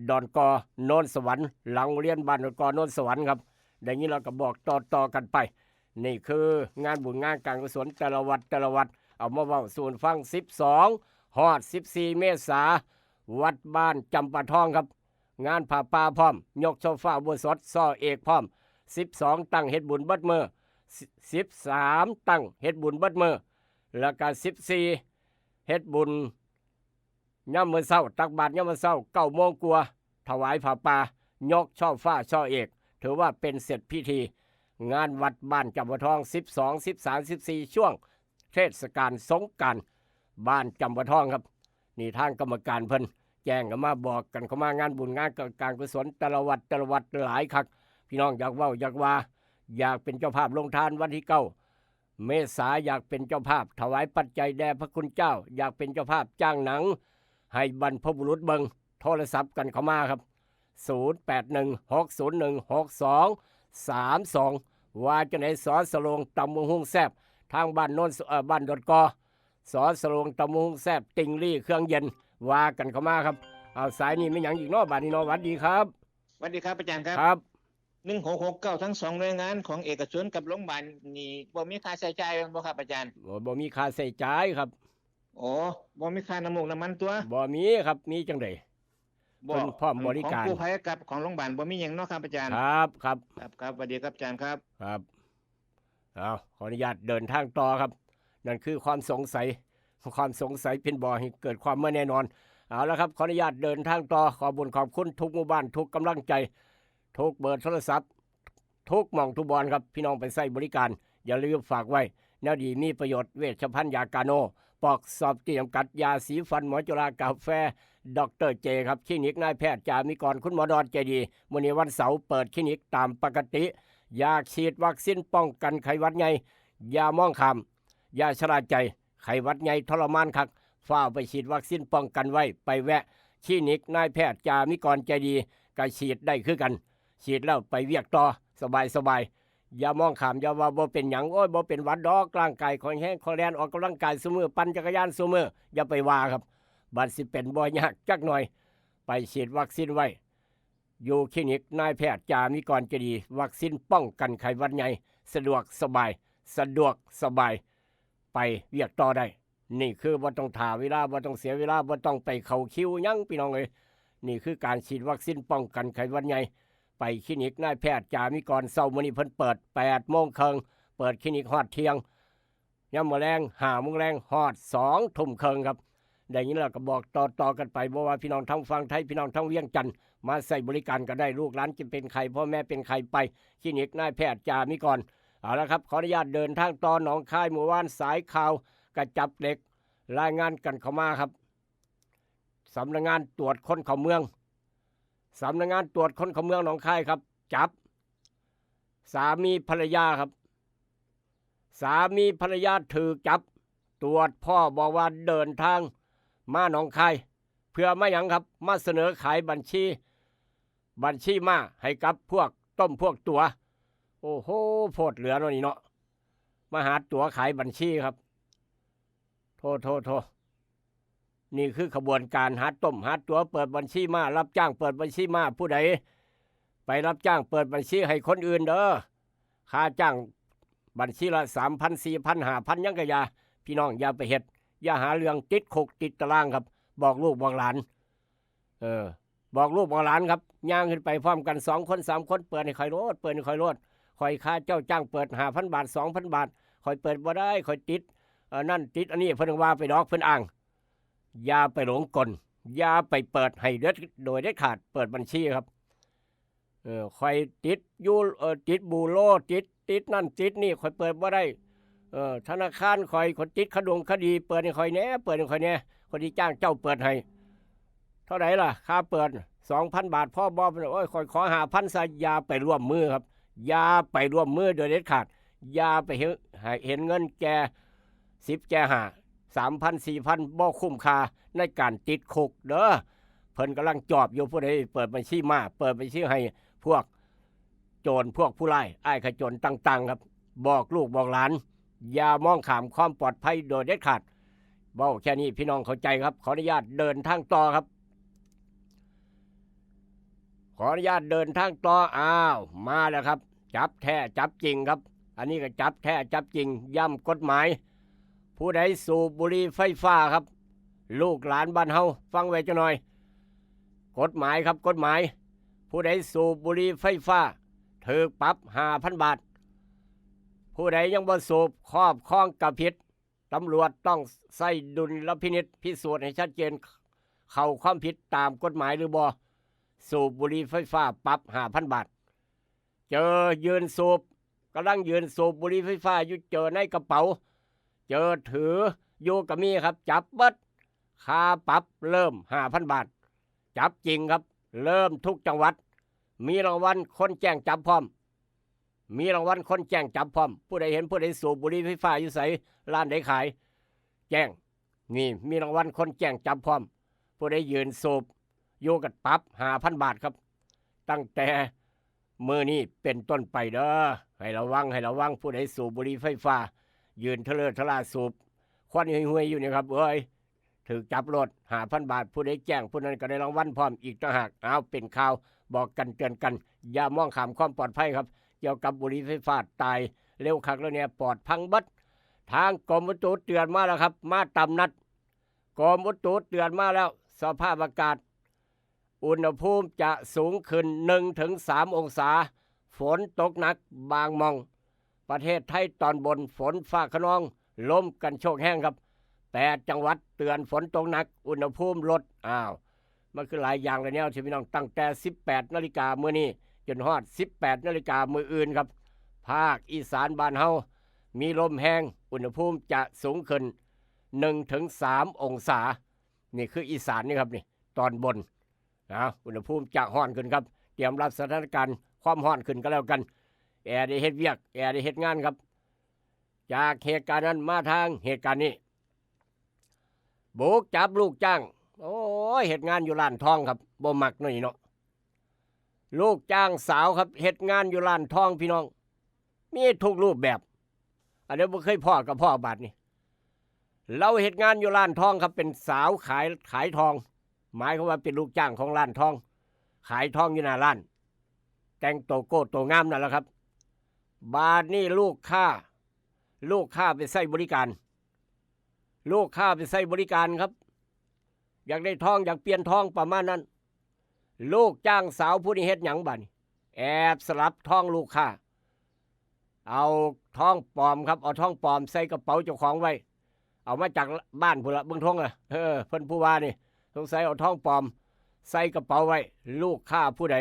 ดอนกอโนนสวรรค์ หลังโรงเรียนบ้านดอนกอโนนสวรรค์ครับ ได้ยินแล้วก็บอกต่อๆ กันไป นี่คืองานบุญงานการกุศลแต่ละวัดแต่ละวัด เอามาเว้าสู่ฟัง สิบสอง ฮอด สิบสี่ เมษา วัดบ้านจำปาทองครับ งานผ้าป่าพร้อม ยกโซฟาอุโบสถ ซอเอกพร้อม สิบสอง ตั้งเฮ็ดบุญเบิดมื้อ สิบสาม ตั้งเฮ็ดบุญเบิดมื้อ แล้วก็ สิบสี่ เฮ็ดบุญยามมื้อเช้า ตักบาตรยามมื้อเช้า เก้าโมงกว่า ถวายผ้าป่า ยกช่อฟ้าช่อเอก ถือว่าเป็นเสร็จพิธี งานวัดบ้านจำปาทอง สิบสอง สิบสาม สิบสี่ ช่วงเทศกาลสงกรานต์ บ้านจำปาทองครับ นี่ทางกรรมการเพิ่นแจ้งกันมา บอกกันเข้ามา งานบุญงานการกุศลแต่ละวัดแต่ละวัดหลายคัก พี่น้องอยากเว้าอยากว่า อยากเป็นเจ้าภาพโรงทานวันที่ เก้า เมษา อยากเป็นเจ้าภาพถวายปัจจัยแด่พระคุณเจ้า อยากเป็นเจ้าภาพจ้างหนัง ให้บรรพบุรุษเบิ่ง โทรศัพท์กันเข้ามาครับ ศูนย์แปดหนึ่ง หกศูนย์หนึ่ง หกสองสามสอง ว่าจังได๋ สอ สโลง ตำบักหุ่งแซ่บ ทางบ้านโนน เอ่อ บ้านดอนกอ สอ สโลง ตำบักหุ่งแซ่บ ติ่งลี่เครื่องเย็น ว่ากันเข้ามาครับ เอา สายนี้มีหยังอีกเนาะ บาดนี้เนาะ หวัดดีครับ หวัดดีครับอาจารย์ครับ ครับ หนึ่งหกหกเก้า ทั้งสองหน่วยงานของเอกชนกับโรงพยาบาลนี่บ่มีค่าใช้จ่ายแม่นบ่ครับอาจารย์ บ่ บ่มีค่าใช้จ่ายครับ โอ้ บ่มีค่าน้ำมูกน้ำมันตัว บ่มีครับ มีจังได๋ บ่ เพิ่นพร้อมบริการ ของกู้ภัยกับของโรงพยาบาลบ่มีหยังเนาะครับอาจารย์ ครับ ครับ ครับ ครับ สวัสดีครับอาจารย์ครับ ครับ เอา ขออนุญาตเดินทางต่อครับ นั่นคือความสงสัย ความสงสัยเป็นบ่อให้เกิดความไม่แน่นอน เอาละครับ ขออนุญาตเดินทางต่อ ขอบบุญขอบคุณทุกหมู่บ้าน ทุกกำลังใจ ทุกเบอร์โทรศัพท์ ทุกหม่องทุกบอนครับ พี่น้องไปใช้บริการ อย่าลืมฝากไว้ แนวดีมีประโยชน์ เวชภัณฑ์ยากาโน ปอกสอบตี้จำกัด ยาสีฟันหมอจุฬากาแฟ ด็อกเตอร์เจครับ คลินิกนายแพทย์จามิกร คุณหมอดอนใจดี มื้อนี้วันเสาร์เปิดคลินิกตามปกติ อยากฉีดวัคซีนป้องกันไข้หวัดใหญ่ อย่ามองข้าม อย่าชะล่าใจ ไข้หวัดใหญ่ทรมานคัก ฟ้าวไปฉีดวัคซีนป้องกันไว้ ไปแวะคลินิกนายแพทย์จามิกรใจดี ก็ฉีดได้คือกัน ฉีดแล้วไปเวียกต่อ สบายสบาย อย่ามองข้าม อย่าว่าบ่เป็นหยัง โอ้ย บ่เป็นหวัดดอก ร่างกายข้อยแฮง ข้อยแล่นออกกำลังกายซุมื้อ ปั่นจักรยานซุมื้อ อย่าไปว่าครับ บัดสิเป็นบ่ยากจักหน่อย ไปฉีดวัคซีนไว้ อยู่คลินิกนายแพทย์จามิกรใจดี วัคซีนป้องกันไข้หวัดใหญ่ สะดวกสบาย สะดวกสบาย ไปเวียกต่อได้ นี่คือบ่ต้องถ่าเวลา บ่ต้องเสียเวลา บ่ต้องไปเข้าคิวหยัง พี่น้องเอ้ย นี่คือการฉีดวัคซีนป้องกันไข้หวัดใหญ่ ไปคลินิกนายแพทย์จามิกร เช้ามื้อนี้เพิ่นเปิดแปดโมงครึ่ง เปิดคลินิกฮอดเที่ยง ยามมื้อแลงห้าโมงแลงฮอดสองทุ่มครึ่งครับ ได้ยินแล้วก็บอกต่อๆกันไป บ่ว่าพี่น้องทางฝั่งไทย พี่น้องทางเวียงจันทน์ มาใช้บริการก็ได้ ลูกหลานจะเป็นไข้ พ่อแม่เป็นไข้ ไปคลินิกนายแพทย์จามิกร เอาละครับ ขออนุญาตเดินทางต่อหนองคาย เมื่อวานสายข่าวกระจับเหล็ก รายงานกันเข้ามาครับ สำนักงานตรวจคนเข้าเมือง สำนักงานตรวจคนเข้าเมืองหนองคายครับ จับ สามีภรรยาครับ สามีภรรยาถูกจับ ตรวจพ้อบอกว่าเดินทางมาหนองคาย เพื่อมาหยังครับ มาเสนอขายบัญชี บัญชีม้าให้กับพวกต้มพวกตั๋ว โอ้โห โพดเหลือเนาะนี่เนาะ มาหาตั๋วขายบัญชีครับ โทษ โทษ โทษ นี่คือขบวนการหาต้มหาตั๋ว เปิดบัญชีม้า รับจ้างเปิดบัญชีม้า ผู้ใดไปรับจ้างเปิดบัญชีให้คนอื่นเด้อ ค่าจ้างบัญชีละสามพัน สี่พัน ห้าพัน หยังกะอย่า พี่น้องอย่าไปเฮ็ด อย่าหาเรื่องติดคุกติดตารางครับ บอกลูกบอกหลาน เออ บอกลูกบอกหลานครับ ย่างขึ้นไปพร้อมกันสองคนสามคน เปิดให้ข่อยโลด เปิดให้ข่อยโลด ข่อยค่าเจ้าจ้างเปิดห้าพันบาท สองพันบาท ข่อยเปิดบ่ได้ ข่อยติด เอ่อ นั่นติดอันนี้ เพิ่นว่าไปดอก เพิ่นอ้าง อย่าไปหลงกล อย่าไปเปิดให้เด็ด โดยเด็ดขาด เปิดบัญชีครับ เออ ข่อยติดอยู่ เอ่อ ติดบูโร ติด ติดนั่นติดนี่ ข่อยเปิดบ่ได้ เออ ธนาคารข่อย ข่อยติดคดงคดี เปิดให้ข่อยแหน่ เปิดให้ข่อยแหน่ ข่อยสิจ้างเจ้าเปิดให้ เท่าใดล่ะ ค่าเปิด สองพันบาท พอบ่ โอ้ย ข่อยขอห้าพันซะ อย่าไปร่วมมือครับ อย่าไปร่วมมือโดยเด็ดขาด อย่าไปเห็น ให้เห็นเงินแก่สิบแก่ห้า สามพัน สี่พัน บ่คุ้มค่าในการติดคุกเด้อ เพิ่นกำลังจอบอยู่ ผู้ใดเปิดบัญชีม้า เปิดบัญชีให้พวกโจรพวกผู้ร้าย อ้ายขโจรต่างๆครับ บอกลูกบอกหลาน อย่ามองข้ามความปลอดภัยโดยเด็ดขาด เว้าแค่นี้พี่น้องเข้าใจครับ ขออนุญาตเดินทางต่อครับ ขออนุญาตเดินทางต่อ อ้าว มาแล้วครับ จับแท้จับจริงครับ อันนี้ก็จับแท้จับจริง ย้ำกฎหมาย ผู้ใดสูบบุหรี่ไฟฟ้าครับ ลูกหลานบ้านเฮาฟังไว้จักหน่อย กฎหมายครับ กฎหมาย ผู้ใดสูบบุหรี่ไฟฟ้า ถูกปรับห้าพันบาท ผู้ใดยังบ่สูบ ครอบครองก็ผิด ตำรวจต้องใช้ดุลพินิจพิสูจน์ให้ชัดเจน เข้าความผิดตามกฎหมายหรือบ่ สูบบุหรี่ไฟฟ้าปรับห้าพันบาท เจอยืนสูบ กำลังยืนสูบบุหรี่ไฟฟ้าอยู่ เจอในกระเป๋า เจอถืออยู่ก็มีครับ จับเบิด ค่าปรับเริ่มห้าพันบาท จับจริงครับ เริ่มทุกจังหวัด มีรางวัลคนแจ้งจับพร้อม มีรางวัลคนแจ้งจับพร้อม ผู้ใดเห็นผู้ใดสูบบุหรี่ไฟฟ้าอยู่ไส ร้านใดขาย แจ้ง นี่มีรางวัลคนแจ้งจับพร้อม ผู้ใดยืนสูบอยู่ก็ปรับห้าพันบาทครับ ตั้งแต่มื้อนี้เป็นต้นไปเด้อ ให้ระวัง ให้ระวัง ผู้ใดสูบบุหรี่ไฟฟ้า ยืนเทอะเลอะทะล่าสูบควันห่วยๆอยู่นี่ครับ เอ้ย ถูกจับโลดห้าพันบาท ผู้ใดแจ้งผู้นั้นก็ได้รางวัลพร้อมอีกต่างหาก เอา เป็นข่าวบอกกันเตือนกัน อย่ามองข้ามความปลอดภัยครับ เกี่ยวกับบุหรี่ไฟฟ้า ตายเร็วคักแล้วเนี่ย ปอดพังเบิด ทางกรมอุตุเตือนมาแล้วครับ มาตามนัด กรมอุตุเตือนมาแล้ว สภาพอากาศ อุณหภูมิจะสูงขึ้นหนึ่งถึงสามองศา ฝนตกหนักบางหม่อง ประเทศไทยตอนบนฝนฟ้าคะนอง ลมกันโชกแฮงครับ แปดจังหวัดเตือนฝนตกหนัก อุณหภูมิลด อ้าว มันคือหลายอย่างเลยแนวที่พี่น้อง ตั้งแต่สิบแปดนาฬิกามื้อนี้ จนฮอดสิบแปดนาฬิกามื้ออื่นครับ ภาคอีสานบ้านเฮามีลมแฮง อุณหภูมิจะสูงขึ้นหนึ่งถึงสามองศา นี่คืออีสานนี่ครับนี่ ตอนบนนะ อุณหภูมิจะฮ้อนขึ้นครับ เตรียมรับสถานการณ์ความฮ้อนขึ้นก็แล้วกัน แอร์ได้เฮ็ดเวียก แอร์ได้เฮ็ดงานครับ จากเหตุการณ์นั้นมาทางเหตุการณ์นี้ บุกจับลูกจ้าง โอ้ย เฮ็ดงานอยู่ร้านทองครับ บ่มักหน่อยเนาะ ลูกจ้างสาวครับ เฮ็ดงานอยู่ร้านทองพี่น้อง มีทุกรูปแบบ อันนี้บ่เคยพ้อกับพ้อบาดนี้ เราเฮ็ดงานอยู่ร้านทองครับ เป็นสาวขาย ขายทอง หมายความว่าเป็นลูกจ้างของร้านทอง ขายทองอยู่หน้าร้าน แต่งตัวโก้ตัวงามนั่นแหละครับ บาดนี้ลูกค้า ลูกค้าไปใช้บริการ ลูกค้าไปใช้บริการครับ อยากได้ทอง อยากเปลี่ยนทองประมาณนั้น ลูกจ้างสาวผู้นี้เฮ็ดหยังบาดนี้ แอบสลับทองลูกค้า เอาทองปลอมครับ เอาทองปลอมใส่กระเป๋าเจ้าของไว้ เอามาจากบ้านพุ้นละ เบิ่งทงอะ เออ เพิ่นผู้ว่านี่ สงสัยเอาทองปลอมใส่กระเป๋าไว้ ลูกค้าผู้ใด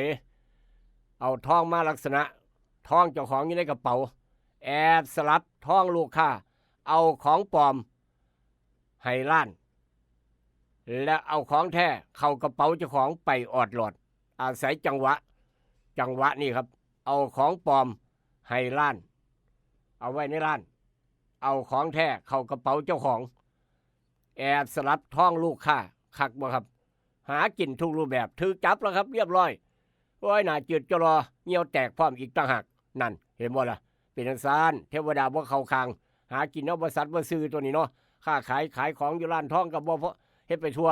เอาทองมาลักษณะ ทองเจ้าของอยู่ในกระเป๋า แอบสลับทองลูกค้า เอาของปลอมให้ร้าน และเอาของแท้เข้ากระเป๋าเจ้าของไปออดหลอด อาศัยจังหวะ จังหวะนี้ครับ เอาของปลอมให้ร้าน เอาไว้ในร้าน เอาของแท้เข้ากระเป๋าเจ้าของ แอบสลับทองลูกค้า คักบ่ครับ หากินทุกรูปแบบ ถูกจับแล้วครับ เรียบร้อย โอ้ย หน้าจืดจรอ เหี่ยวแตกพร้อมอีกต่างหาก นั่น เห็นบ่ล่ะ เป็นจังซั่น เทวดาบ่เข้าข้าง หากินเอาบ่สัตว์บ่ซื่อตัวนี้เนาะ ค้าขาย ขายของอยู่ร้านทองก็บ่พอ เฮ็ดไปทั่ว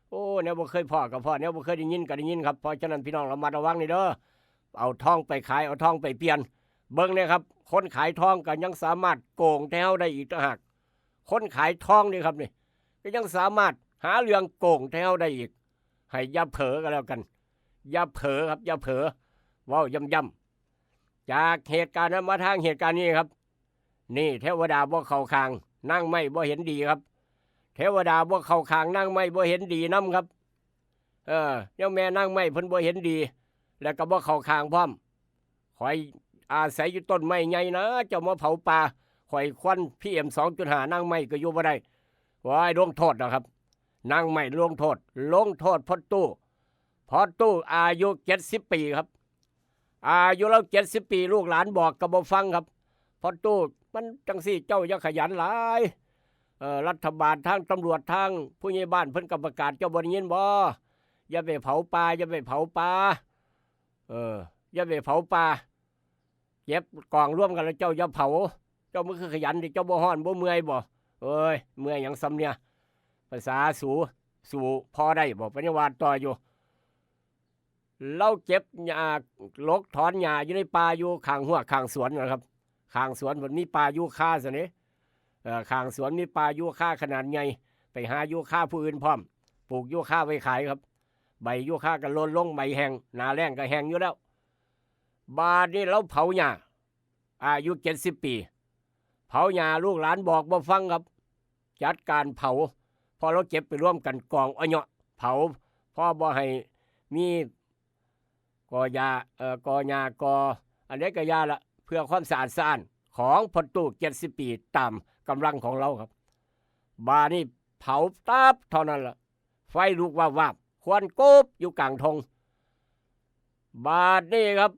โอ้ แนวบ่เคยพ้อก็พ้อ แนวบ่เคยได้ยินก็ได้ยินครับ เพราะฉะนั้นพี่น้องระมัดระวังนี่เด้อ เอาทองไปขาย เอาทองไปเปลี่ยน เบิ่งเนี่ยครับ คนขายทองก็ยังสามารถโกงแท้เฮาได้อีกต่างหาก คนขายทองนี่ครับนี่ ก็ยังสามารถหาเรื่องโกงแท้เฮาได้อีก ให้อย่าเผลอก็แล้วกัน อย่าเผลอครับ อย่าเผลอ เว้าย้ำๆ จากเหตุการณ์นั้นมาทางเหตุการณ์นี้ครับ นี่เทวดาบ่เข้าข้าง นางไม้บ่เห็นดีครับ เทวดาบ่เข้าข้าง นางไม้บ่เห็นดีนำครับ เออ เจ้าแม่นางไม้เพิ่นบ่เห็นดี แล้วก็บ่เข้าข้างพร้อม ข่อยอาศัยอยู่ต้นไม้ใหญ่นะ เจ้ามาเผาป่า ข่อยควัน พีเอ็ม สองจุดห้า นางไม้ก็อยู่บ่ได้ โอ้ย ลงโทษดอกครับ นางไม้ลงโทษ ลงโทษพ่อตู้ พ่อตู้อายุเจ็ดสิบปีครับ อายุลาวเจ็ดสิบปี ลูกหลานบอกก็บ่ฟังครับ พ่อตู้ มันจังซี่ เจ้าอย่าขยันหลาย เอ่อ รัฐบาล ทางตำรวจ ทางผู้ใหญ่บ้านเพิ่นก็ประกาศ เจ้าบ่ได้ยินบ่ อย่าไปเผาป่า อย่าไปเผาป่า เออ อย่าไปเผาป่า เก็บกองรวมกันแล้วเจ้าอย่าเผา เจ้ามันคือขยันดิ เจ้าบ่ฮ้อนบ่เมื่อยบ่ เอ้ย เมื่อยหยังส่ำเนี่ย ภาษาสู สูพ่อได้บ่ ปะยังว่าต่ออยู่ ลาวเก็บหญ้า หลกถอนหญ้าอยู่ในป่าอยู่ข้างฮั้วข้างสวนนะครับ ข้างสวนมันมีป่ายูคาซั่นเด้ เอ่อ ข้างสวนมีป่ายูคาขนาดใหญ่ ไปหายูคาผู้อื่นพร้อม ปลูกยูคาไว้ขายครับ ใบยูคาก็หล่นลง ใบแห้ง หน้าแล้งก็แห้งอยู่แล้ว บาดนี้ลาวเผาหญ้า อายุเจ็ดสิบปี เผาหญ้า ลูกหลานบอกบ่ฟังครับ จัดการเผา พอลาวเก็บไปรวมกันกองเอาเหยาะเผา พอบ่ให้มีกอหญ้า เอ่อ กอหญ้า กออันใดก็หญ้าละ เพื่อความสะอาดสะอ้านของพ่อตู้เจ็ดสิบปี ตามกำลังของลาวครับ บาดนี้เผาตับเท่านั้นละ ไฟลุกวาบๆ ควันกบอยู่กลางทง บาดนี้ครับ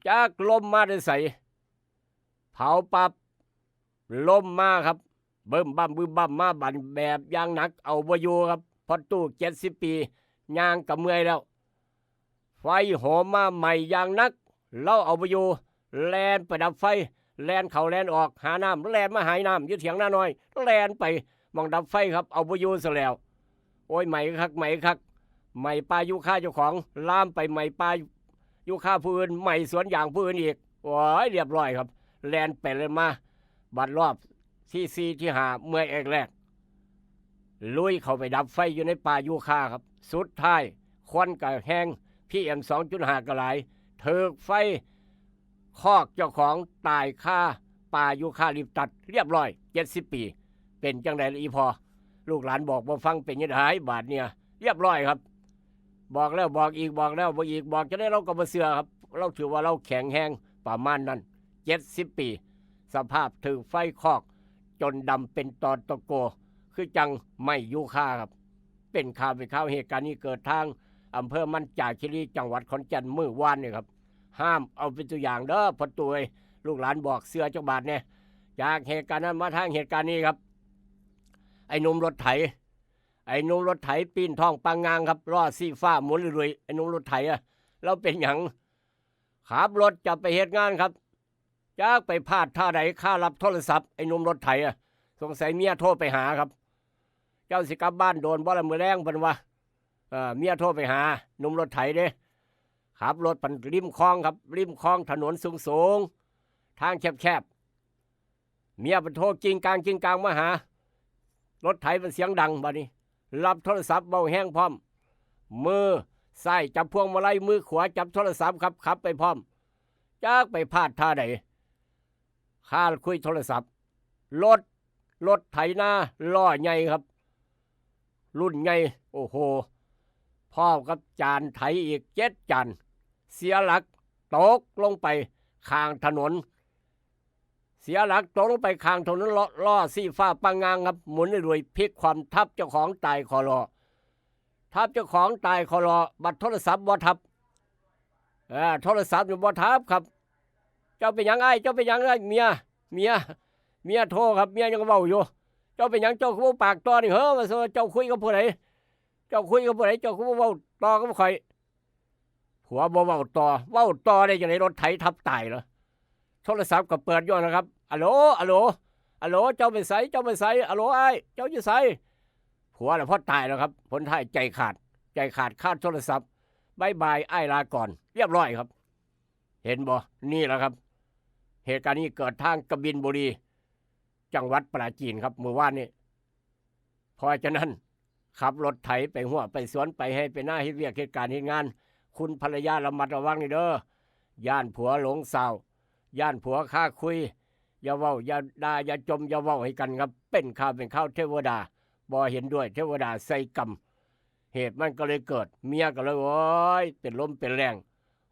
จักลมมาแต่ไส เผาปั๊บ ลมมาครับ บึ้มบั้มบึ้มบั้มมาบัดแบบอย่างหนัก เอาบ่อยู่ครับ พ่อตู้เจ็ดสิบปี ย่างก็เมื่อยแล้ว ไฟโหมมาไหม้อย่างหนัก ลาวเอาบ่อยู่ แล่นไปดับไฟ แล่นเข้าแล่นออก หาน้ำ แล่นมาหาน้ำ อยู่เถียงนาน้อย แล่นไปหม่องดับไฟครับ เอาบ่อยู่ซะแล้ว โอ้ย ไหม้คัก ไหม้คัก ไหม้ป่ายูคาเจ้าของ ลามไปไหม้ป่ายูคาผู้อื่น ไหม้สวนยางผู้อื่นอีก โอ้ย เรียบร้อยครับ แล่นไปแล่นมา บัดรอบที่สี่ที่ห้า เมื่อยแอกแลก ลุยเข้าไปดับไฟอยู่ในป่ายูคาครับ สุดท้ายควันก็แฮง พีเอ็ม สองจุดห้า ก็หลาย ถูกไฟคอกเจ้าของตายคาป่ายูคาลิปตัส เรียบร้อย เจ็ดสิบปี เป็นจังใดล่ะอีพ่อ ลูกหลานบอกบ่ฟัง เป็นจังใดบาดเนี่ย เรียบร้อยครับ บอกแล้วบอกอีก บอกแล้วบอกอีก บอกจังใดลาวก็บ่เชื่อครับ เราถือว่าเราแข็งแฮงประมาณนั้น เจ็ดสิบ ปี สภาพถืกไฟคอก จนดำเป็นตอตะโก คือจั่งไม้ยูคาครับ เป็นข่าวเป็นข่าว เหตุการณ์นี้เกิดทางอำเภอมันจาคีรี จังหวัดขอนแก่นมื้อวานนี่ครับ ห้ามเอาเป็นตัวอย่างเด้อพ่อตู้เอ้ย ลูกหลานบอกเชื่อจักบาทแหน่ จากเหตุการณ์นั้นมาทางเหตุการณ์นี้ครับ ไอ้หนุ่มรถไถ ไอ้หนุ่มรถไถปีนท้องปางงางครับ ล้อชี้ฟ้าหมุนลุยๆ ไอ้หนุ่มรถไถอะ เราเป็นหยัง ขับรถจะไปเฮ็ดงานครับ จักไปพลาดท่าใด คารับโทรศัพท์ ไอ้หนุ่มรถไถอะ สงสัยเมียโทรไปหาครับ เจ้าสิกลับบ้านโดนบ่ละมื้อแลง เพิ่นว่า เออ เมียโทรไปหา หนุ่มรถไถเด้ ขับรถไปริมคลองครับ ริมคลอง ถนนสูงๆ ทางแคบๆ เมียไปโทรกิ้งกางกิ้งกางมาหา รถไถมันเสียงดัง บัดนี้ รับโทรศัพท์ เว้าแฮงพร้อม มือซ้ายจับพวงมาลัย มือขวาจับโทรศัพท์ครับ ขับไปพร้อม จักไปพลาดท่าใด คาคุยโทรศัพท์ รถ รถไถนาล้อใหญ่ครับ รุ่นใหญ่ โอ้โห พร้อมกับจานไถอีกเจ็ดจาน เสียหลักตกลงไปข้างถนน เสียหลักตกลงไปข้างถนน ล้อ ล้อชี้ฟ้าปางงางครับ หมุนลุยๆ พลิกคว่ำทับเจ้าของตายคอลอ ทับเจ้าของตายคอลอ บัดโทรศัพท์บ่ทับ เออ โทรศัพท์นี่บ่ทับครับ เจ้าเป็นหยังอ้าย เจ้าเป็นหยังอ้าย เมีย เมีย เมียโทรครับ เมียยังเว้าอยู่ เจ้าเป็นหยัง เจ้าคือบ่ปากต่อนี่ เฮ้อ ว่าซั่น เจ้าคุยกับผู้ใด เจ้าคุยกับผู้ใด เจ้าคือบ่เว้าต่อกับข้อย ผัวบ่เว้าต่อ เว้าต่อได้จั่งใด รถไถทับตายเหรอ โทรศัพท์ก็เปิดอยู่นะครับ อะโหล อะโหล อะโหล เจ้าไปไส เจ้าไปไส อะโหล อ้าย เจ้าอยู่ไส ผัวน่ะพอตายแล้วครับ ผลท้ายใจขาด ใจขาดคาโทรศัพท์ บ๊ายบาย อ้ายลาก่อน เรียบร้อยครับ เห็นบ่ นี่แหละครับ เหตุการณ์นี้เกิดทางกบินบุรี จังหวัดปราจีนครับ มื้อวานนี้ เพราะฉะนั้น ขับรถไถไปฮุ่งไปสวน ไปไฮ่ไปนา เฮ็ดเวียกเฮ็ดการเฮ็ดงาน คุณภรรยาระมัดระวังนี่เด้อ ย้านผัวหลงสาว ย้านผัวคาคุย อย่าเว้า อย่าด่า อย่าจ่ม อย่าเว้าให้กันครับ เป็นข่าวเป็นข่าว เทวดาบ่เห็นด้วย เทวดาใส่กำ เหตุมันก็เลยเกิด เมียก็เลย โอ๊ย เป็นลมเป็นแล้ง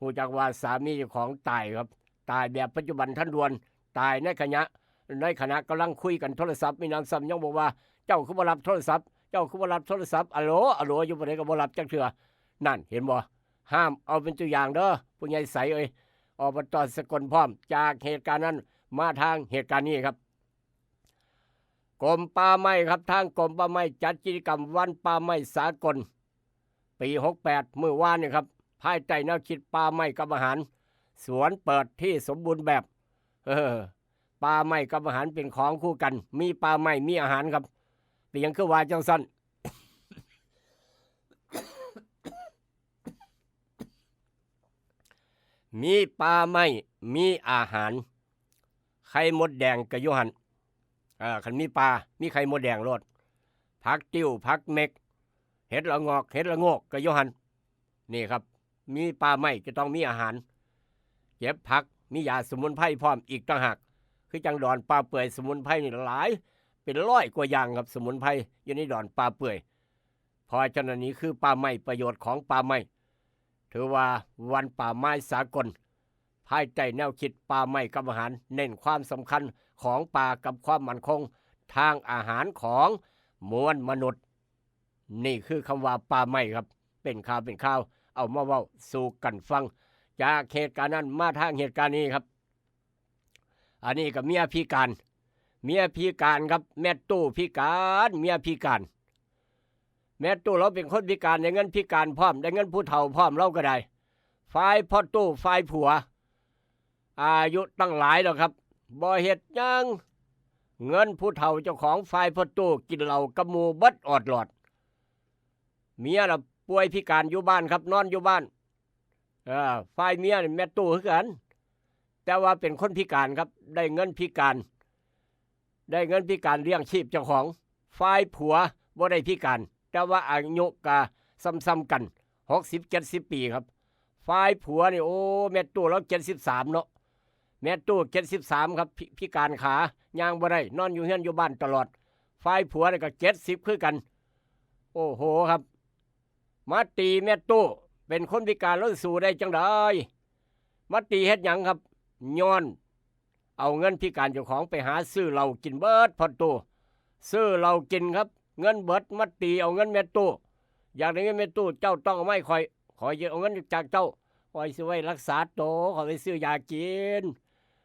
ฮู้จักว่าสามีเจ้าของตายครับ ตายแบบปัจจุบันทันด่วน ตายในขณะ ในขณะกำลังคุยกันโทรศัพท์ มีหนำซ้ำยังบอกว่า เจ้าคือบ่รับโทรศัพท์ เจ้าคือบ่รับโทรศัพท์ อะโหล อะโหล อยู่บ่ได้ก็บ่รับจักเทื่อ นั่น เห็นบ่ ห้ามเอาเป็นตัวอย่างเด้อ ผู้ใหญ่ใสเอ้ย อบต.สกลพร้อม จากเหตุการณ์นั้นมาทางเหตุการณ์นี้ครับ กรมป่าไม้ครับ ทางกรมป่าไม้จัดกิจกรรมวันป่าไม้สากล ปี หกแปด มื้อวานนี่ครับ ภายใต้แนวคิดป่าไม้กับอาหาร สวนเปิดที่สมบูรณ์แบบ เออ ป่าไม้กับอาหารเป็นของคู่กัน มีป่าไม้มีอาหารครับ เป็นหยังคือว่าจั่งซั้น มีป่าไม้ มีอาหาร ไข่มดแดงก็อยู่หั่น เอ่อ คันมีป่า มีไข่มดแดงโลด ผักติ้ว ผักเม็ก เห็ดละงอก เห็ดละโงกก็อยู่หั่น นี่ครับ มีป่าไม้จะต้องมีอาหาร เก็บผัก มียาสมุนไพรพร้อมอีกต่างหาก คือจั่งดอนป่าเปื่อย สมุนไพรนี่หลาย เป็นร้อยกว่าอย่างครับ สมุนไพรอยู่ในดอนป่าเปื่อย เพราะฉะนั้นนี่คือป่าไม้ ประโยชน์ของป่าไม้ ถือว่าวันป่าไม้สากล ภายใต้แนวคิดป่าไม้กับอาหาร เน้นความสำคัญของป่ากับความมั่นคงทางอาหารของมวลมนุษย์ นี่คือคำว่าป่าไม้ครับ เป็นข่าวเป็นข่าว เอามาเว้าสู่กันฟัง จากเหตุการณ์นั้นมาทางเหตุการณ์นี้ครับ อันนี้ก็เมียพิการ เมียพิการครับ แม่ตู้พิการ เมียพิการ แม่ตู้เราเป็นคนพิการ ได้เงินพิการพร้อม ได้เงินผู้เฒ่าพร้อม เราก็ได้ ฝ่ายพ่อตู้ ฝ่ายผัว อายุตั้งหลายแล้วครับ บ่เฮ็ดหยัง เงินผู้เฒ่าเจ้าของ ฝ่ายพ่อตู้กินเหล้ากับหมู่เบิดออดหลอด เมียน่ะป่วยพิการอยู่บ้านครับ นอนอยู่บ้าน เออ ฝ่ายเมียนี่แม่ตู้คือกัน แต่ว่าเป็นคนพิการครับ ได้เงินพิการ ได้เงินพิการเลี้ยงชีพเจ้าของ ฝ่ายผัวบ่ได้พิการ แต่ว่าอายุกะส่ำๆกัน หกสิบ เจ็ดสิบ ปีครับ ฝ่ายผัวนี่ โอ้ แม่ตู้เรา เจ็ดสิบสาม เนาะ แม่ตู้ เจ็ดสิบสาม ครับ พิ พิการขา ย่างบ่ได้ นอนอยู่เฮือนอยู่บ้านตลอด ฝ่ายผัวนี่ก็ เจ็ดสิบ คือกัน โอ้โหครับ มาตีแม่ตู้ เป็นคนพิการแล้วสู้ได้จั่งใด มาตีเฮ็ดหยังครับ ย้อนเอาเงินพิการเจ้าของไปหาซื้อเหล้ากินเบิดพ่อตู้ ซื้อเหล้ากินครับ เงินเบิดมาตีเอาเงินแม่ตู้ อยากได้เงินแม่ตู้ เจ้าต้องเอามาให้ข่อย ข่อยจะเอาเงินจากเจ้า ข่อยสิไว้รักษาโต ข่อยไปซื้อยากิน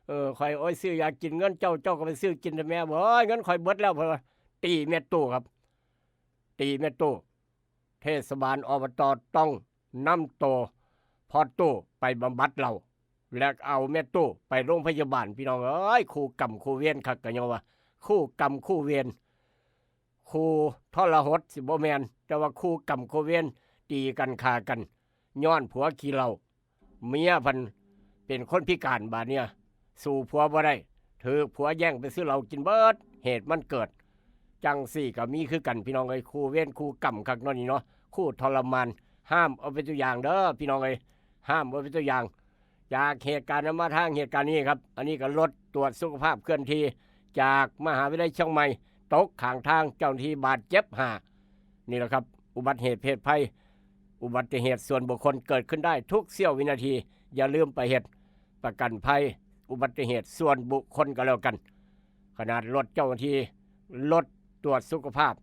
เออ ข่อยโอ้ยซื้อยากิน เงินเจ้า เจ้าก็ไปซื้อกินแท้แม่ โอ้ย เงินข่อยเบิดแล้ว เพิ่นว่า ตีแม่ตู้ครับ ตีแม่ตู้ เทศบาล อบต ต้องนำโตพ่อตู้ไปบำบัดเหล้า และเอาแม่ตู้ไปโรงพยาบาล พี่น้องเอ้ย คู่กรรมคู่เวรคัก ก็ยังว่า คู่กรรมคู่เวร คู่ทรหดสิบ่แม่น แต่ว่าคู่กรรมคู่เวร ตีกันฆ่ากัน ย้อนผัวขี้เหล้า เมียเพิ่นเป็นคนพิการบาดเนี่ย สู้ผัวบ่ได้ ถืกผัวแย่งไปซื้อเหล้ากินเบิด เหตุมันเกิด จังสี่ก็มีคือกัน พี่น้องเอ้ย คู่เวรคู่กรรมคักเนาะนี่เนาะ คู่ทรมาน ห้ามเอาเป็นตัวอย่างเด้อ พี่น้องเอ้ย ห้ามเอาเป็นตัวอย่าง จากเหตุการณ์นั้นมาทางเหตุการณ์นี้ครับ อันนี้ก็รถตรวจสุขภาพเคลื่อนที่ จากมหาวิทยาลัยเชียงใหม่ ตกข้างทาง เจ้าหน้าที่บาดเจ็บห้า นี่แหละครับ อุบัติเหตุเพศภัย อุบัติเหตุส่วนบุคคลเกิดขึ้นได้ทุกเสี้ยววินาที อย่าลืมไปเฮ็ดประกันภัยอุบัติเหตุส่วนบุคคลก็แล้วกัน ขนาดรถเจ้าหน้าที่ รถตรวจสุขภาพ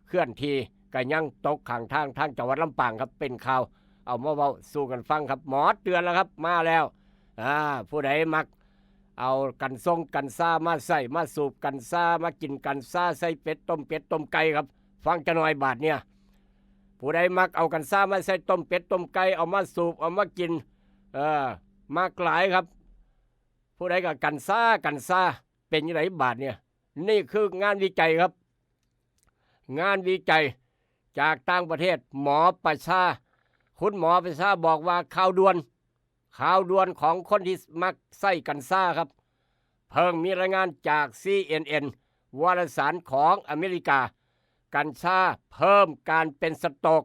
เคลื่อนที่ก็ยังตกข้างทาง ทางจังหวัดลำปางครับ เป็นข่าว เอามาเว้าสู่กันฟังครับ หมอเตือนแล้วครับ มาแล้ว อ่า ผู้ใดมักเอากัญชงกัญชามาใส่ มาสูบกัญชา มากินกัญชา ใส่เป็ดต้มเป็ดต้มไก่ครับ ฟังจะหน่อยบาดเนี่ย ผู้ใดมักเอากัญชามาใส่ต้มเป็ดต้มไก่ เอามาสูบ เอามากิน เออ มักหลายครับ ผู้ใดก็กัญชา กัญชา เป็นยังไงบาดเนี่ย นี่คืองานวิจัยครับ งานวิจัยจากต่างประเทศ หมอประชา คุณหมอประชาบอกว่าข่าวด่วน ข่าวด่วนของคนที่มักใส่กัญชาครับ เพิ่งมีรายงานจาก ซีเอ็นเอ็น วารสารของอเมริกา กัญชาเพิ่มการเป็นสโตรก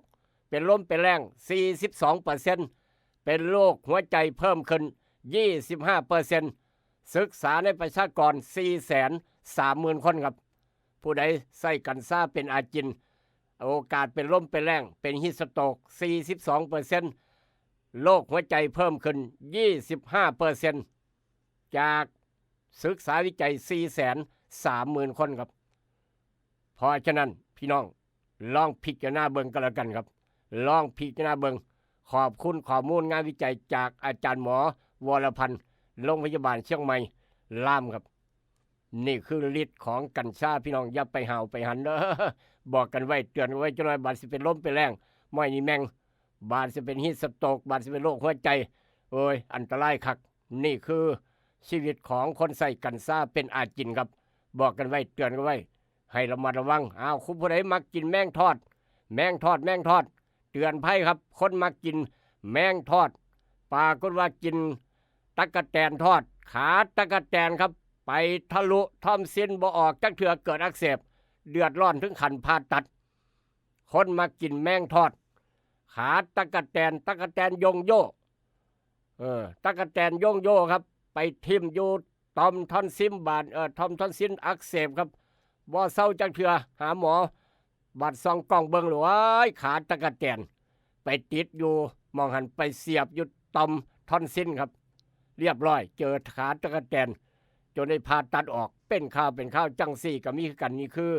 เป็นลมเป็นแรง สี่สิบสองเปอร์เซ็นต์ เป็นโรคหัวใจเพิ่มขึ้น ยี่สิบห้าเปอร์เซ็นต์ ศึกษาในประชากร สี่แสนสามหมื่น คนครับ ผู้ใดใส่กัญชาเป็นอาจิน โอกาสเป็นลมเป็นแรง เป็นฮีทสโตรก สี่สิบสองเปอร์เซ็นต์ โรคหัวใจเพิ่มขึ้น ยี่สิบห้าเปอร์เซ็นต์ จากศึกษาวิจัย สี่แสนสามหมื่น คนครับ เพราะฉะนั้นพี่น้องลองพิจารณาเบิ่งก็แล้วกันครับ ลองพิจารณาเบิ่ง ขอบคุณข้อมูลงานวิจัยจากอาจารย์หมอวรพันธ์ โรงพยาบาลเชียงใหม่ ลามครับ นี่คือฤทธิ์ของกัญชา พี่น้องอย่าไปห้าวไปหันเด้อ บอกกันไว้ เตือนกันไว้ จักหน่อยบาดสิเป็นลมเป็นแรง ม้อยนี่แม่ง บาดสิเป็นฮีทสโตรก บาดสิเป็นโรคหัวใจ โอ้ย อันตรายคัก นี่คือชีวิตของคนใส่กัญชาเป็นอาจินครับ บอกกันไว้ เตือนกันไว้ ให้ระมัดระวัง อ้าว คุณผู้ใดมักกินแมงทอด แมงทอด แมงทอด เตือนภัยครับ คนมักกินแมงทอด ปรากฏว่ากินตั๊กแตนทอด ขาตั๊กแตนครับ ไปทะลุทอนซิลบ่ออกจักเทื่อ เกิดอักเสบ เดือดร้อนถึงขั้นผ่าตัด คนมักกินแมงทอด ขาตั๊กแตน ตั๊กแตนยงโย่ เออ ตั๊กแตนยงโย่ครับ ไปทิ่มอยู่ต่อมทอนซิล บาด เอ่อ ต่อมทอนซิลอักเสบครับ บ่เซาจักเทื่อ หาหมอ บาดส่องกล้องเบิ่ง โอ้ย ขาตั๊กแตน ไปติดอยู่หม่องหั้น ไปเสียบอยู่ต่อมทอนซิลครับ เรียบร้อย เจอขาตั๊กแตน จนได้ผ่าตัดออก เป็นข่าวเป็นข่าวจังสี่ก็มีคือกัน นี่คือ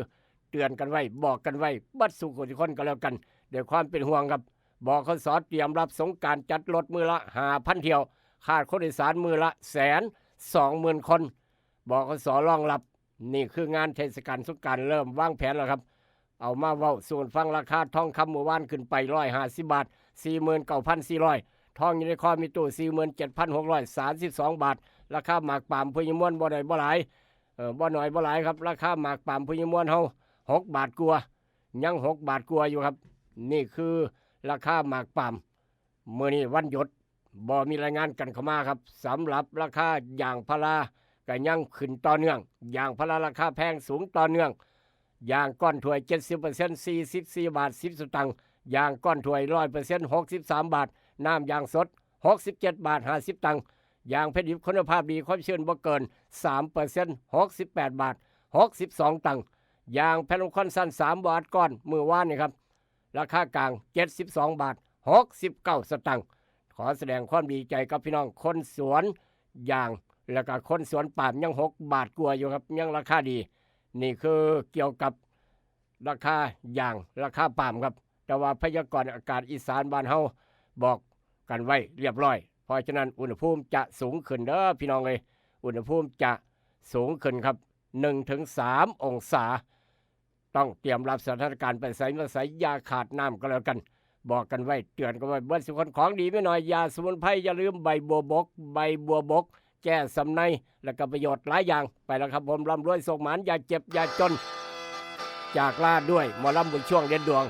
เตือนกันไว้ บอกกันไว้ เบิดสู่คนทุกคนก็แล้วกัน ด้วยความเป็นห่วงครับ บขส เตรียมรับสงกรานต์ จัดรถมื้อละห้าพันเที่ยว คาดคนโดยสารมื้อละแสนสองหมื่นคน บขส รองรับ นี่คืองานเทศกาลสงกรานต์ เริ่มวางแผนแล้วครับ เอามาเว้าสู่กันฟัง ราคาทองคำมื้อวานขึ้นไปร้อยห้าสิบบาท สี่หมื่นเก้าพันสี่ร้อย ทองอยู่ในคอมีตู้ สี่หมื่นเจ็ดพันหกร้อยสามสิบสองบาท ราคาหมากปาล์มผู้ใหญ่มวลบ่น้อยบ่หลาย เออ บ่น้อยบ่หลายครับ ราคาหมากปาล์มผู้ใหญ่มวลเฮา หกบาทกว่า ยังหกบาทกว่าอยู่ครับ นี่คือราคาหมากปาล์ม มื้อนี้วันหยุด บ่มีรายงานกันเข้ามาครับ สำหรับราคายางพาราก็ยังขึ้นต่อเนื่อง ยางพาราราคาแพงสูงต่อเนื่อง ยางก้อนถ้วย เจ็ดสิบเปอร์เซ็นต์ สี่สิบสี่บาทสิบสตางค์ ยางก้อนถ้วย ร้อยเปอร์เซ็นต์ หกสิบสามบาท น้ำยางสด หกสิบเจ็ดบาทห้าสิบสตางค์ ยางแผ่นดิบคุณภาพดี ความชื้นบ่เกิน สามเปอร์เซ็นต์ หกสิบแปดบาทหกสิบสองสตางค์ ยางแผ่นรองควันสั้น สาม บ่อัดก้อน มื้อวานนี่ครับ ราคากลาง เจ็ดสิบสองบาทหกสิบเก้าสตางค์ ขอแสดงความดีใจกับพี่น้องคนสวนยาง แล้วก็คนสวนปาล์มยังหกบาทกว่าอยู่ครับ ยังราคาดี นี่คือเกี่ยวกับราคายาง ราคาปาล์มครับ แต่ว่าพยากรณ์อากาศอีสานบ้านเฮาบอกกันไว้เรียบร้อย เพราะฉะนั้นอุณหภูมิจะสูงขึ้นเด้อพี่น้องเอ้ย อุณหภูมิจะสูงขึ้นครับ หนึ่งถึงสามองศา ต้องเตรียมรับสถานการณ์ไปไสมาไส อย่าขาดน้ำก็แล้วกัน บอกกันไว้ เตือนกันไว้ เบิดสุคน ของดีไม่น้อย ยาสมุนไพร อย่าลืมใบบัวบก ใบบัวบก แก้สำไน และก็ประโยชน์หลายอย่าง ไปแล้วครับผม ร่ำรวยโชคหมาน อย่าเจ็บอย่าจน จากลาด้วยหมอลำบุญช่วงเด่นดวง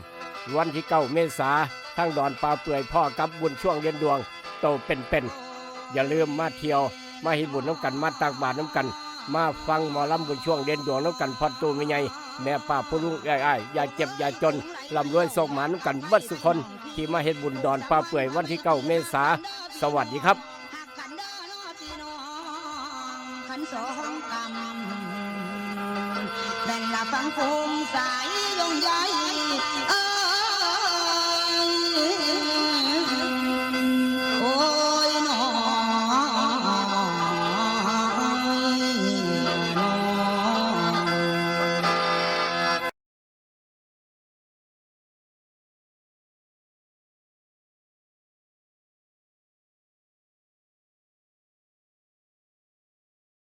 วันที่เก้าเมษา ทางดอนป่าเปื่อย พ้อกับบุญช่วงเด่นดวง โตเป็นๆ อย่าลืมมาเที่ยว มาเฮ็ดบุญน้ำกัน มาตักบาตรน้ำกัน มาฟังหมอลำบุญช่วงเด่นดวงน้ำกัน พ่อตู้แม่ใหญ่ แม่ป้าผู้ลุง เอื้อยอ้าย อย่าเจ็บอย่าจน ร่ำรวยโชคหมานน้ำกันเบิดสุคน ที่มาเฮ็ดบุญดอนป่าเปื่อย วันที่เก้าเมษา สวัสดีครับ หักกันเด้อเนาะพี่น้อง คันสองกำ แม่นละฟังโคมสายยงใย เออ